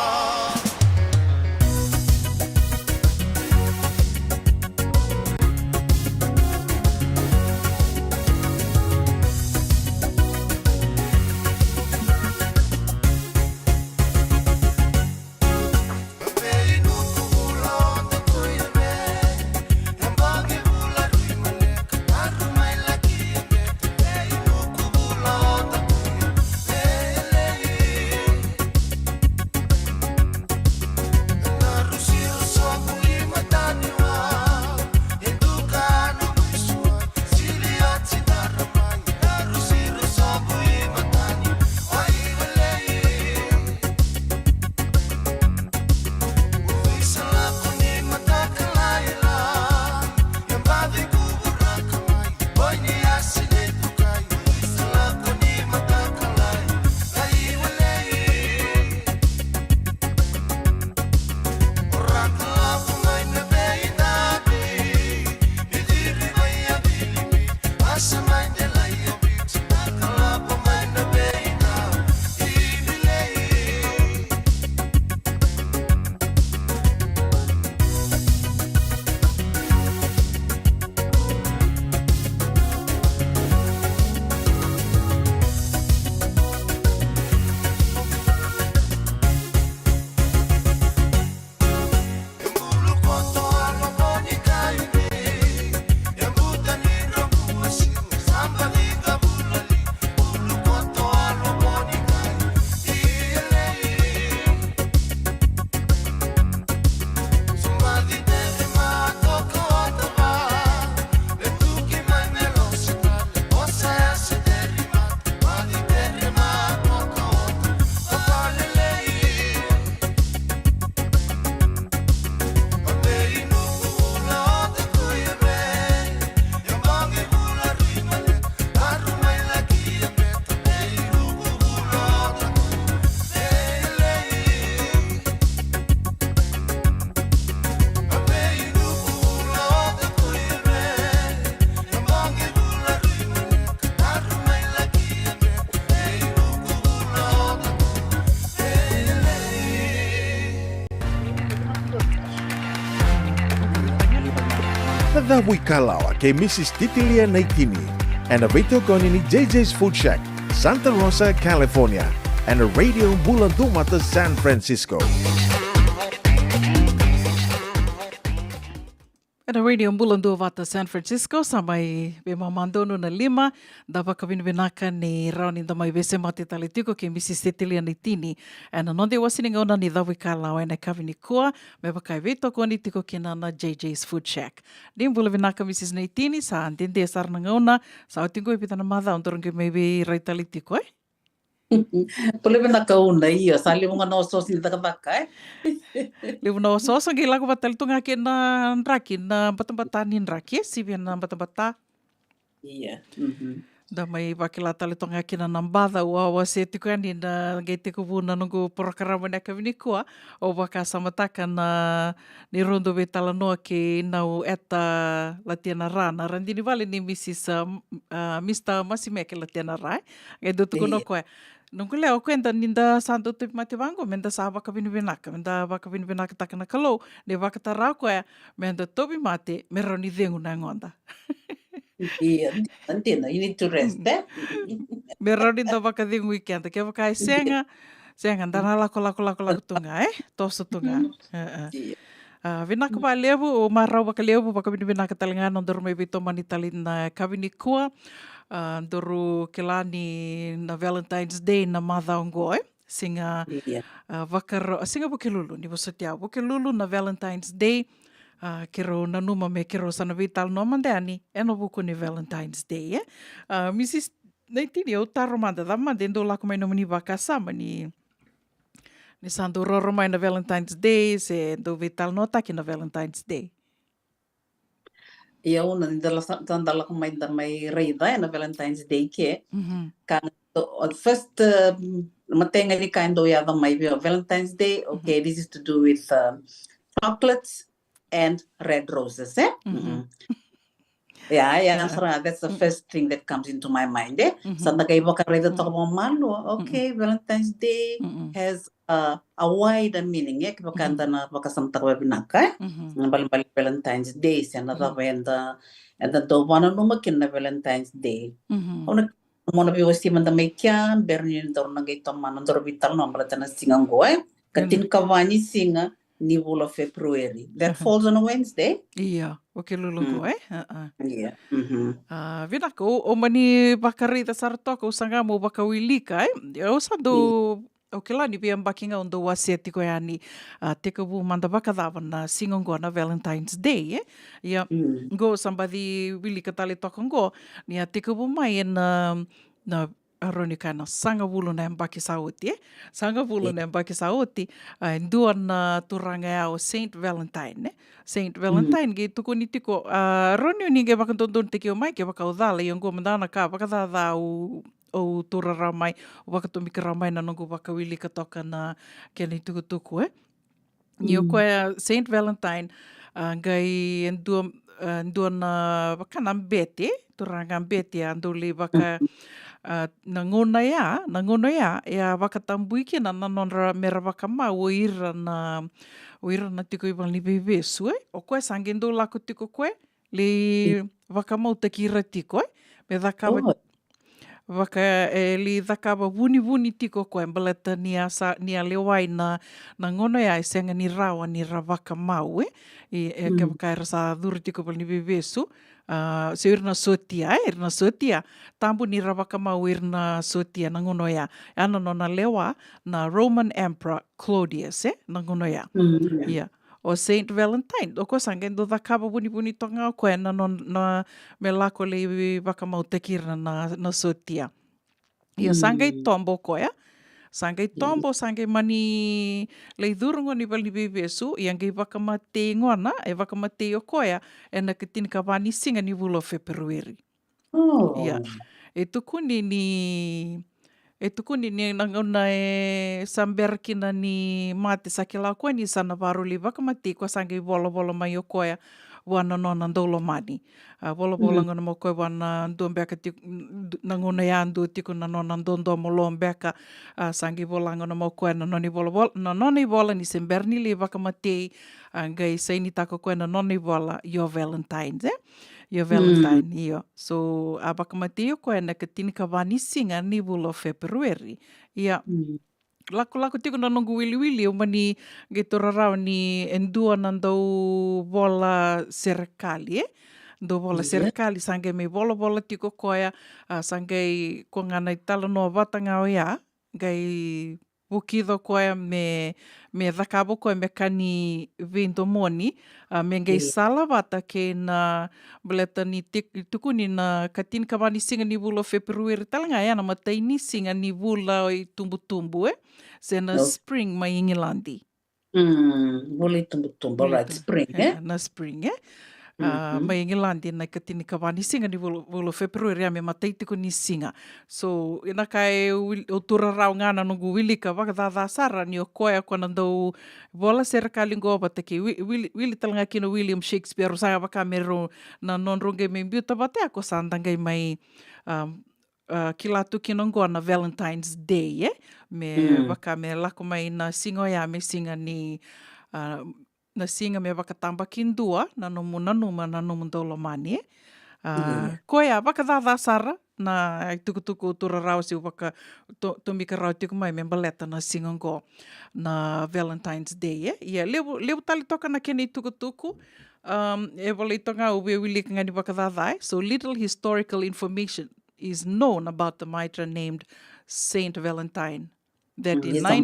Na cavu i Kalawa kei Mrs Titilia Naitini, ena veitokoni ni J J's Food Shack, Santa Rosa, California, ena Radio Bula Duavata San Francisco. Ena Radio Bula Duavata San Francisco, sa mai veimamadonu na lima. Da vakavinavinaka ni rawa ni da mai veisemati tale tiko kei Mrs Titilia Naitini ena noda iwase ni gauna ni Cavu i Kalawa ena yakavi nikua, me vaka e veitokoni tiko kina na J J's Food Shack. Ni bula vinaka Mrs Naitini, sa dede sara na gauna, sa oti qo e vica na macawa daru qai mai veirai tale tiko, e? Bula vinaka Una, io, sa levu ga na osooso ni cakacaka, e? Levu na osooso, qai lako vata tale tu ga kei na draki, na batabata ni draki, e sivia na batabata. Ia. Da mai vakila tale toka ga kina na baca au a wasea tiko yani na qai tekivu na noqu porokaramu ena yakavi nikua. Au vakasamataka na ni rau dau veitalanoa kei Naueta Latianara, na radini vale ni Mrs, a, Mr Masimeke Latianara, e. Qai dau tukuna o koya, noqu lewa, o koya da, ni da sa dau tauvimate vaqo, me da sa vakavinavinaka, me da vakavinavinakataka na Kalou ni vakatara o koya me da tauvimate me rawa ni cegu na yagoda. Ia, dina, dina, you need to rest, e? Me rawa ni da vakacegui keda, kevaka e sega, sega, da na lako, lako, lako, lako tu ga, e? Toso tu ga. Ia. A, vinaka vakalevu, au marau vakalevu, vakavinavinaka tale ga na nodaru mai veitomani tale na yakavi nikua. A, daru kila ni na Valentine's Day na macawa oqo, e? Siga, a, vakaro, a, siga Vukelulu, ni vosoti au, Vukelulu na Valentine's Day. A, keirau nanuma me keirau sa na veitalanoa mada yani ena vuku ni Valentine's Day, e? A, Mrs Naitini, au taro mada, cava mada e dau lako mai nomuni vakasama ni, ni sa dau roro mai na Valentine's Day, se dau veitalanoataki na Valentine's Day? Ia, Una, ni da lasa, da lako mai, da mai raica ena Valentine's Day ke. Ka na, o, first, um, matai ga ni ka e dau yaco mai vei au Valentine's Day, okay, this is to do with, um, chocolates. and red roses, eh? Mm-hmm. Yeah, yeah, that's the first thing that comes into my mind, eh? Mm-hmm. Sa da qai vakaraica toka vakamalua, okay, Valentine's Day has a, a wider meaning, eh? Kevaka eda na vakasamataka vakavinaka, eh? Na balebale Valentine's Day, se na cava eda, eda dau vakananuma kina na Valentine's Day. Au na, mo na veiwasei mada mai kea, bera ni daru na qai tomana, daru veitalanoa baleta na siga oqo, eh? Ka tinikava ni siga ni vula o February. That falls on a Wednesday. Ia, o ke luluqu, eh? Ia. A, vinaka, au mani vakaraica sara toka, au saga meu vakawilika, eh? Au sa dau, au kila ni veiyabaki ga au dau wasea tiko yani, a, tekivu mada vakacava na siga oqo na Valentine's Day, eh? Ia, qo sa baci wilika tale toka qo, ni a tekivu mai ena, na, a, rawa ni kaya na sagavulu na yabaki sa oti, eh? Sagavulu na yabaki sa oti, a, e dua na turaga ya o Saint Valentine, eh? Saint Valentine, qai tukuni tiko, a, rawa ni o ni qai vakadodonutaki au mai kevaka au cala, ia oqo mada na ka vakacaca au, au taura rawa mai, au vakatomika rawa mai na noqu vakawilika toka na kena itukutuku, eh? Ni o koya Saint Valentine, a, qai e dua, a, dua na vaka na bete, turaga bete, a dau lai vaka, a, na gauna ya, na gauna ya, e a vakatabui kina na nodra mera vakamau o ira na, o ira na tiko i valeniveivesu, eh? O koya sa qai dau lako tiko koya, lai vakamautaki ira tiko, eh? Me cakava, vaka, e, lai cakava vunivuni tiko koya, baleta ni a sa, ni a lewai na, na gauna ya e sega ni rawa ni ra vakamau, eh? I, e, kevaka era sa curu tiko valeniveivesu, a, se ira na sotia, eh? Ira na sotia, tabu ni ra vakamau ira na sotia na gauna ya. Ya na nona lewa na Roman Emperor Claudius, eh? Na gauna ya. Ia. O Saint Valentine, o koya sa qai dau cakava vunivuni toka ga o koya na nona, na, me lako lai vakamautaki ira na, na sotia. Ia sa qai tobo o koya. Sa qai tobo, sa qai mani lai curu gona i valeniveivesu, ia qai vakamatei gona, e vakamatei o koya, ena ka tinikava ni siga ni vula o February. Ia. E tukuni ni, e tukuni ni na gauna e sa bera kina ni mate, sa kila o koya ni sa na varau lai vakamatei, koya sa qai volavola mai o koya vua na nona daulomani. A, volavola gona mai o koya vua na dua beka tiko, na gauna ya dua tiko na nona dodomo lo beka, a, sa qai vola gona mai o koya na nona ivolavola, na nona ivola ni se bera ni lai vakamatei, a, qai sainitaka o koya na nona ivola, Your Valentine, eh? Your Valentine, io. So, a vakamatei o koya ena ka tinikava ni siga ni vula o February. Ia, lakolako tiko na noqu wiliwili, au mani qai taura rawa ni e dua na dauvola serekali, eh? Dauvola serekali, sa qai mai volavola tiko o koya, a, sa qai koya ga na italanoa vata ga oya, qai vukica o koya me, me cakava o koya me ka ni veidomoni, a, me qai sala vata kei na, baleta ni tik-, tukuni na ka tinikava ni siga ni vula o February tale ga, ya na imatai ni siga ni vula o itubutubu, eh? Se na spring mai Igiladi. Mm, vula itubutubu, right, spring, eh? Na spring, eh? A, mai Igiladi na ka tinikava ni siga ni vula, vula o February, ya me imatai tiko ni siga. So, ena ka e wil-, au taura rawa ga na noqu wilika vakacaca sara ni o koya ko na dauvola serekali qo vata kei Wi-, Wili-, Wili tale ga kina o William Shakespeare, au sa vaka me rau na nodrau qai mai biuta vata ya, ko sa da qai mai, a, a, kila tu kina oqo na Valentine's Day, eh? Me vaka me lako mai na siga oya me siga ni, a, na siga me vakatabakidua na nomu nanuma na nomu daulomani, eh? A, koya vakacaca sara na itukutuku au taura rawa se au vaka to-, tomika rawa tiko mai me baleta na siga oqo na Valentine's Day, eh? Ia, levu, levu tale toka na kena itukutuku, um, e volai toka ga au via wilika ga ni vakacaca, eh? So, little historical information is known about the martyr named Saint Valentine. That in nine,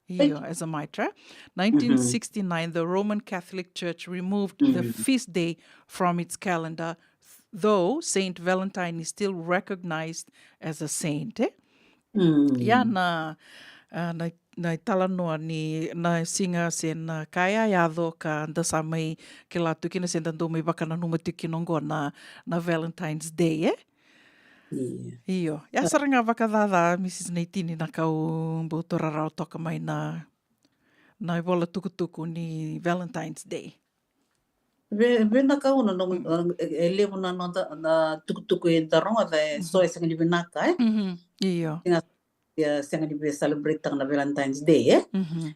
io, as a martyr. Nineteen sixty-nine, the Roman Catholic Church removed the feast day from its calendar, though Saint Valentine is still recognized as a saint, eh? Ia na, a, na, na italanoa ni na siga se na ka e a yaco ka da sa mai kila tu kina se da dau mai vakananuma tu kina oqo na, na Valentine's Day, eh? Io. Io. Ya sara ga vakacaca, Missus Naitini, na ka au bau taura rawa toka mai na, na ivola tukutuku ni Valentine's Day. Ve, vinaka, au na noqu, e, e levu na noda na tukutuku e da rogoca, e so e sega ni vinaka, e. Io. Ia sega ni via celebrate taka na Valentine's Day, e.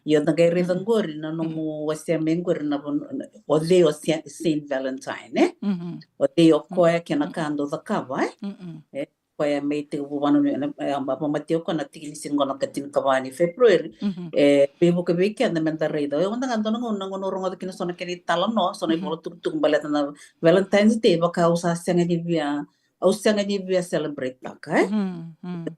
Io, da qai raica qori na nomu wasea mai qori na, o cei o Saint Valentine, e. O cei o koya kei na ka dau cakava, e. Koya mai tekivu vana ni, e, a, a, vamatea o koya na tiki ni siga qo na ka tinikava ni February. E veivuke vei keda me da raica. E, o da ga dua na gauna, na gauna au rogoca kina so na kena italanoa, so na ivola tukutuku baleta na Valentine's Day, vaka au sa sega ni via, au sega ni via celebrate taka, e.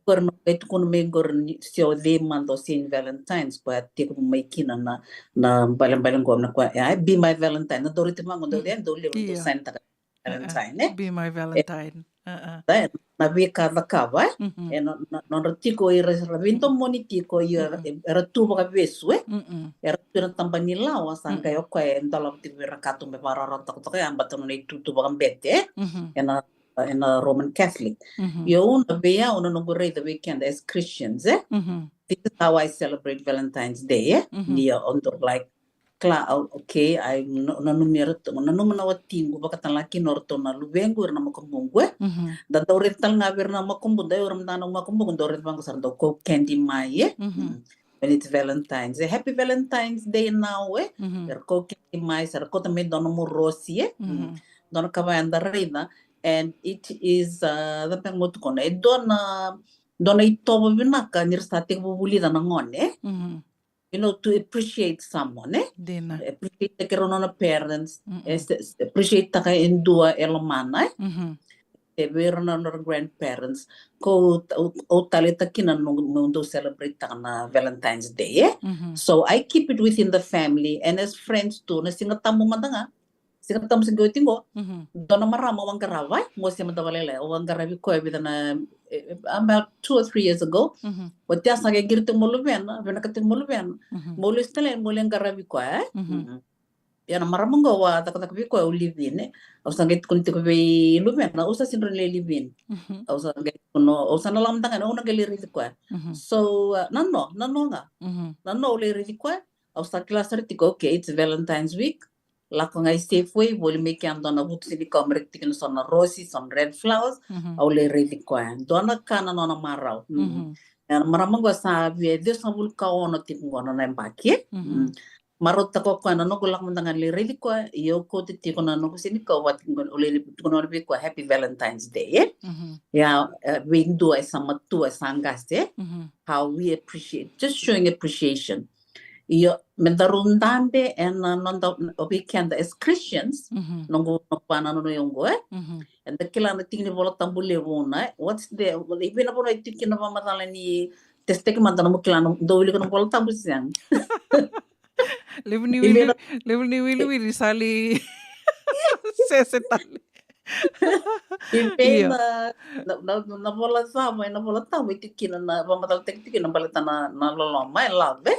Qori na qai tukuna mai qori ni se o cei mada o Saint Valentine's, koya tekivu mai kina na, na balebale qo na koya, e, Be My Valentine. Na dau raica vaqo, dau, dau levu, dau sign taka. Valentine, e? Be My Valentine. E, na veika cakava, e? E, na, na, nodra tiko ira, era veidomoni tiko, io, era, era tu vakavesu, e? Era tu ena taba ni lawa, sa qai o koya e dolava tiko vei ira kece me vakararawataka toka ya, baleta nona itutu vakabete, e? Ena, ena Roman Catholic. Io, au na vei au, na noqu raica vei keda as Christians, e? This is how I celebrate Valentine's Day, e? Ni o dau like, kila, au, okay, au nanumi iratou, nanuma na watiqu, vakatale ga kina o ratou na luvequ, ira na makubuqu, e. Da dau raica tale ga vei ira na makubuqu, dau ira mada na makubuqu, dau raica vaqo sa ra dau kau candy mai, e. When it's Valentine's, e, Happy Valentine's Day now, e. Era kau candy mai, sa ra kauta mai dua nomu rosi, e. Dua na ka vaya da raica, and it is, uh, the best mo tukuna, e dua na, dua na itovo vinaka ni ra sa tekivu vulica na gone, e. You know, to appreciate someone, e? Dina. Appreciate taka e rau nona parents, e, se, se appreciate taka e dua e lomana, e? Se vei ira na nona grandparents, ko au, au taleitaka kina na noqu, meu dau celebrate taka na Valentine's Day, e? So I keep it within the family, and as friends too, na Siga Tabu mada ga, Siga Tabu se qai oti qo. Dua na marama au a qarava, e, mo se mada valailai, au a qaravi koya vica na, e, about two or three years ago. Oti ya sa qai qiri tiko mo luvena, vinaka tiko mo luvena. Mo lesu tale, mo lai qaravi koya, e? Ia na marama qo au a cakacaka vei koya, au live in, e. Au sa qai tukuna tiko vei luvena, au sa sega ni lai live in. Au sa qai tukuna, au sa na lako mada ga, au na qai lai raici koya. So, uh, na no, na no ga. Na no au lai raici koya, au sa kila sara tiko, okay, it's Valentine's week. Lako ga i Safeway, voli mai kea dua na vutu senikau me ra tiki na so na rosi, so na red flowers, au lai raici koya. Dua na ka na nona marau. E, na marama qo sa via ciwasagavulu ka ono tiko qo na nona yabaki. Marautaka o koya na noqu lako mada ga lai raici koya, ia au kauta tiko na noqu senikau vata qo, au lai tukuna vei koya, Happy Valentine's Day, e? Ia, e, vei dua e sa matua, e sa qase, e? How we appreciate, just showing appreciation. Io, me daru dabe ena noda, o vei keda as Christians, noqu, noqu vanua, noqu, e? Eda kila na tiki ni Vola Tabu levu na, e? What's the, i vei na vanua e tiko kina vakamacala ni testeki mada na mo kila na, dau wilika na Vola Tabu se sega? Levu ni wili, levu ni wiliwili sa lai sese tale. I vei na, na, na, na vola cava, na Vola Tabu e tiko kina na vakamacalataki tiko kina baleta na, na loloma, e, love, e?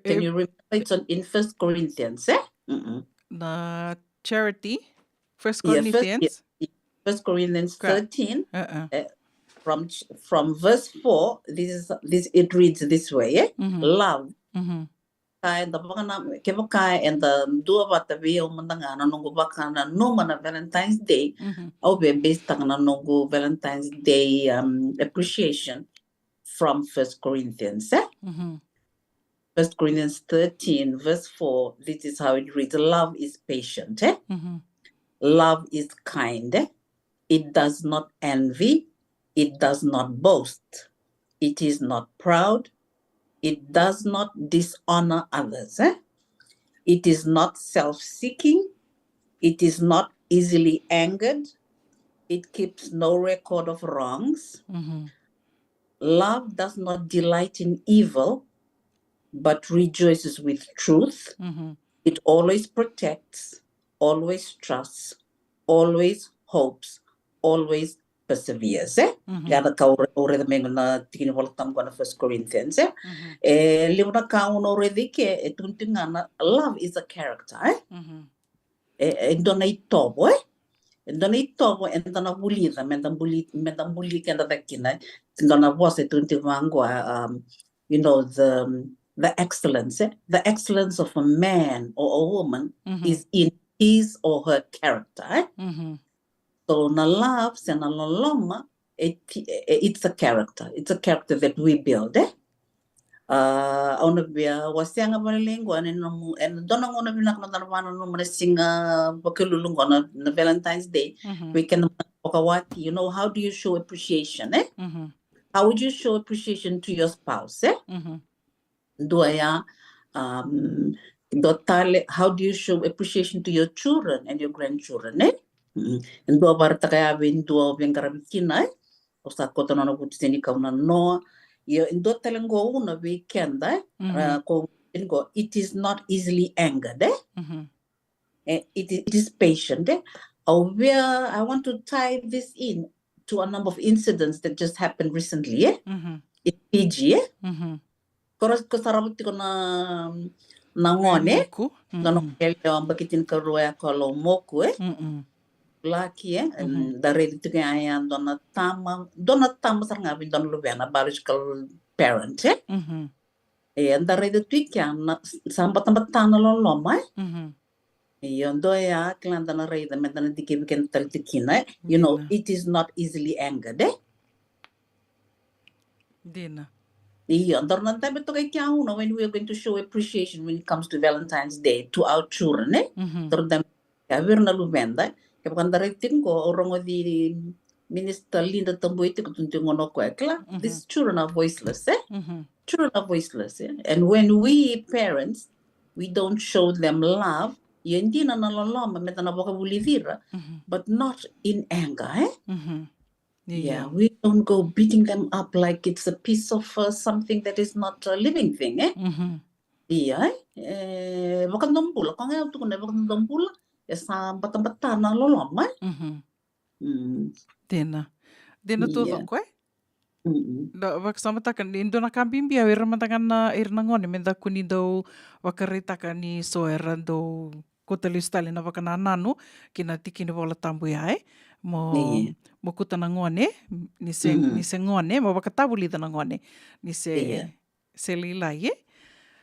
Can you remember? It's on, in First Corinthians, e? Na charity, First Corinthians. First Corinthians thirteen, e, from, from verse four, this is, this, it reads this way, e? Love. Ka eda vakana, kevaka eda duavata vei au mada ga na noqu vakananuma na Valentine's Day, au via base taka na noqu Valentine's Day, um, appreciation from First Corinthians, e? First Corinthians thirteen, verse four, this is how it reads, Love is patient, e? Love is kind, e? It does not envy, it does not boast, it is not proud, it does not dishonor others, e? It is not self-seeking, it is not easily angered, it keeps no record of wrongs. Love does not delight in evil, but rejoices with truth. It always protects, always trusts, always hopes, always perseveres, e? Ia na ka au raica mai na tiki ni Vola Tabu na First Corinthians, e? E levu na ka au na raica i ke, e tukuni tiko ga na love is a character, e? E, e dua na itovo, e? E dua na itovo eda na vulica, meda buli, meda buli keda cake kina. E dua na vosa e tukuni tiko vaqo, um, you know, the, the excellence, e? The excellence of a man or a woman is in his or her character, eh? Mhm. So na love se na loloma, it, it's a character. It's a character that we build, eh? Uh, au na via wasea ga vakalailai qo ena nomu, ena dua na gauna vinaka mada na vakananuma na siga Vukelulu qo na, na Valentine's Day. Mhm. Vei keda na vakawati, you know, how do you show appreciation, eh? Mhm. How would you show appreciation to your spouse, eh? Mhm. Dua ya, um, dua tale, how do you show appreciation to your children and your grandchildren, eh? Mm. E dua vakaraitaka ya vei dua au veiqaravi kina, eh? Au sa kauta nona vutu senikau na noa. Io, e dua tale qo una vei keda, eh? Mhm. Uh, ko qo, it is not easily angered, eh? Mhm. Eh, it, it is patient, eh? Au via, I want to tie this in to a number of incidents that just happened recently, eh? Mhm. In Fiji, eh? Mhm. Ko ra, ko sarava tiko na, na gone, eh? Moku. Na, na, mhm, yalewa yabaki tinikarua ya ko Lomoku, eh? Mm-mm. Lucky, eh? Mhm. Da raica tiko ya, ya dua na tama, dua na tama sara ga vei dua na luvena, biological parent, eh? Mhm. E, da raica tu i kea na, sa batabata na loloma, eh? Mhm. Io, dua ya, kila da na raica, me da na dikevi keda tale tu kina, eh? You know, dina, it is not easily angered, eh? Dina. Io, daru na dabe toka i kea una when we are going to show appreciation when it comes to Valentine's Day to our children, eh? Mhm. Daru dabe ya vei ira na luveda, kevaka da raica tiko qo, au rogoci Minister Linda Tabui tiko tu, tiko qo na koya, kila, mhm, these children are voiceless, eh? Mhm. Children are voiceless, eh? And when we parents, we don't show them love, ia e dina na loloma, me da na vakavulici ira, mhm, but not in anger, eh? Mhm. Yeah, io, we don't go beating them up like it's a piece of, uh, something that is not a living thing, eh? Mhm. Ia, eh? E vakadobula, ko ga au tukuna e vakadobula, e sa batabata na loloma, eh? Mhm. Mm. Dina. Dina, io, taucoko, eh? Mm-mm. Da vakasamataka ni dua na ka bibi, o ira mada ga na, ira na gone, me da kua ni dau vakaraitaka ni so era dau kauta lesu tale na vakanananu ki na tiki ni Vola Tabu ya, eh? Mo, io, mo kauta na gone, ni se, mm-mm, ni se gone, mo vakatavulica na gone, ni se, io, se lailai, eh?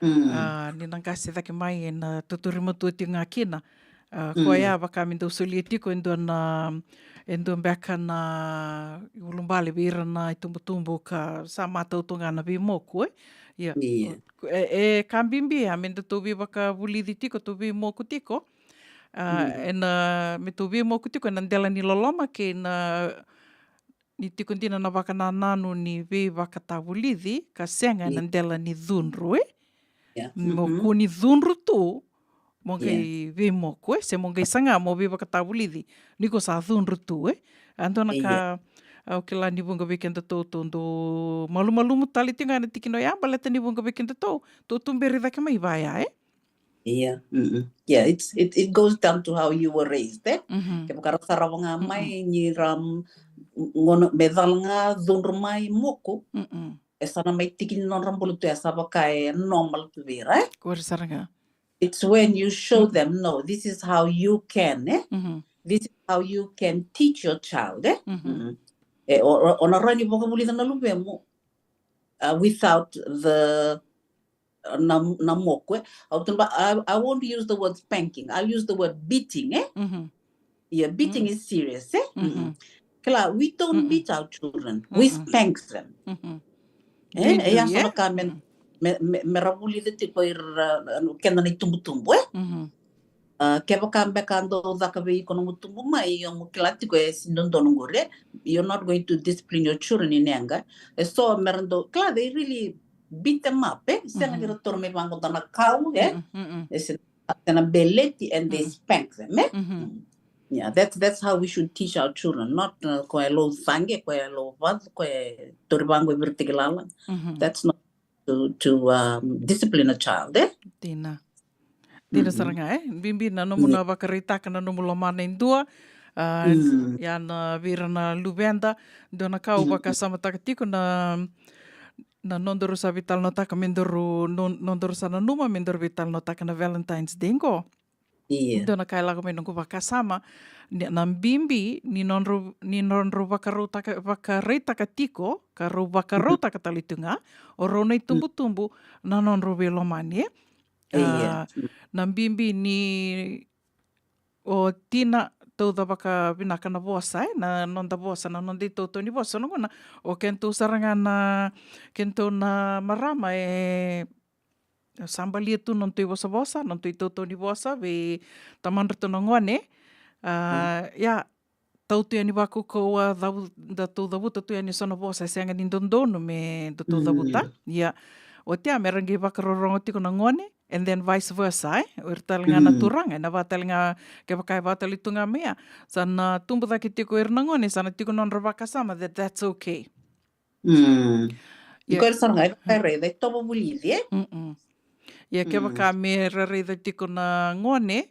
Mm. Ah, ni na qase cake mai, ena tauri matua tiko ga kina. Ah, mm, koya vaka me dau solia tiko e dua na, e dua beka na iulubale vei ira na itubutubu ka sa matau tu ga na veimoku, eh? Ia. Io. E, e ka bibi ya me datou veivakavulici tiko, tou veimoku tiko. Ah, mm, ena, me tou veimoku tiko ena dela ni loloma kei na ni tiko dina na vakanananu ni veivakatavulici, ka sega ena, io, dela ni cudru, eh? Ia. Mo, mhm, kua ni cudru tu, mo, ia, qai veimoku, eh? Se mo qai saga mo veivakatavulici ni ko sa cudru tu, eh? A dua na, ia, ka au kila ni vuqa vei kedatou, tou dau malumalumu tale tiko ga ena tikina oya, baleta ni vuqa vei kedatou tou tuberi cake mai vaya, eh? Ia, mm-mm. Yeah, it's, it, it goes down to how you were raised, eh? Mhm. Kevaka ra sarava ga, mm-mm, mai ni ra, mm, gauna me cala ga, cudru mai, moku, mm-mm, e sa na mai tiki ni nodra bula tu, e sa vaka e normal tu vei ira, eh? Qori sara ga. It's when you show, mm-mm, them, no, this is how you can, eh? Mhm. This is how you can teach your child, eh? Mhm. Mm-mm. E, o, o, o na rawa ni vakavulica na luvemu, uh, without the, uh, na, na moku, eh? Au tukuna, I, I won't use the word spanking. I'll use the word beating, eh? Mhm. Yeah, beating, mm, is serious, eh? Mhm. Mm-mm. Kila, we don't, mm-mm, beat our children. We, mm-mm, spank them. Mhm. Eh, e, dina, ya, eh? Sa vaka me, mm, me, me, me ra vulica tiko ira, uh, keda na itubutubu, eh? Mhm. Ah, kevaka beka dau caka vei iko nomu tubu mai, io mo kila tiko e sega ni dodonu qori, eh? You're not going to discipline your children in anger. E so me ra dau, kila, they really beat them up, eh? Sega ni, mhm, ra taura mai vaqo dua na kau, eh? Mm-mm, mm-mm. E se, se na beleti, and they, mm-mm, spank them, eh? Mm-hmm. Mm. Yeah, that's, that's how we should teach our children, not, uh, koya e laucaqe, koya e lauvacu, koya e tauri vaqo e viritaki lala. Mm-hmm. That's not to, to, um, discipline a child, eh? Dina. Dina, mm-hmm, sara ga, eh? Bibi na nomu, yeah, na vakaraitaka na nomu lomana e dua. Ah, mm, ya na vei ira na luveda, dua na ka au, mm-hmm, vakasamataka tiko na, na nodaru sa veitalanoataka me daru, no-, nodaru sa nanuma me daru veitalanoataka na Valentine's Day qo. Io. Dua na ka e lako mai noqu vakasama, ni, na bibi ni nodrau, ni nodrau vakarautaka, vakaraitaka tiko, ka rau vakarautaka tale tu ga o rau na itubutubu na nodrau veilomani, eh? Io. Ah, na bibi ni o tina tauca vakavinaka na vosa, e, na noda vosa, na noda itautau ni vosa. So na gauna o kedatou sara ga na, kedatou na marama, e, sa balia tu na nodatou ivosavosa, na nodatou itautau ni vosa vei tamadratou na gone. A, ia, tau tu yani vakaukauwa, cavu-, datou cavuta tu yani so na vosa e sega ni dodonu me datou cavuta. Ia, oti ya me ra qai vakarorogo tiko na gone, and then vice versa, e? O ira tale ga na turaga, ena vaka tale ga kevaka e vaka tale tu ga mai ya. Sa na tubu cake tiko o ira na gone, sa na tiko na nodra vakasama that that's okay. Mm. Ia. Iko sara ga, e vakaraica, e tovo vulici, e? Mm-mm. Ia, kevaka me ra raica tiko na gone,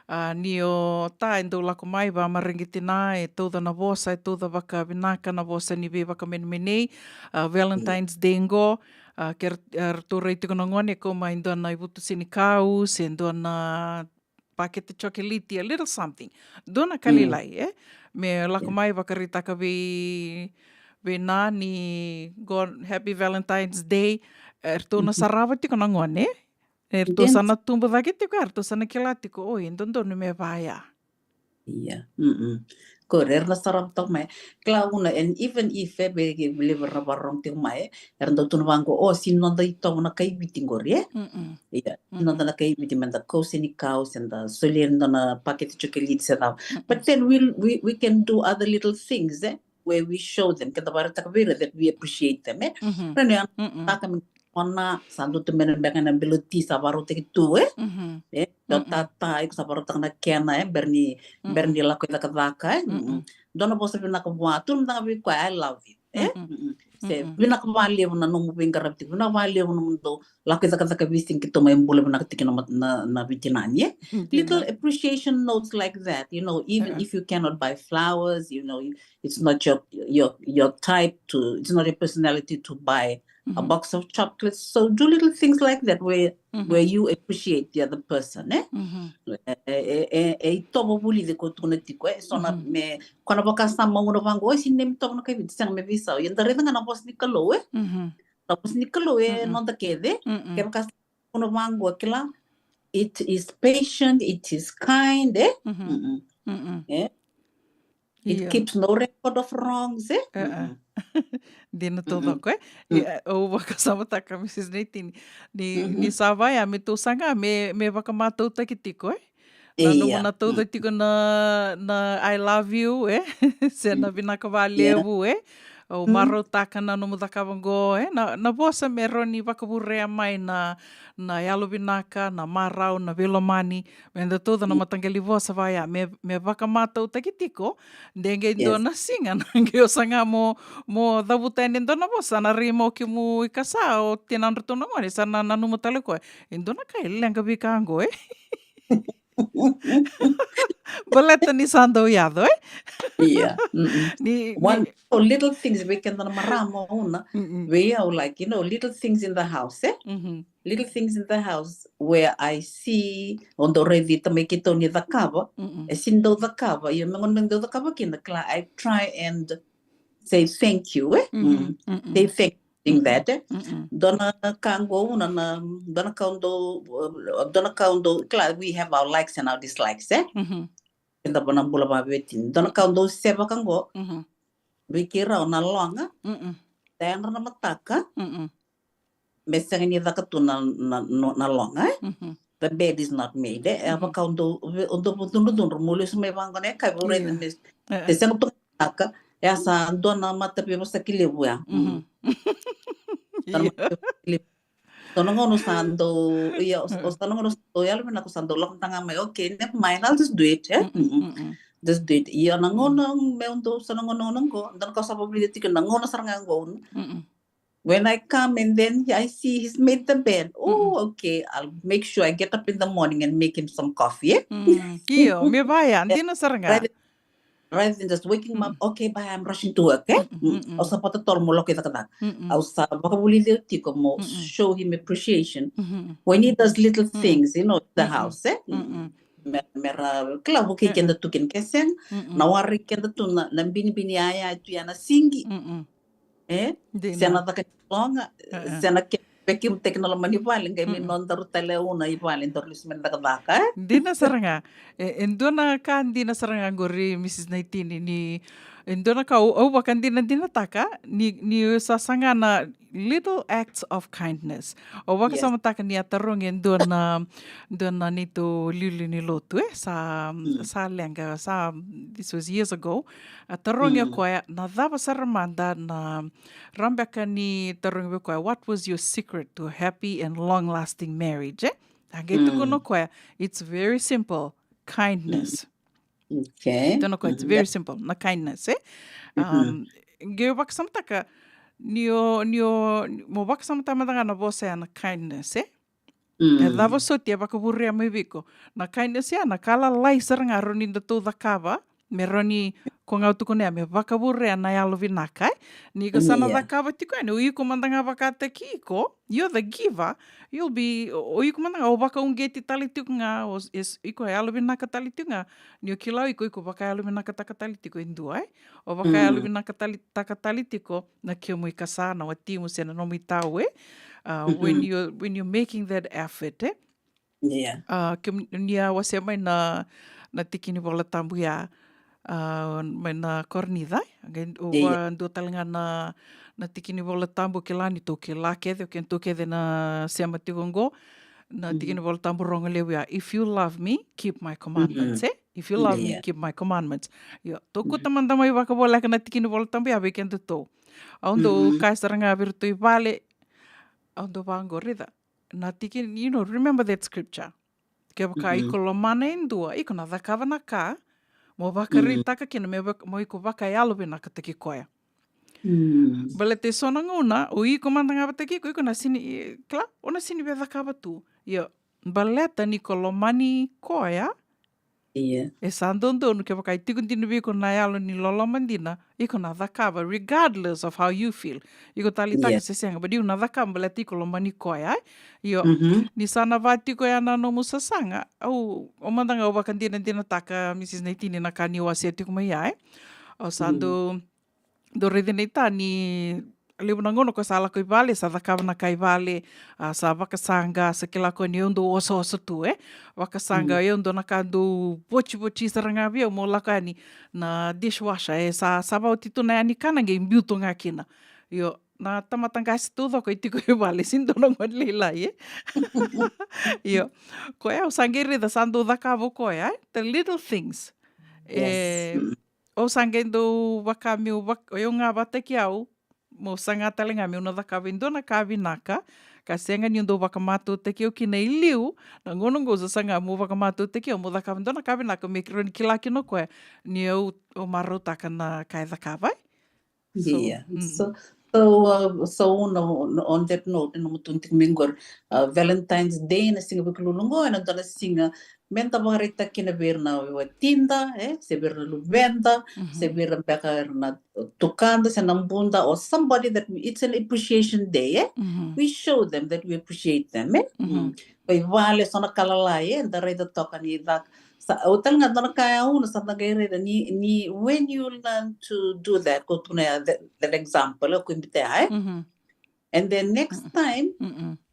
a, ni o ta e dau lako mai vakamareqeti na, e tauca na vosa, e tauca vakavinaka na vosa ni veivakamenemenei, a, Valentine's Day qo, a, ke ra-, a, ratou rai tiko na gone, kau mai dua na ivutu senikau, se dua na pakete chocolate, a little something. Dua na ka lailai, e? Me lako mai vakaraitaka vei, vei na ni qo, Happy Valentine's Day. E, ratou na sarava tiko na gone, e? E, ratou sa na tubu cake tiko, e, ratou sa na kila tiko, oi, e dodonu me vaya. Ia. Mm-mm. Ko ira era na sarava toka mai. Kila vuna, and even if, e, vei, vei levu era na vakarorogo tiko mai, e, era dau tukuna vaqo, o, sega ni noda itovo na kai Viti qori, e? Mm-mm. Ia, sega ni noda na kai Viti, me da kau senikau, se da solia e dua na pakete chocolate se cava. But then we, we, we can do other little things, e? Where we show them, keda vakaraitaka vei ira that we appreciate them, e? Rani, a, taka me ona, sa dua tu me na beka na bilo ti sa vakarautaki tu, e? E, o tata, iko sa vakarautaka na kena, e, bera ni, bera ni lako i cakacaka, e? Mm-mm. Dua na vosa vinaka vua, tukuna mada ga vei koya, I love you, e? Mm-mm. Se vinaka vakalevu na nomu veiqaravi tiko, vinaka vakalevu na nomudou lako i cakacaka veisiga keitou mai bula vinaka tiko na mat-, na, na veitinani, e? Little appreciation notes like that, you know, even if you cannot buy flowers, you know, it's not your, your, your type to, it's not your personality to buy a box of chocolates. So do little things like that where, where you appreciate the other person, e? E, e, e, e itovo vulici ko tukuna tiko, e? So na me, ko na vakasama gauna vaqo, o, sega ni me itovo na kai Viti, sega, me veisau. Ia da raica ga na vosa ni Kalou, e? Na vosa ni Kalou e noda kece. Kevaka sa gauna vaqo, kila, it is patient, it is kind, e? E? It keeps no record of wrongs, e? Dina taucoko, e? Ia, au vakasamataka, Mrs Neitini, ni, ni sa vaya me tou saga me, me vakamatautaki tiko, e? Na nomu na tauca tiko na, na I love you, e? Se na vinaka vakalevu, e? Au marautaka na nomu cakava qo, e? Na, na vosa me rawa ni vakavurea mai na, na yalovinaka, na marau, na veilomani. Me da tauca na mataqali vosa vaya me, me vakamatautaki tiko. De qai dua na siga na qai o saga mo, mo cavuta yani e dua na vosa, na rai mo kemu i kasa, o tinadratou na gone, sa na nanuma tale koya, e dua na ka e leqa vei ka qo, e? Baleta ni sa dau yaco, e? Ia. Ni, ni, little things, vei keda na marama, una, vei au, like, you know, little things in the house, e? Little things in the house where I see, o dau raici tamai keitou ni cakava, e sega ni dau cakava, ia me gauna me dau cakava kina, kila, I try and say thank you, e? Say thank you, doing that, e? Dua na ka qo, una na, dua na ka dau, dua na ka dau, kila, we have our likes and our dislikes, e? Keda vana bula vaveti. Dua na ka dau sevaka qo, vei keirau na loga, da yadra na mataka, me sega ni caka tu na, na, na, na loga, e? The bed is not made, e? E vaka o dau, o dau cudrucudru, mo lesu mai vaqo na yakavi, o raica me, e sega tu ga na mataka, e a sa dua na mataveivosaki levu ya. Sa na mataveivosaki levu. So na gauna sa dau, ia, o, o sa na gauna sa dau yalovinaka, sa dau lako mada ga mai, okay, never mind, I'll just do it, e? Just do it. Ia na gauna me dau, so na gauna, gauna qo, dua na ka sa vakavulica tiko na gauna sara ga qo. When I come and then I see he's made the bed. Oh, okay. I'll make sure I get up in the morning and make him some coffee, e? Io, me vaya, dina sara ga. Rather, rather than just waking him up, okay, bye, I'm rushing to work, e? Au sa vakatotolo mo lako i cakacaka. Au sa vakavulici au tiko mo show him appreciation. When he does little things, you know, in the house, e? Me, me ra, kila, vukei keda tu kina, ke sega, na warai keda tu na, na binibini yaya tu ya na sigi. E? Se na caka ni loga, se na ke Kemutaki na loma ni vale, qai mai nodaru tale una i vale, daru lesu mai na cakacaka, e? Dina sara ga. E, e dua na ka dina sara ga qori, Mrs Naitini, ni, e dua na ka au, au vakadinadinataka, ni, ni sa saga na little acts of kindness. Au vakasamataka ni a tarogi e dua na, dua na neitou liuliu ni lotu, e? Sa, sa leqa, sa, this was years ago. A tarogi o koya, na cava sara mada na, rawa beka ni tarogi vei koya, what was your secret to a happy and long-lasting marriage, e? A qai tukuna o koya, it's very simple, kindness. Okay. Tukuna o koya, it's very simple, na kindness, e? Um, qai vakasamataka, ni o, ni o, mo vakasamataka mada ga na vosa ya na kindness, e? E cava soti e vakavurea mai vei iko? Na kindness ya, na ka lalai sara ga rawa ni datou cakava, me rawa ni ko ga au tukuna ya, me vakavurea na yalo vinaka, e? Ni ko sa na cakava tiko yani, o iko mada ga vakataki iko, you're the giver, you'll be, o, o iko mada ga, o vakauqeti tale tiko ga, o, es, iko yalo vinaka tale tiko ga, ni o kila o iko, iko vakayalo vinakataka tale tiko e dua, e? O vakayalo vinakataka tale tiko na kemu ikasa, na watimu se na nomu itau, e? Uh, when you're, when you're making that effort, e? Yeah. Uh, ke ni a wasea mai na, na tiki ni Vola Tabu ya, uh, mai na Korinica, e? Qai, o, yeah, dua tale ga na, na tiki ni Vola Tabu, kila ni tou kila kece, o keitou kece na sema tiko qo, na tiki ni Vola Tabu rogo levu ya, if you love me, keep my commandments, e? If you love me, keep my commandments. Io, tou kauta mada mai vakavoleka na tiki ni Vola Tabu ya vei kedatou. Au dau kaya sara ga vei iratou i vale, au dau vaqo, raica. Na tiki, you know, remember that scripture. Kevaka iko lomana e dua, iko na cakava na ka mo vakaraitaka kina me vak-, mo iko vakayalo vinakataki koya. Baleta e so na gauna, o iko mada ga vakataki iko, iko na sini, kila, o na sini via cakava tu. Io, baleta ni ko lomani koya, e sa dodonu kevaka e tiko dina vei iko na yalo ni loloma dina, iko na cakava regardless of how you feel. Iko taleitaka se sega, but iko na cakava baleta iko lomani koya, e? Io, ni sa na va tiko ya na nomu sasaga, au, au mada ga au vakadinadinataka, Mrs Naitini, na ka ni wasea tiko mai ya, e? Au sa dau dau raica na itau ni levu na gauna ko sa lako i vale, sa cakava na ka i vale, a, sa vakasaqa, sa kila ko ni au dau osooso tu, e? Vakasaqa, au dau na ka dau votivoti sara ga vei au mo lako yani na dishwasher, e sa, sa vaoti tu na yani kana qai biu tu ga kina. Io, na tamata qase taucoko e tiko i vale, sini dua na gone lailai, e? Io, koya au sa qai raica sa dau cakava o koya, e? The little things. E, au sa qai dau vaka meu vak-, o yau ga vakataki au, meu saga tale ga meu na cakava e dua na ka vinaka, ka sega niu dau vakamatautaki au kina e liu, na gauna qo sa saga meu vakamatautaki au, meu cakava e dua na ka vinaka, me rawa ni kila kina o koya ni au, au marautaka na ka e cakava, e? So, ia. So, so, uh, so na, na, on that note, na mutu tiko mai qori, uh, Valentine's Day, na siga Vukelulu qo, ena dua na siga meda vakaraitaka kina vei ira na watida, e, se vei ira na luveda, se vei ira beka ira na tukada, se na buda, or somebody that we, it's an appreciation day, e? We show them that we appreciate them, e? Ko i vale, so na ka lalai, e, da raica toka ni caka. Sa, au tale ga dua na ka ya au na sa da qai raica ni, ni when you learn to do that, ko tukuna ya that, that example, e, ko i bitea, e? And then next time,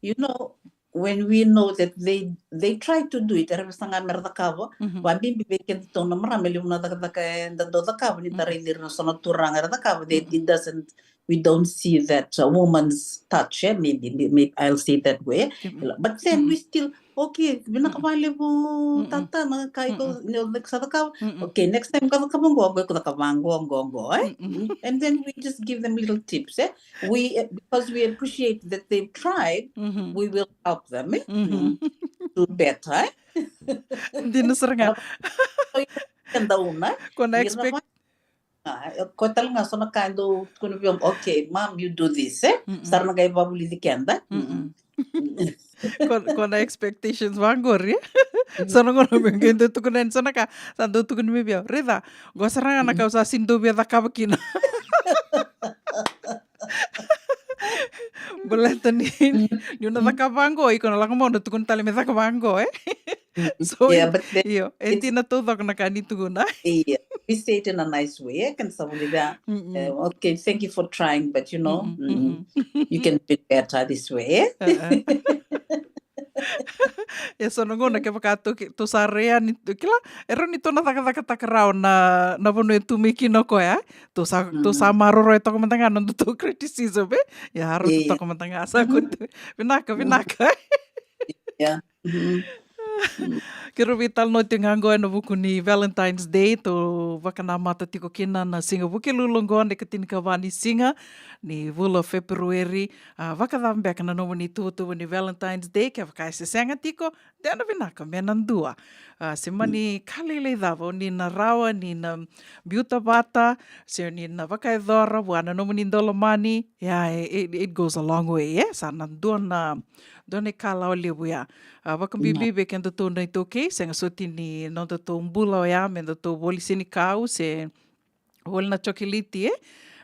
you know, when we know that they, they try to do it, era via saga mera cakava, vakabibi vei kedatou na marama, e levu na cakacaka eda dau cakava, ni da raici ira na so na turaga era cakava, they, it doesn't, we don't see that, uh, woman's touch, e? Maybe, maybe I'll say that way. But then we still, okay, vinaka vakalevu tata na ka iko, ni o sa cakava. Okay, next time ka cakava qo, qo iko cakava qo, qo, qo, e? And then we just give them little tips, e? We, uh, because we appreciate that they've tried, we will help them, e? Do better, e? Dina sara ga. Eda una. Ko na expect. A, ko tale ga so na ka e dau tukuna vei au, okay, mom, you do this, e? Sa ra na qai vavulici keda. Ko, ko na expectations vaqori, e? So na gauna me qai dau tukuna yani so na ka, sa dau tukuna mai vei au, raica, qo sara ga na ka au sa sini dau via cakava kina. Baleta ni, niu na cakava vaqo, iko na lako mai o na tukuna tale me cakava vaqo, e? So, yeah, but then io, e dina taucoko na ka ni tukuna. Ia. we say it in a nice way, eh? Kena sa vulica. Mm-mm. Eh, okay, thank you for trying, but you know, mm-mm, mm-mm, you can do it better this way, eh? Uh-uh. E so na gauna kevaka tou ki-, tou sa rai yani, kila, e rawa ni tou na cakacakataka rawa na, na vanua e tu mai kina o koya, eh? Tou sa, tou sa maroroya toka mada ga na nodatou criticism, eh? Ia, rauta toka mada ga, sa koti. Vinaka, vinaka. Ia. Keirau veitalanoa tiko ga oqo ena vuku ni Valentine's Day, tou vakanamata tiko kina na siga Vukelulu oqo, na ikatinikava ni siga ni vula o Feperueri. A, vakacava beka na nomuni ituvatuva ni Valentine's Day, kevaka e se sega tiko, de na vinaka me na dua. A, se mani ka lailai cava o ni na rawa ni na biuta vata, se o ni na vakayacora vua na nomuni daulomani, ia, it, it goes a long way, e? Sa na dua na, dua na ikalawa levu ya. A, vakabibi vei kedatou na iTaukei, sega soti ni nodatou bula oya me datou voli senikau se voli na chocolate, e?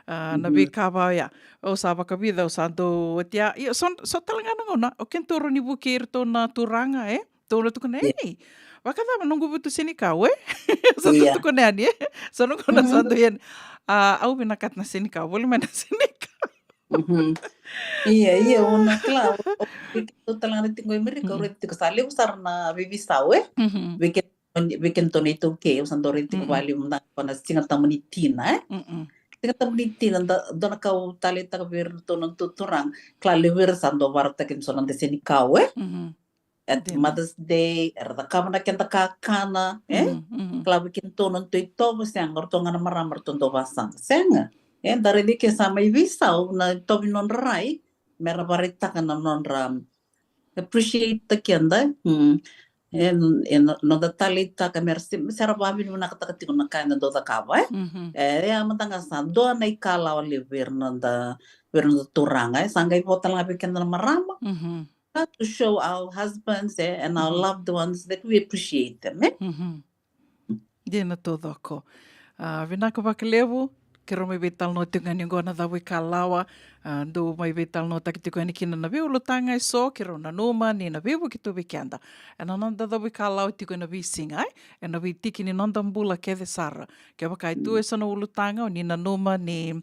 A, na veika va oya. Au sa vakavica, au sa dau oti ya. Ia, so, so tale ga na gauna, o kedatou rawa ni vukei iratou na turaga, e? Tou na tukuna, e, vakacava noqu vutu senikau, e? Sa tou tukuna yani, e? So na gauna sa dau yani. A, au vinakata na senikau, voli mai na senikau. Ia, ia, au na kila, au, au, vei kedatou tale ga na tiko e Amerika, au raica tiko sa levu sara na veiveisau, e? Vei ke-, vei kedatou na iTaukei, au sa dau raica tiko vakalevu mada ga na Siga Tabu ni Tina, e? Siga Tabu ni Tina, da, dua na ka au taleitaka vei iratou na tu-, turaga, kila levu vei ira sa dau vakarautaki ena so na noda senikau, e? At Mother's Day, era cakava na keda kakana, e? Kila vei kedatou na nodatou itovo, sega, o ratou ga na marama ratou dau vakasaqa, sega. E, da raica ke sa mai veisau na itovo ni nodra rai, mera vakaraitaka na nodra appreciate-taki keda, mm. E, e no-, noda taleitaka mera se-, se ra vakavinavinakataka tiko na ka eda dau cakava, e? E, e, a mada ga sa dua na ikalawa levu vei ira noda, vei ira noda turaga, e? Sa qai vo tale ga vei keda na marama. Got to show our husbands, e, and our loved ones that we appreciate them, e? Dina taucoko. A, vinaka vakalevu, keirau mai veitalanoa tiko ga ni oqo na cavuikalawa, a, dou mai veitalanoataki tiko yani kina na veiulutaga eso, keirau nanuma ni na veivuke tu vei keda ena noda cavuikalawa tiko ena veisiga, e? Ena veitiki ni noda bula kece sara. Kevaka e tu eso na ulutaga o ni nanuma ni,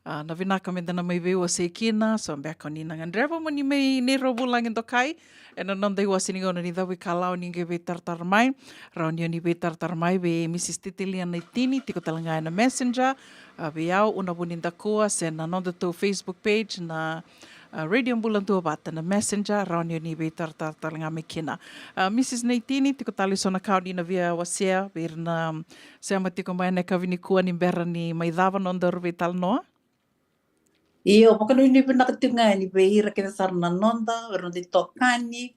a, na vinaka meda na mai veiwasei kina, so beka o ni na gadreva mo ni mai neirau vulagi dokai, ena noda iwase ni gauna ni cavuikalawa ni qai veitaratara mai. Rawa ni o ni veitaratara mai vei Mrs Titilia Naitini, tiko tale ga ena Messenger, a, vei au, Una Vunidakua, se na nodatou Facebook page na, a, Radio Bula Duavata na Messenger, rawa ni o ni veitaratara tale ga mai kina. A, Mrs Naitini, tiko tale eso na ka o ni na via wasea vei ira na sema tiko mai ena yakavi nikua ni bera ni mai cava nodaru veitalanoa? Io, vakanuinui vinaka tiko ga yani vei ira kece sara na noda, vei ira noda itokani.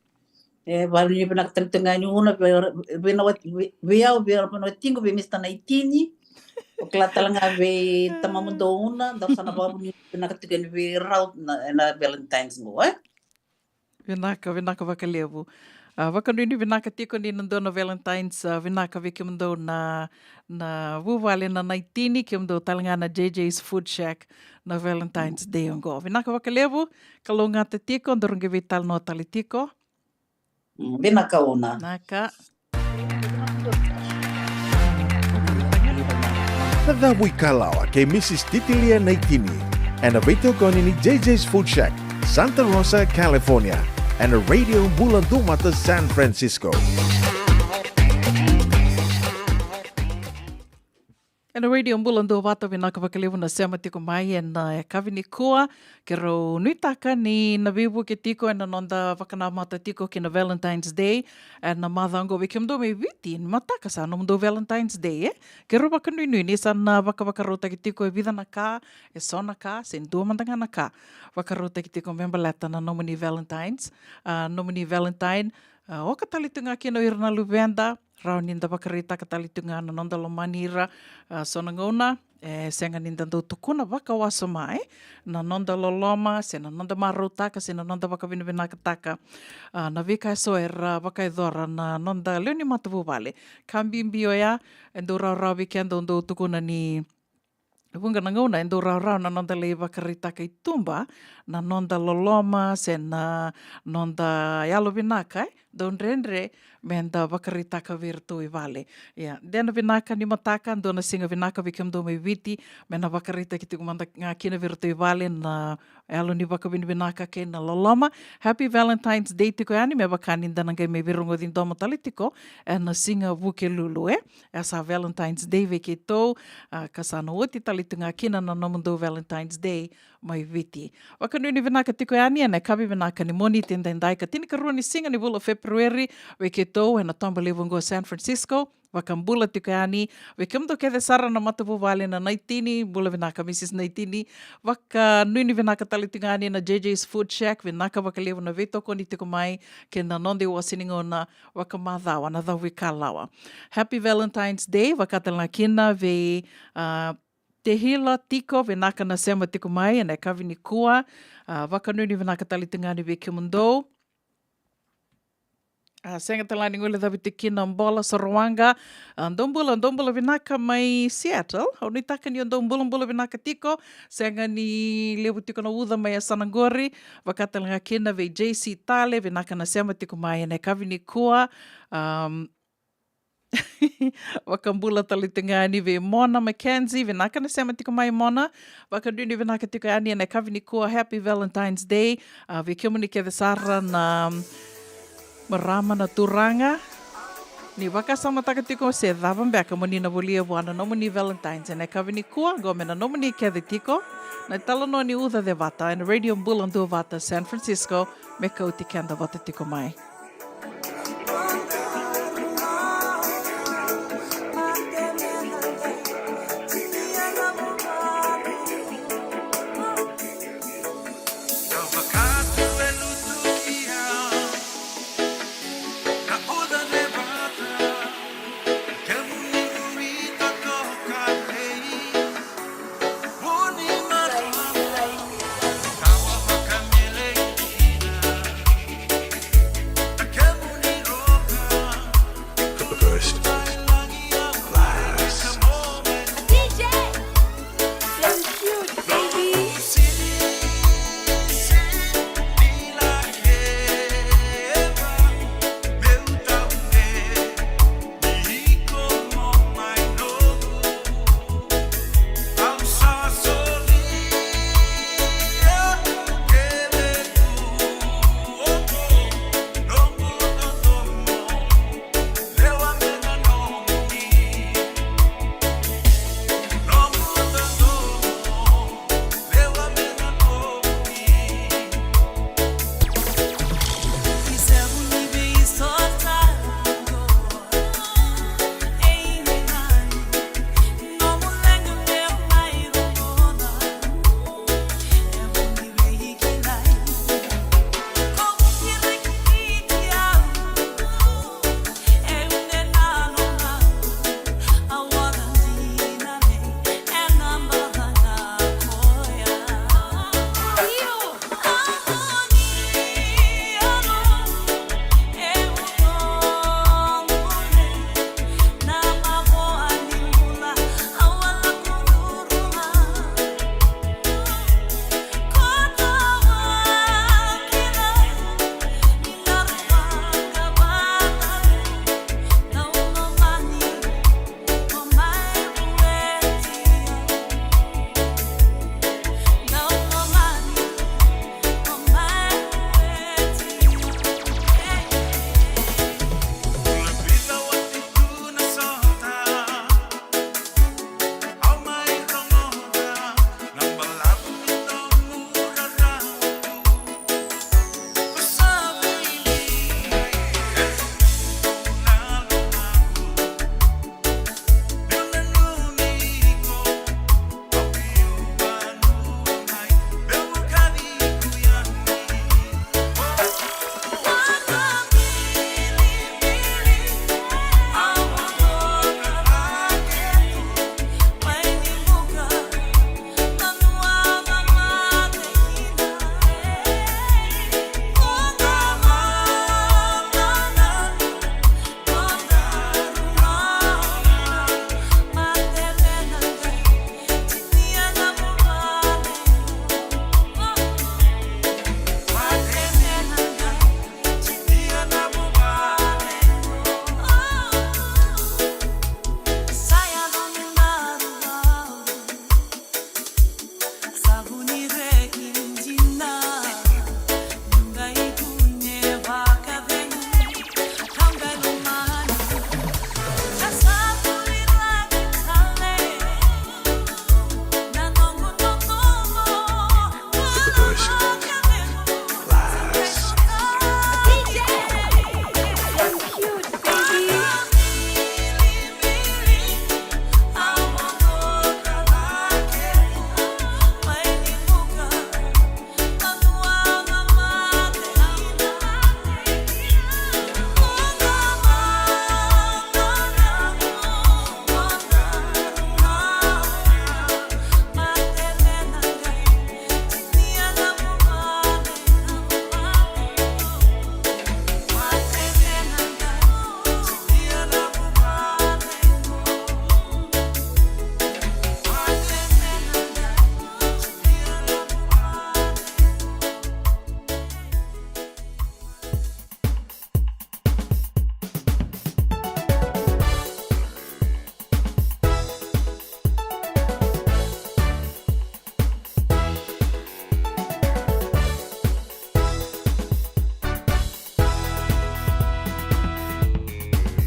E, vakanuinui vinaka tale tiko ga yani Una, vei, vei na wati-, vei, vei au, vei na watiqu, vei Mr Naitini. O kila tale ga vei tamamudou Una, dau sa na vakanuinui vinaka tiko yani vei rau na, na Valentine's qo, e? Vinaka, vinaka vakalevu. A, vakanuinui vinaka tiko ni na dua na Valentine's, a, vinaka vei kemudou na, na vuvale na Naitini, kemudou tale ga na J J's Food Shack na Valentine's Day oqo. Vinaka vakalevu, kalougata tiko, daru qai veitalanoa tale tiko. Mm, vinaka Una. Vinaka. Na cavuikalawa kei Mrs Titilia Naitini, ena veitokoni ni J J's Food Shack, Santa Rosa, California, ena Radio Bula Duavata San Francisco. Ena Radio Bula Duavata, vinaka vakalevu na sema tiko mai ena, e, yakavi nikua. Keirau nuitaka ni na veivuke tiko ena noda vakanamata tiko ki na Valentine's Day ena macawa oqo. Vei kemudou mai Viti, ni mataka sa nomudou Valentine's Day, e? Keirau vakanuinui ni sa na vakavakarautaki tiko e vica na ka, e so na ka, se dua mada ga na ka vakarautaki tiko me baleta na nomuni Valentine's, a, nomuni Valentine, a, oka tale tu ga kina o ira na luveda, rawa ni da vakaraitaka tale tu ga na noda lomani ira, a, so na gauna, e, sega ni da dau tukuna vakawasoma, e, na noda loloma, se na noda marautaka, se na noda vakavinavinakataka, a, na veika eso era vakayacora na noda lewe ni matavuvale. Ka bibi oya, e dau rawarawa vei keda, au dau tukuna ni vuqa na gauna e dau rawarawa na noda lai vakaraitaka i tuba na noda loloma se na noda yalovinaka, e, dau dredre me da vakaraitaka vei iratou i vale. Ia, dua na vinaka ni mataka, dua na siga vinaka vei kemudou mai Viti, me na vakaraitaki tiko mada ga kina vei iratou i vale na yalo ni vakavinavinaka kei na loloma. Happy Valentine's Day tiko yani, me vaka ni da na qai mai veirogoci domo tale tiko ena siga Vukelulu, e? E sa Valentine's Day vei keitou, a, ka sa na oti tale tu ga kina na nomudou Valentine's Day mai Viti. Vakanuinui vinaka tiko yani ena yakavi vinaka ni Moniti edaidai, ka tinikarua ni siga ni vula o Feperueri vei keitou ena toba levu oqo San Francisco. Vakabula tiko yani vei kemudou kece sara na matavuvale na Naitini, bula vinaka Mrs Naitini. Vakanuinui vinaka tale tiko yani na J J's Food Shack, vinaka vakalevu na veitokoni tiko mai kei na noda iwase ni gauna vakamacawa na Cavuikalawa. Happy Valentine's Day vaka tale ga kina vei, a, Tehila Tiko, vinaka na sema tiko mai ena yakavi nikua. A, vakanuinui vinaka tale tiko ga yani vei kemudou. A, sega tale ga ni guilecavi tiko kina Bola Sorowaqa. A, dou bula, dou bula vinaka mai Seattle. Au nuitaka ni o dou bulabula vinaka tiko. Sega ni levu tiko na uca mai yasana qori. Vaka tale ga kina vei J C Tale, vinaka na sema tiko mai ena yakavi nikua. Am, vakabula tale tiko ga yani vei Mona Mackenzie, vinaka na sema tiko mai Mona. Vakanuinui vinaka tiko yani ena yakavi nikua, Happy Valentine's Day. A, vei kemuni kece sara na marama na turaga, ni vakasamataka tiko se cava beka mo ni na volia vua na nomuni Valentine's ena yakavi nikua, qo me na nomuni kece tiko na italanoa ni Uca Cevata ena Radio Bula Duavata San Francisco, me kauti keda vata tiko mai.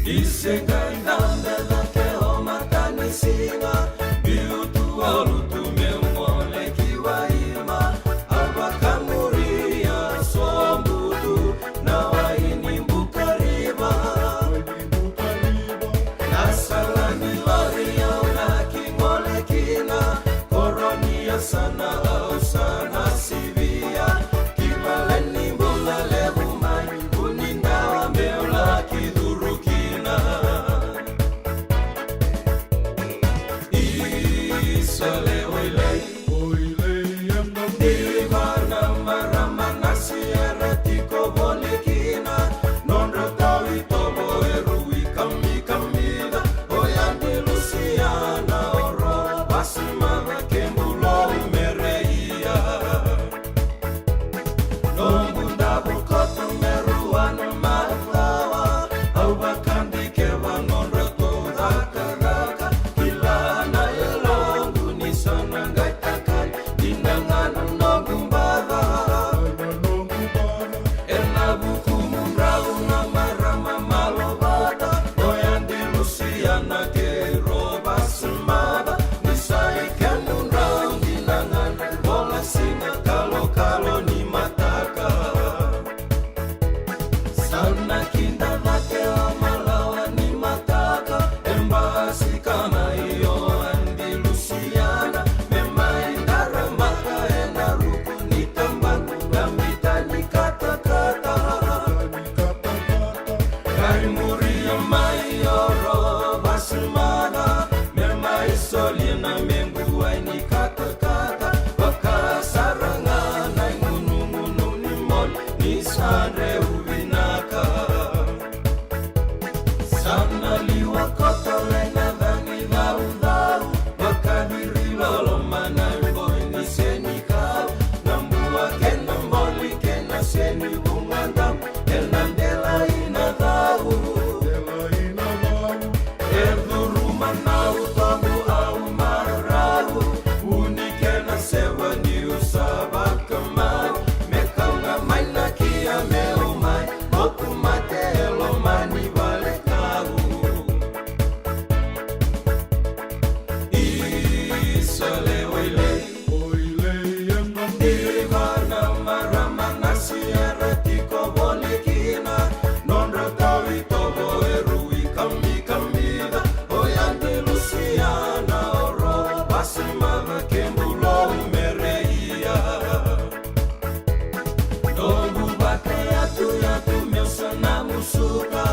Ni se qai dabe cake o matanisiga, biu tu o lutu meu gole ki Waima. Au vakamuria Sobutu na wai ni Bukariva. Na sala ni lori au laki gole kina, koro ni yasana au sa na sivia. Ki vale ni bula levu mai, vu ni dawa meu laki curu kina. Isa le Wailei. Diva na marama na Sierra tiko voli kina. Nodra tau itovo e rui kamikamica. O Yadi Lusiana, o Robasi Mava, kemu lou mere ia. Noqu davo koto me rua na macawa, au vakadikeva nodratou cakacaka. Kila na yaloqu ni sa na qai takali, dina ga na noqu baca. Ena vuku mudrau na marama malovata, o Yadi Lusiana kei Robasi Mava, ni sa i kemudrau dina ga na vola siga kalokalo ni mataka. Sa na kida cake o malawa ni mataka, e basika mai o Yadi Lusiana, me mai daramaka ena ruku ni tabana, dabe tani katakata. Qai muria mai o Robasi Mava, me mai solia na mequ wai ni katakata. Vakasara ga na igunugunu ni moli ni sa dreu vinaka. Sa na liwa koto le na cagi caucau, vakaciri loloma na iboi ni senikau. Na bua kei na boli kei na seni vuqa dau, ena delai na cau. E curu manau tobu au marau, uni kena seva niu sa vakamau. Me kau ga mai na kia meu mai, moku mate e loma ni vale kau. Isa le Wailei. Diva na marama na Sierra tiko voli kina. Nodra tau itovo e rui kamikamica. O Yadi Lusiana, o Robasi Mava, kemu lou mere ia. Noqu vakayatuyatu meu sa na musuka,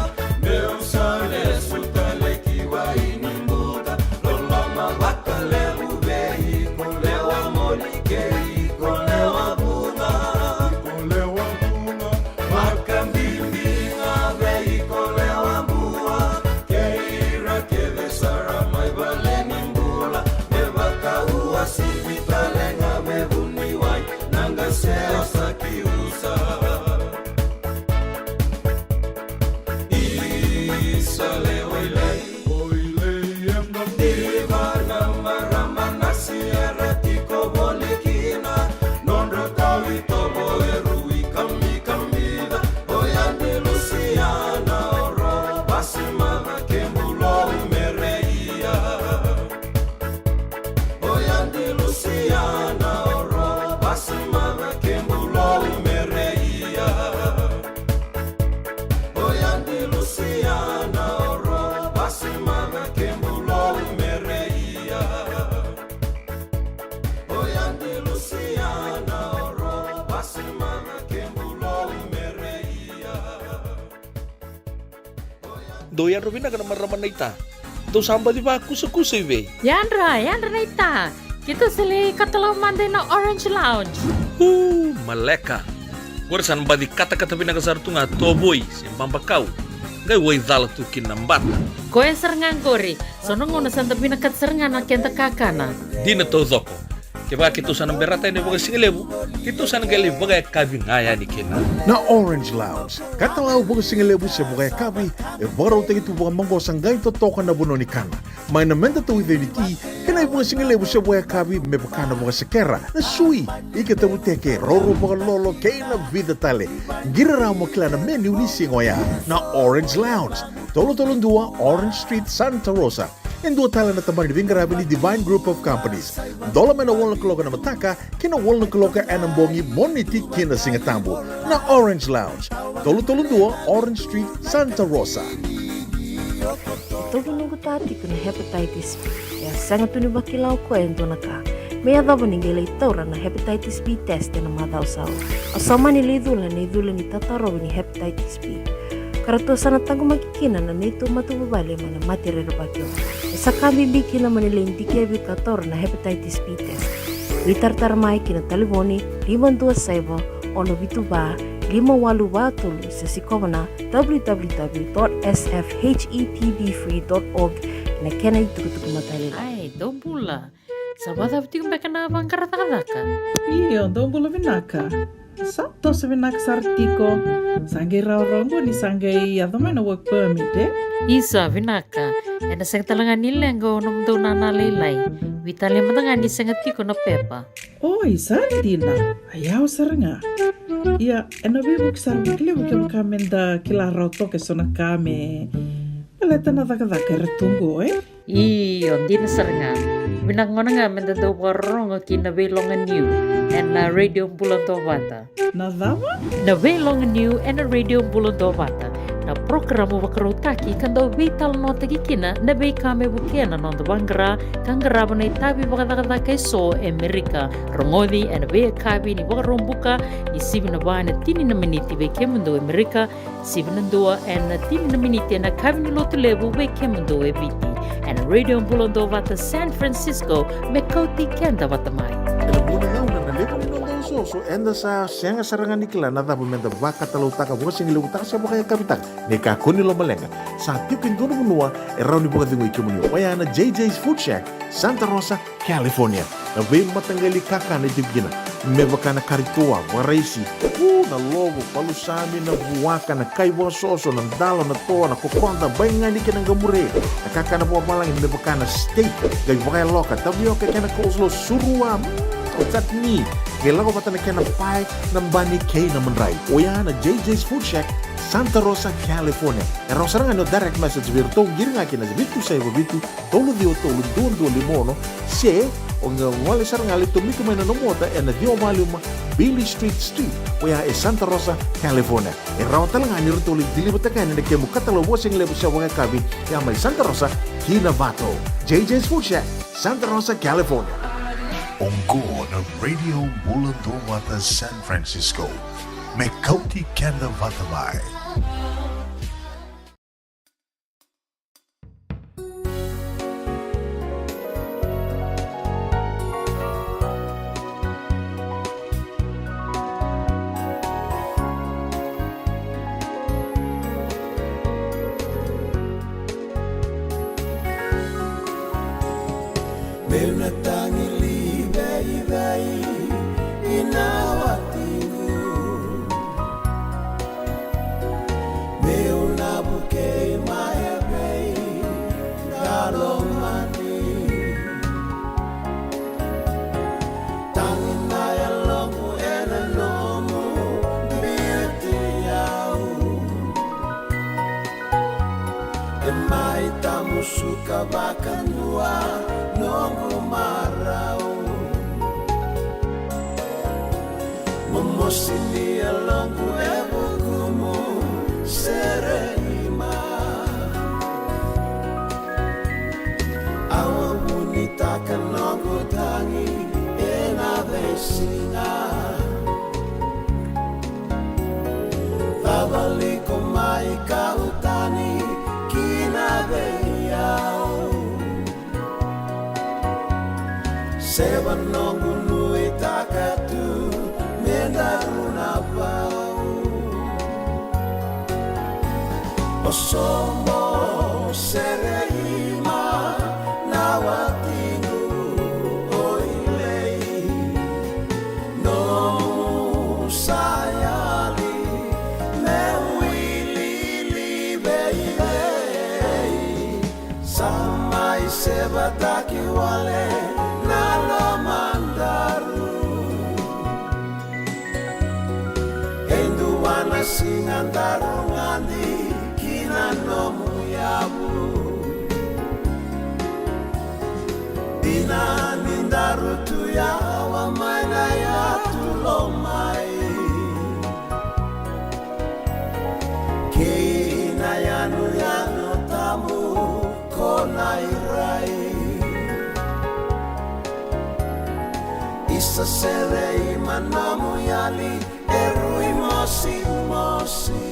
meu sa lesu tale ki Wainibuka. Loloma vakalevu vei iko lewa moli kei iko lewa vuqa. Vakabibi ga vei iko lewa bua, kei ira kece sara mai vale ni bula. Me vakauasivi tale ga me vuniwai, na qase o Sakiusa. Isa le Wailei. Diva na marama na Sierra tiko voli kina. Nodra tau itovo e rui kamikamica. O Yadi Lusiana, o Robasi Mava, kemu lou mere ia. O Yadi Lusiana, o Robasi Mava, kemu lou mere ia. O Yadi Lusiana, o Robasi Mava, kemu lou mere ia. O Yadi Lusiana, o Robasi Mava, kemu lou mere ia. Dou yadra vinaka na marama naita. Dou sa baci vakusakusa i vei? Yadra, yadra naita. Keitou sa lai katalau mada ina Orange Lounge. Uu, maleka. Qori sa na baci katakata vinaka sara tu ga tovoi se babakau. Qai waicala tu kina na bata. Koya sara ga qori. So na gauna sa da vinakata sara ga na keda kakana. Dina taucoko. Kevaka keitou sa na berata yani vakasigalevu, keitou sa na qai lai vakayakavi ga yani kina. Na Orange Lounge, katalau vakasigalevu se vakayakavi, e vakarautaki tu vakamaqosa qai totoka na vanua ni kana. Mai na meda tauica ni ti, kei na ivakasigalevu se vakayakavi me vaka na vakasekera, na sui, ika tavuteke, roro vakalolo, kei na vica tale. Qiri rawa mo kila na menu ni siga oya. Na Orange Lounge. tolu tolu dua Orange Street, Santa Rosa. E dua tale na tabana ni veiqaravi ni Divine Group of Companies. Dola mai na walu na kaloko ena mataka ki na walu na kaloko ena bogi, Moniti ki na Sigatabu. Na Orange Lounge, tolu tolu dua Orange Street, Santa Rosa. E tovunuku tiko na hepatitis B. E a sega tu ni vakila o koya e dua na ka me yacova ni qai lai taura na hepatitis B test ena macawa sa oti. O sa mani lai cula na icula ni tatarovi ni hepatitis B. Ka ratou sa na taqomaki kina na neitou matavuvale mai na mate rerevaki oqo. E sa ka bibi kina mo ni lai dikevi ka taura na hepatitis B test. Veitaratara mai ki na talevoni lima dua saiva, ono vitu va, lima walu va tolu, se sikova na w w w dot s f h e p b free dot org na kena itukutuku matailalai. Ai, dou bula. Sa vakacava tiko beka na vaqara cakacaka? Io, dou bula vinaka. Sa toso vinaka sara tiko. Sa qai rawarawa qo ni sa qai yaco mai na work permit, e? Isa, vinaka. Ena sega tale ga ni leqa o nomudou nana lailai. Veitalia mada ga ni sega tiko na pepa. Oi, sa dina. A yawa sara ga. Ia, ena veivuke sara vakalevu kevaka meda kila rawa toka eso na ka me baleta na cakacaka era tu qo, e? Io, dina sara ga. Vinaka gona ga meda dau vakarorogo ki na Veiloga Niu ena Radio Bula Dovata. Na cava? Na Veiloga Niu ena Radio Bula Dovata. Na porokaramu vakarautaki ka dau veitalanoataki kina na veika me vukea na noda vaqara ka qarava na itavi vakacakacaka eso e Amerika. Rogoci ena veiyakavi ni Vakaraubuka ni sivi na va ena tini na miniti vei kemudou e Amerika, sivi na dua ena tini na miniti ena yakavi ni Lotulevu vei kemudou e Viti. Ena Radio Bula Dovata San Francisco, me kauti keda vata mai. Ena vuqa na gauna na levu ni noda osooso, eda sa sega sara ga ni kila na cava meda vakatalautaka, vakasigalevutaka se vakayakavitaka. Ni kakua ni lomaleqa, sa tiko e dua na vanua e rawa ni vakacegui kemuni. Oya na J J's Food Shack, Santa Rosa, California. Na veimataqali kakana e tiko kina, me vaka na kari toa, vakaraisi, u, na lovo, palusami, na vuaka, na kai vakasoso, na dalo, na toa, na kokoda, baigani kei na qamure. Na kakana vakavalagi me vaka na steak, qai vakayaloka, tavioka kei na coleslaw, surua, mm, o chutney. Qai lako vata na kena pae, na bani kei na madrai. Oya na J J's Food Shack, Santa Rosa, California. E rawa sara ga ni o direct message vei iratou, qiri ga kina vitu saiva vitu, tolu ciwa tolu dua dua lima ono, se o qai gole sara ga, lai tomika mai na nomu ota ena ciwa va lima Beale Street Suite, oya e Santa Rosa, California. E rawa tale ga ni ratou lai deliver-taka yani na kemu katalau vakasigalevu se vakayakavi, ya mai Santa Rosa ki Novato. J J's Food Shack, Santa Rosa, California. Oqo na Radio Bula Dovata San Francisco. Me kauti keda vata mai. Meu na tagi liveivei ina watiqu. Meu na vukei mai vei dalomani. Tagi na yaloqu ena nomu biuti au. E mai tamusuka vakadua noqu marau. Momosi ni yaloqu e vukumu, Sereima. Au a vunitaka noqu tagi ena veisiga. Cava liko mai kau tani kina vei au? Se va noqu nuitaka tu me daru na vau. O sobo Sereima na watiqu o Ilei. Nomu sa yali me wili liveivei. Sa mai sevataki wale na lomadaru. E dua na siga daru gadi ki na nomu Dina ni daru tu yawa mai na yatu lomai. Kei na yanuyanu tamu ko na irai. Isa sere i manamu yali e rui mosimosi.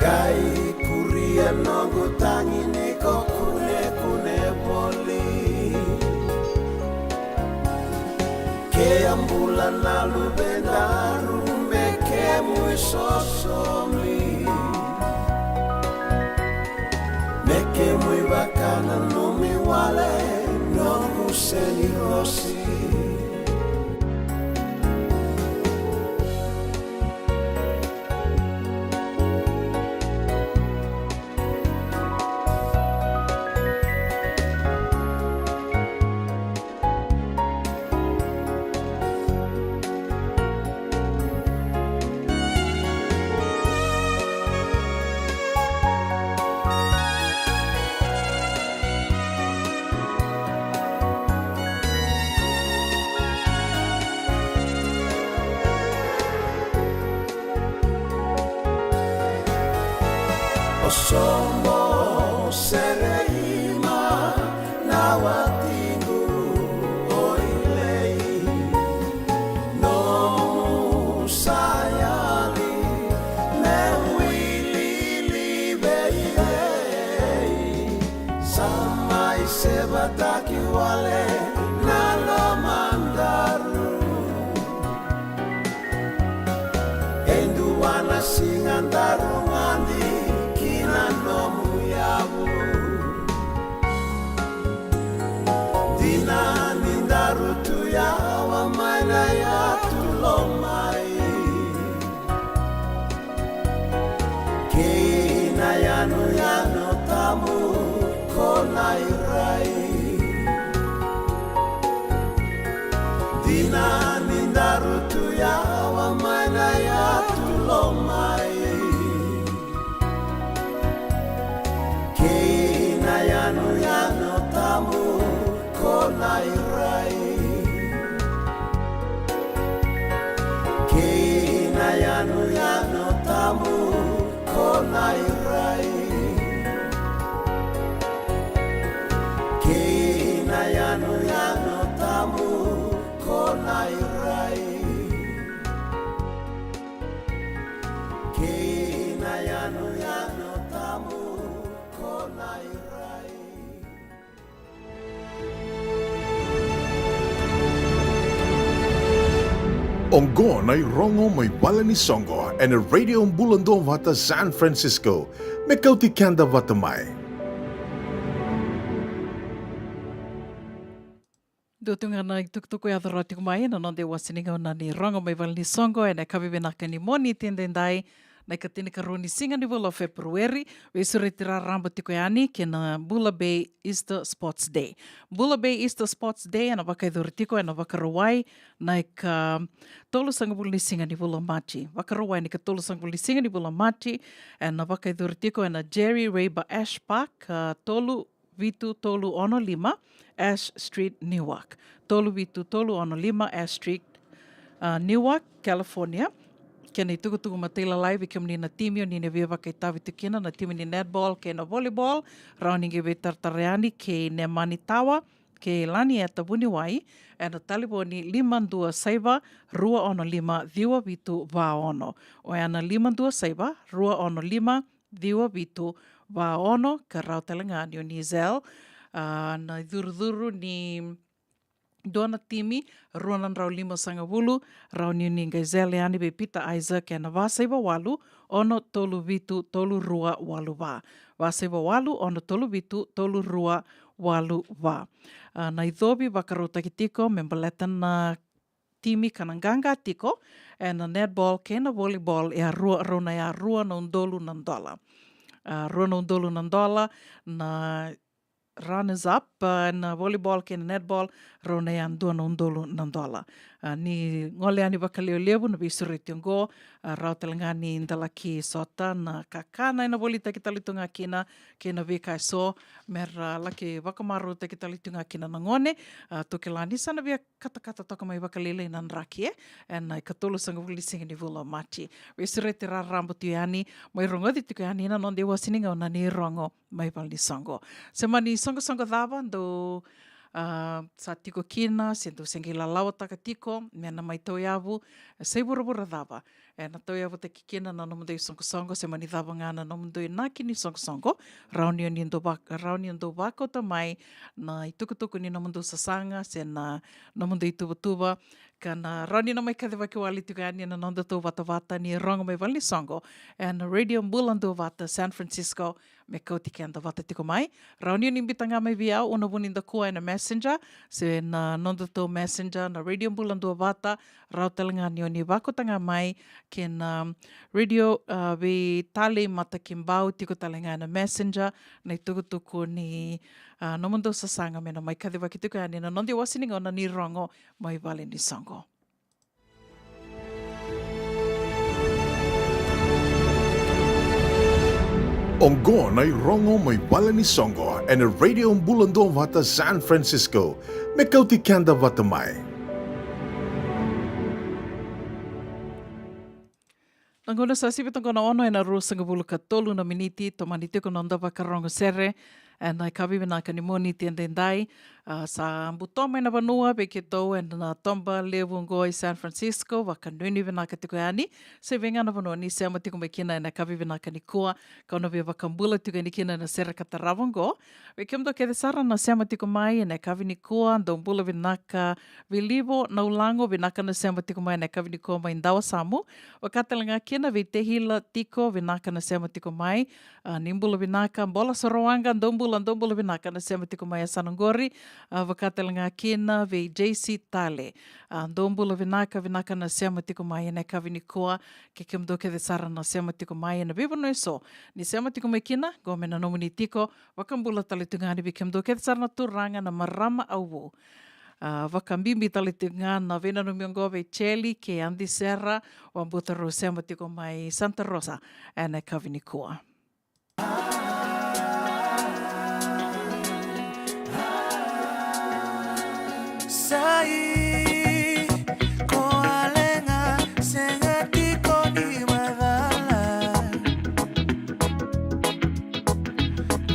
Qai kuria noqu tagi ni ko kunekune voli. Ke a bula na luvedaru me kemui sosomi. Me kemui vakananumi wale noqu seni rosi. O sobo sere i ma na watiqu o ilei. Nomu sa yali me wili li vei ei. Sa mai sevataki wale na lomadaru. E dua na siga daru gadi ki na nomu yavu. Dina ni daru tu yawa mai na yatu lomai. Kei na yanuyanu tamu ko na irai. Dina ni daru tu yawa mai na yatu lomai. Kei na yanuyanu tamu ko na irai. Kei na yanuyanu tamu ko na irai. Kei na yanuyanu tamu ko na irai. Kei na yanuyanu tamu ko na irai. Oqo na irogo mai vale ni soqo ena Radio Bula Duavata San Francisco. Me kauti keda vata mai. Dua tu ga na itukutuku e yaco rawa tiko mai ena noda iwase ni gauna ni rogo mai vale ni soqo ena yakavi vinaka ni Moniti edaidai, na ikatinikarua ni siga ni vula o Feperueri. Veisureti raraba tiko yani kei na Bula Bay Easter Sports Day. Bula Bay Easter Sports Day ena vakayacori tiko ena Vakarauwai na ikatolusagavulu ni siga ni vula o Maji. Vakarauwai na ikatolusagavulu ni siga ni vula o Maji, ena vakayacori tiko ena Jerry Rayber Ash Park, a, tolu vitu tolu ono lima Ash Street, Newark. Tolu vitu tolu ono lima Ash Street, a, Newark, California. Kena itukutuku matailalai vei kemuni na timi o ni na via vakaitavi tu kina, na timi ni netball kei na volleyball, rawa ni qai veitaratara yani kei Nemani Tawa kei Lanieta Vuniwai ena talevoni lima dua saiva, rua ono lima, ciwa vitu va ono. Oya na lima dua saiva, rua ono lima, ciwa vitu va ono, ka rawa tale ga ni o ni call, a, na icurucuru ni dua na timi, rua na drau limasagavulu, rawa ni o ni qai call yani vei Peter Isaac ena va saiva walu, ono tolu vitu tolu rua walu va. Va saiva walu, ono tolu vitu tolu rua walu va. A, na icovi vakarautaki tiko me baleta na timi ka na qaqa tiko ena netball kei na volleyball, e a rua, rau na ya rua na udolu na dola. A, rua na udolu na dola na runners up, a, na volleyball kei na netball, rau na ya dua na udolu na dola. A, ni gole yani vakalevulevu na veisureti oqo, a, rawa tale ga ni da laki sota na kakana ena volitaki tale tu ga kina, kei na veika eso, me ra laki vakamarautaki tale tu ga kina na gone, a, tu kila ni sa na via katakata toka mai vakalailai na draki, e, ena ikatolusagavulu ni siga ni vula o Maji. Veisureti raraba tu yani, mai rogoci tiko yani na noda iwasi ni gauna ni Rogo mai Valenisoqo. Se mani soqosoqo cava dou, a, sa tiko kina, se dou se qai lalawataka tiko, me na mai tauyavu, se i vuravura cava. E na tauyavutaki kina na nomudou isoqosoqo, se mani cava ga na nomudou inaki ni soqosoqo, rawa ni o ni dou va-, rawa ni o dou vakauta mai na itukutuku ni nomudou sasaga, se na nomudou ituvatuva, ka na rawa ni na mai kacivaki wale tiko yani na nodatou vatavata ni Rogo mai Valenisoqo, ena Radio Bula Duavata San Francisco, me kauti keda vata tiko mai. Rawa ni o ni biuta ga mai vei au, Una Vunidakua ena Messenger, se na nodatou Messenger, na Radio Bula Duavata, rawa tale ga ni o ni vakauta ga mai, kei na Radio, a, Veitalei Matakibau, tiko tale ga ena Messenger, na itukutuku ni, a, nomudou sasaga me na mai kacivaki tiko yani na noda iwasi ni gauna ni Rogo mai Valenisoqo. Oqo na iRogo mai Valenisoqo, ena Radio Bula Duavata San Francisco, me kauti keda vata mai. Na gauna sa sivi toka na ono ena ruasagavulu ka tolu na miniti, tomani tiko na noda vakarogo sere, ena yakavi vinaka ni Moniti edaidai, a, sa buto mai na vanua vei keitou ena toba levu oqo i San Francisco, vakanuinui vinaka tiko yani, se vei ga na vanua ni sema tiko mai kina ena yakavi vinaka nikua, kau na via vakabula tiko yani kina ena sere ka tarava oqo. Vei kemudou kece sara na sema tiko mai ena yakavi nikua, dou bula vinaka, Vilivo Naulago, vinaka na sema tiko mai ena yakavi nikua mai Dawasamu. Vaka tale ga kina vei Tehila Tiko, vinaka na sema tiko mai. A, ni bula vinaka, Bola Sorowaqa, dou bula, dou bula vinaka na sema tiko mai Yasana oqori. A, vaka tale ga kina vei J C Tale. A, dou bula vinaka, vinaka na sema tiko mai ena yakavi nikua. Kei kemudou kece sara na sema tiko mai ena veivanua eso ni sema tiko mai kina, qo me na nomuni tiko. Vakabula tale tu ga yani vei kemudou kece sara na turaga, na marama, au vu. A, vakabibi tale tiko ga na veinanumi oqo vei Cheli kei Adi Sera, vakabauta rau sema tiko mai Santa Rosa ena yakavi nikua. Sai ko aleqa, sega tiko ni macala.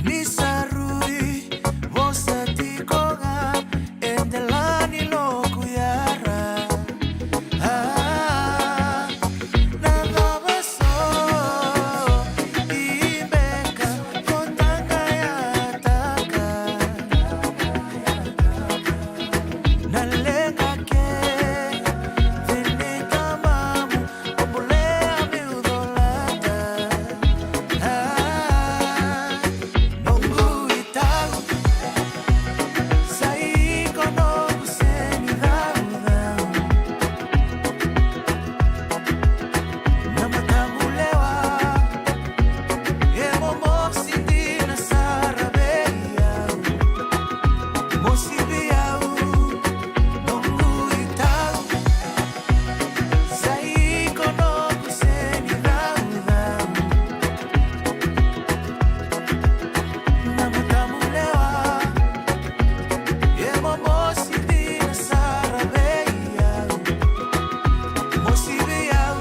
Ni sa rui vosa tiko ga e dela ni loku yara. A, na cava so i beka ko taqayataka? Na leqa kece ni tamamu, o bolea meu colata. A, noqu itau, sa iko noqu senicaucau. Na matamu lewa e momosi dina sara vei au. Mosi vei au, noqu itau. Sa iko noqu senicaucau. Na matamu lewa e momosi dina sara vei au. Mosi vei au.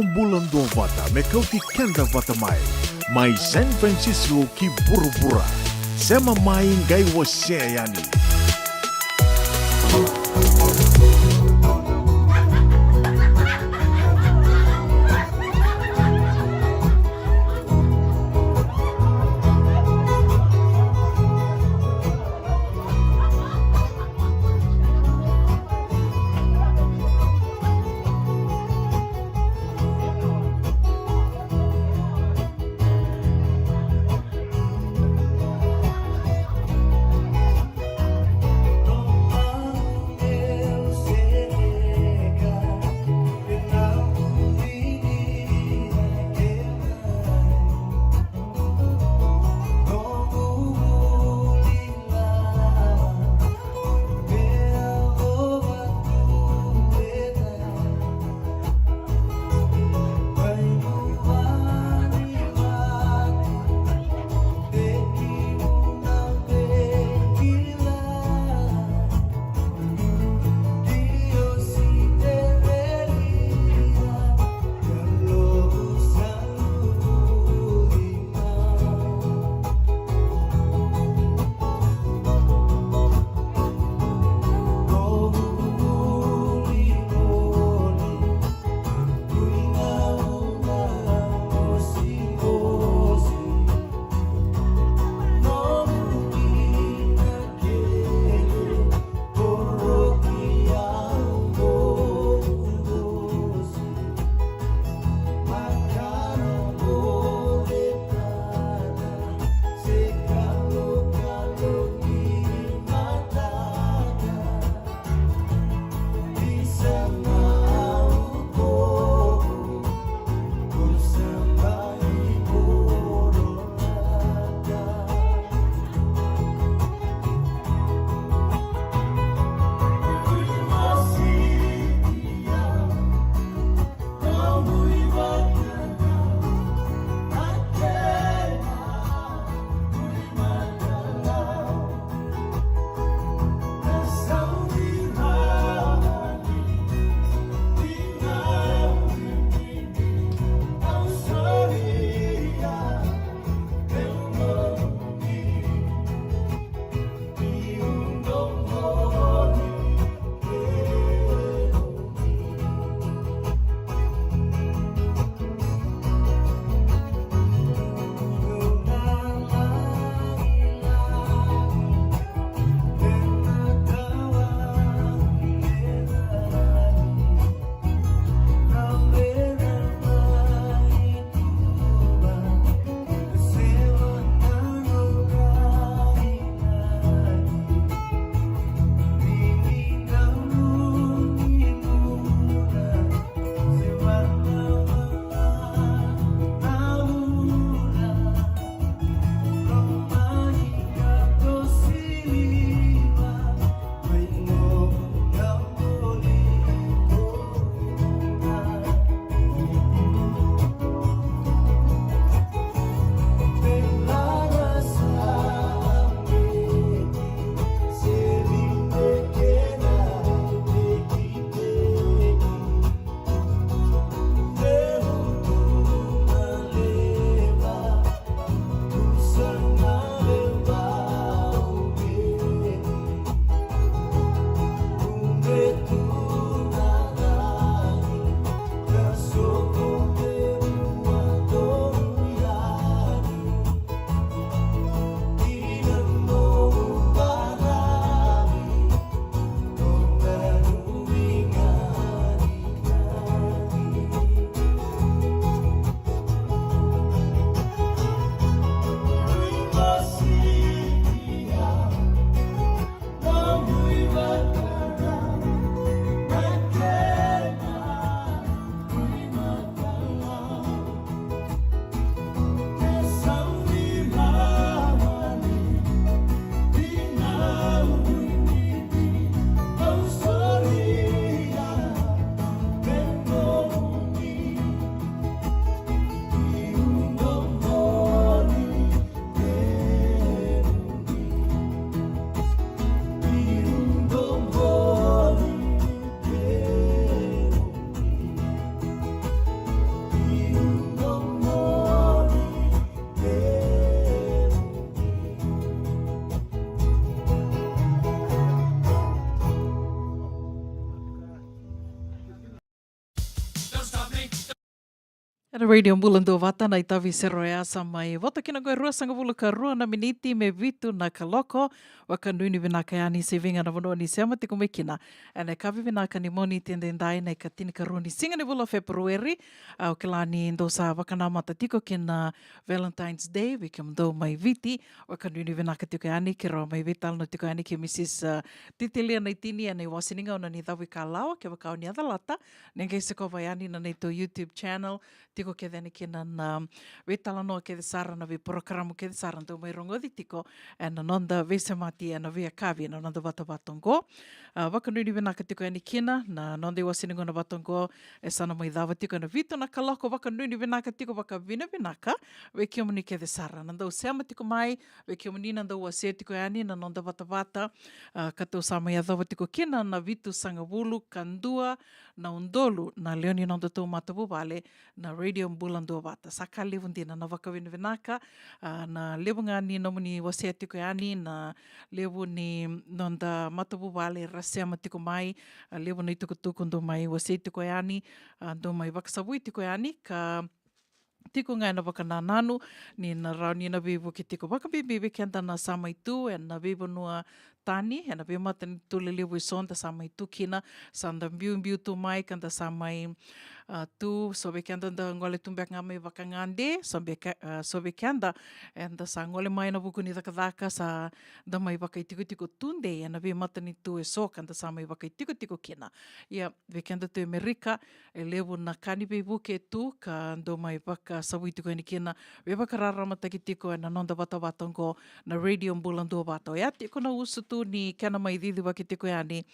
Bula Duavata me kauti keda vata mai, mai San Francisco ki vuravura. Sema mai qai wasea yani. Ena Radio Bula Duavata na itavi sero ya sa mai voto kina qo e ruasagavulu ka rua na miniti me vitu na kaloko. Vakanuinui vinaka yani se vei ga na vanua ni sema tiko mai kina. Ena ikavi vinaka ni Moniti edaidai na ikatinikarua ni siga ni vula o Feperueri. Au kila ni dou sa vakanamata tiko kina Valentine's Day vei kemudou mai Viti. Vakanuinui vinaka tiko yani, keirau mai veitalanoa tiko yani kei Mrs, uh, Titilia Naitini ena iwase ni gauna ni cavuikalawa, kevaka o ni a calata, ni qai sikova yani na neitou YouTube channel, tiko kece yani kina na veitalanoa kece sara, na veiporokaramu kece sara dou mai rogoci tiko ena noda veisemati ena veiyakavi ena noda vatavata oqo. A, vakanuinui vinaka tiko yani kina na noda iwase ni gauna vata oqo, e sa na mai cava tiko ena vitu na kaloko. Vakanuinui vinaka tiko vakavinavinaka vei kemuni kece sara na dau sema tiko mai, vei kemuni na dau wasea tiko yani na noda vatavata, a, ka tou sa mai yacova tiko kina na vitusagavulu ka dua na udolu na lewe ni nodatou matavuvale na Radio Bula Duavata. Sa ka levu dina na vakavinavinaka, a, na levu ga ni nomuni wasea tiko yani, na levu ni noda matavuvale ra sema tiko mai, a, levu na itukutuku dou mai wasei tiko yani, a, dou mai vakasavui tiko yani, ka tiko ga ena vakanananu ni na rawa ni na veivuke tiko vakabibi vei keda na sa mai tu ena veivanua tani, ena veimatanitu lelevu eso da sa mai tu kina, sa da biubiu tu mai ka da sa mai, a, tu, so vei keda da gole tu beka ga mai vakagade, so vei ke-, a, so vei keda eda sa gole mai ena vuku ni cakacaka, sa da mai vakaitikotiko tudei ena veimatanitu eso ka da sa mai vakaitikotiko kina. Ia, vei keda tu e Merika, e levu na ka ni veivuke tu ka dou mai vakasavui tiko yani kina, veivakararamataki tiko ena noda vatavata oqo na Radio Bula Duavata. Oya tiko na usutu ni kena mai cicivaki tiko yani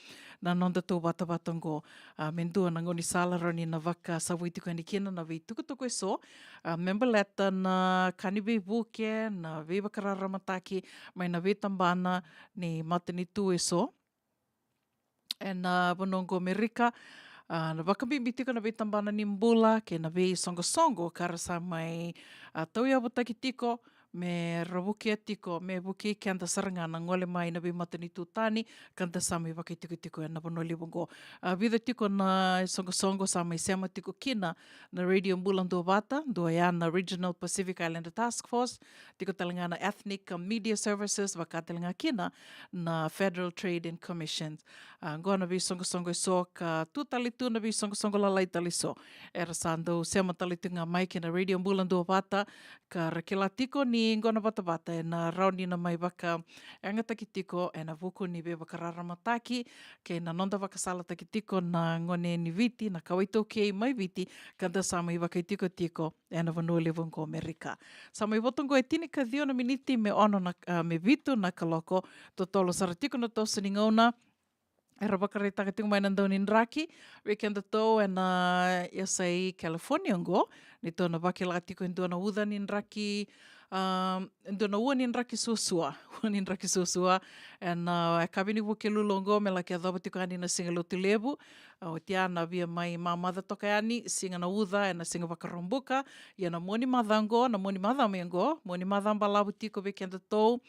na nodatou vatavata oqo. A, me dua na gaunisala rawa ni na vakasavui tiko yani kina na veitukutuku eso, a, me baleta na ka ni veivuke, na veivakararamataki mai na veitabana ni matanitu eso ena vanua oqo Merika. A, na vakabibi tiko na veitabana ni bula kei na veisoqosoqo ka ra sa mai, a, tauyavutaki tiko me ra vukea tiko, me vukei keda sara ga na gole mai na veimatanitu tani ka da sa mai vakaitikotiko ena vanua levu oqo. A, vica tiko na soqosoqo sa mai sema tiko kina na Radio Bula Duavata, dua ya na Regional Pacific Islander Task Force, tiko tale ga na Ethnic Media Services, vaka tale ga kina na Federal Trade and Commissions. A, oqo na veisoqosoqo eso ka tu tale tu na veisoqosoqo lalai tale eso era sa dau sema tale tu ga mai kei na Radio Bula Duavata, ka ra kila tiko ni oqo na vatavata ena rawa ni na mai vakayagataki tiko ena vuku ni veivakararamataki kei na noda vakasalataki tiko na gone ni Viti, na kawa iTaukei mai Viti, ka da sa mai vakaitikotiko ena vanua levu oqo Merika. Sa mai voto oqo e tinikaciwa na miniti me ono na, a, me vitu na kaloko, totolo sara tiko na toso ni gauna era vakaraitaka tiko mai na dau ni draki vei kedatou ena yasai California oqo, ni tou na vakila tiko e dua na uca ni draki, a, e dua na ua ni draki suasua, ua ni draki suasua ena, a, yakavi ni Vukelulu oqo me laki yacova tiko yani na Siga Lotulevu. A, oti ya na via mai mamaca toka yani, siga na uca ena Siga Vakaraubuka. Ia na mua ni macawa oqo, na mua ni macawa mai oqo, mua ni macawa balavu tiko vei kedatou,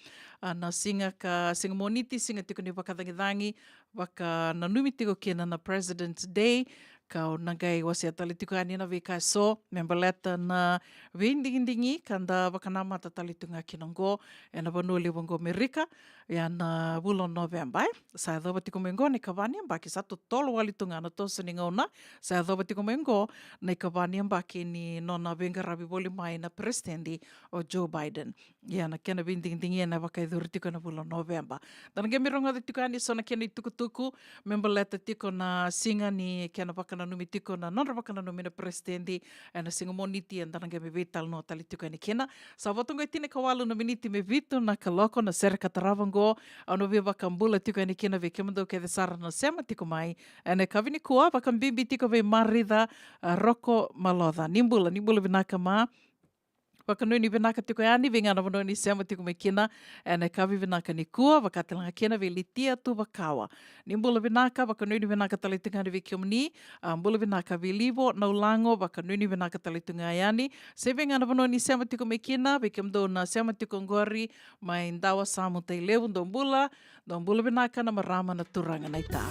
a, na siga ka, siga Moniti, siga tiko ni vakacagicagi, vakananumi tiko kina na President's Day, ka au na qai wasea tale tiko yani na veika eso me baleta na veidigidigi ka da vakanamata tale tu ga kina oqo ena vanua levu oqo Merika. Ia na vula o Noveba, e sa yacova tiko mai oqo na ikava ni yabaki, sa totolo wale tu ga na toso ni gauna, sa yacova tiko mai oqo na ikava ni yabaki ni nona veiqaravi voli mai na Peresitedi o Joe Biden. Ia na kena veidigidigi ena vakayacori tiko ena vula o Noveba. Da na qai mai rogoca tiko yani so na kena itukutuku me baleta tiko na siga ni kena vakananumi tiko na nodra vakananumi na Peresitedi ena Siga Moniti, eda na qai mai veitalanoa tale tiko yani kina. Sa voto oqo e tinikawalu na miniti me vitu na kaloko, na sere ka tarava oqo au na via vakabula tiko yani kina vei kemudou kece sara na sema tiko mai ena yakavi nikua, vakabibi tiko vei Marica, a, Roko Maloca. Ni bula, ni bula vinaka ma. Vakanuinui vinaka tiko yani vei ga na vanua ni sema tiko mai kina ena yakavi vinaka nikua, vaka tale ga kina vei Litia Tuvakawa. Ni bula vinaka, vakanuinui vinaka tale tiko yani vei kemuni, a, bula vinaka vei Livo Naulago, vakanuinui vinaka tale tiko ga yani. Se vei ga na vanua ni sema tiko mai kina, vei kemudou na sema tiko oqori mai Dawasamu, Tailevu, dou bula, dou bula vinaka na marama, na turaga, na ita.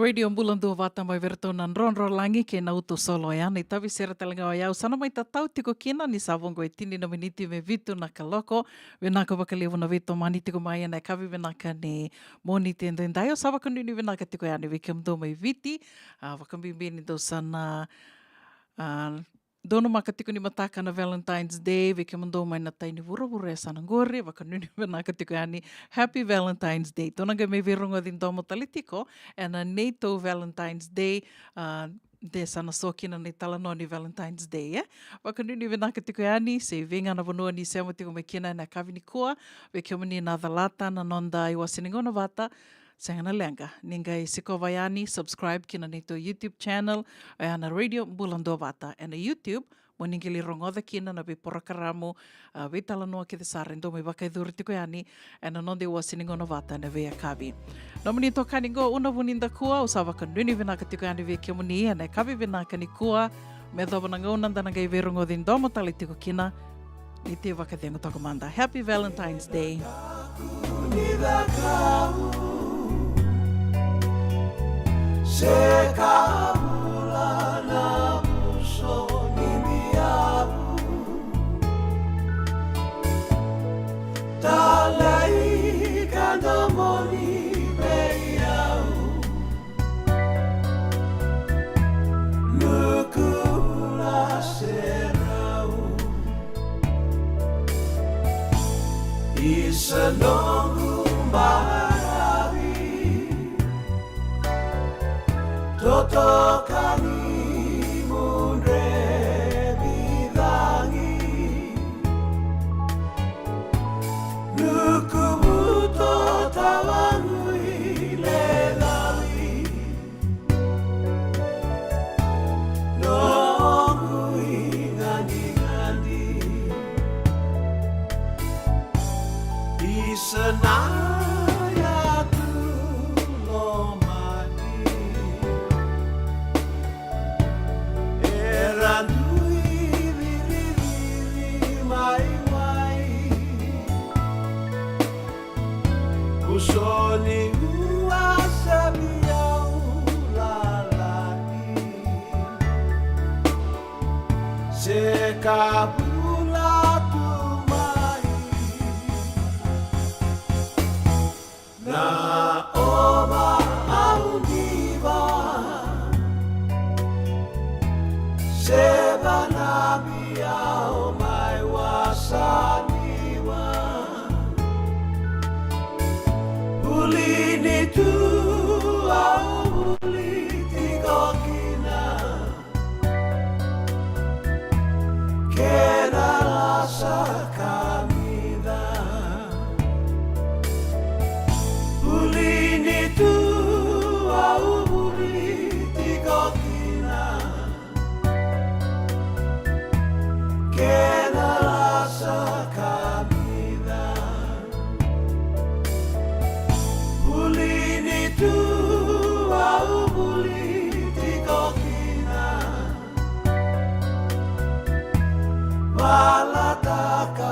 Radio Bula Duavata mai vei iratou na Drodrolagi kei na Uto Solo. Oya na itavi sere tale ga oya au sa na mai tatau tiko kina ni sa vo qo e tini na miniti me vitu na kaloko. Vinaka vakalevu na veitomani tiko mai ena yakavi vinaka ni Moniti edaidai. Au sa vakanuinui vinaka tiko yani vei kemudou mai Viti. A, vakabibi ni dou sa na, a, donumaka tiko ni mataka na Valentine's Day, vei kemudou mai na tai ni vuravura e sa na qori, vakanuinui vinaka tiko yani. Happy Valentine's Day. Tou na qai mai veirogoci domo tale tiko ena neitou Valentine's Day, a, de sa na so kina na italanoa ni Valentine's Day, e? Vakanuinui vinaka tiko yani, se vei ga na vanua ni sema tiko mai kina ena yakavi nikua, vei kemuni na calata na noda iwase ni gauna vata, sega na leqa. Ni qai sikova yani, subscribe ki na neitou YouTube channel, oya na Radio Bula Duavata. Ena YouTube, mo ni qai lai rogoca kina na veiporokaramu, a, veitalanoa kece sara e dau mai vakayacori tiko yani ena noda iwase ni gauna vata ena veiyakavi. Nomuni itokani qo, Una Vunidakua, au sa vakanuinui vinaka tiko yani vei kemuni ena yakavi vinaka nikua, me yacova na gauna da na qai veirogoci domo tale tiko kina. Ni tei vakacegu toka mada. Happy Valentine's Day. Ni cakau, se ka bula na buso ni biau. Talai ka domoni vei au. Nuku na serau. Isa noqu baravi. Totoka ni mudre vidagi. Nuku buto tawagu i ledawi. Noqu i gadigadi. Isa na yatu lomani. Era dui viriviri mai wai. Usoni ua savi au lalai. Se ka bula tu mai. Na ova au diva. Se vanabi au mai wasaniwa. Vuli ni tu au vuli tiko kina. Kena lasa kamica. Vuli ni tu au vuli tiko kina. Kena lasa kamica. Vuli ni tu au vuli tiko kina. Valataka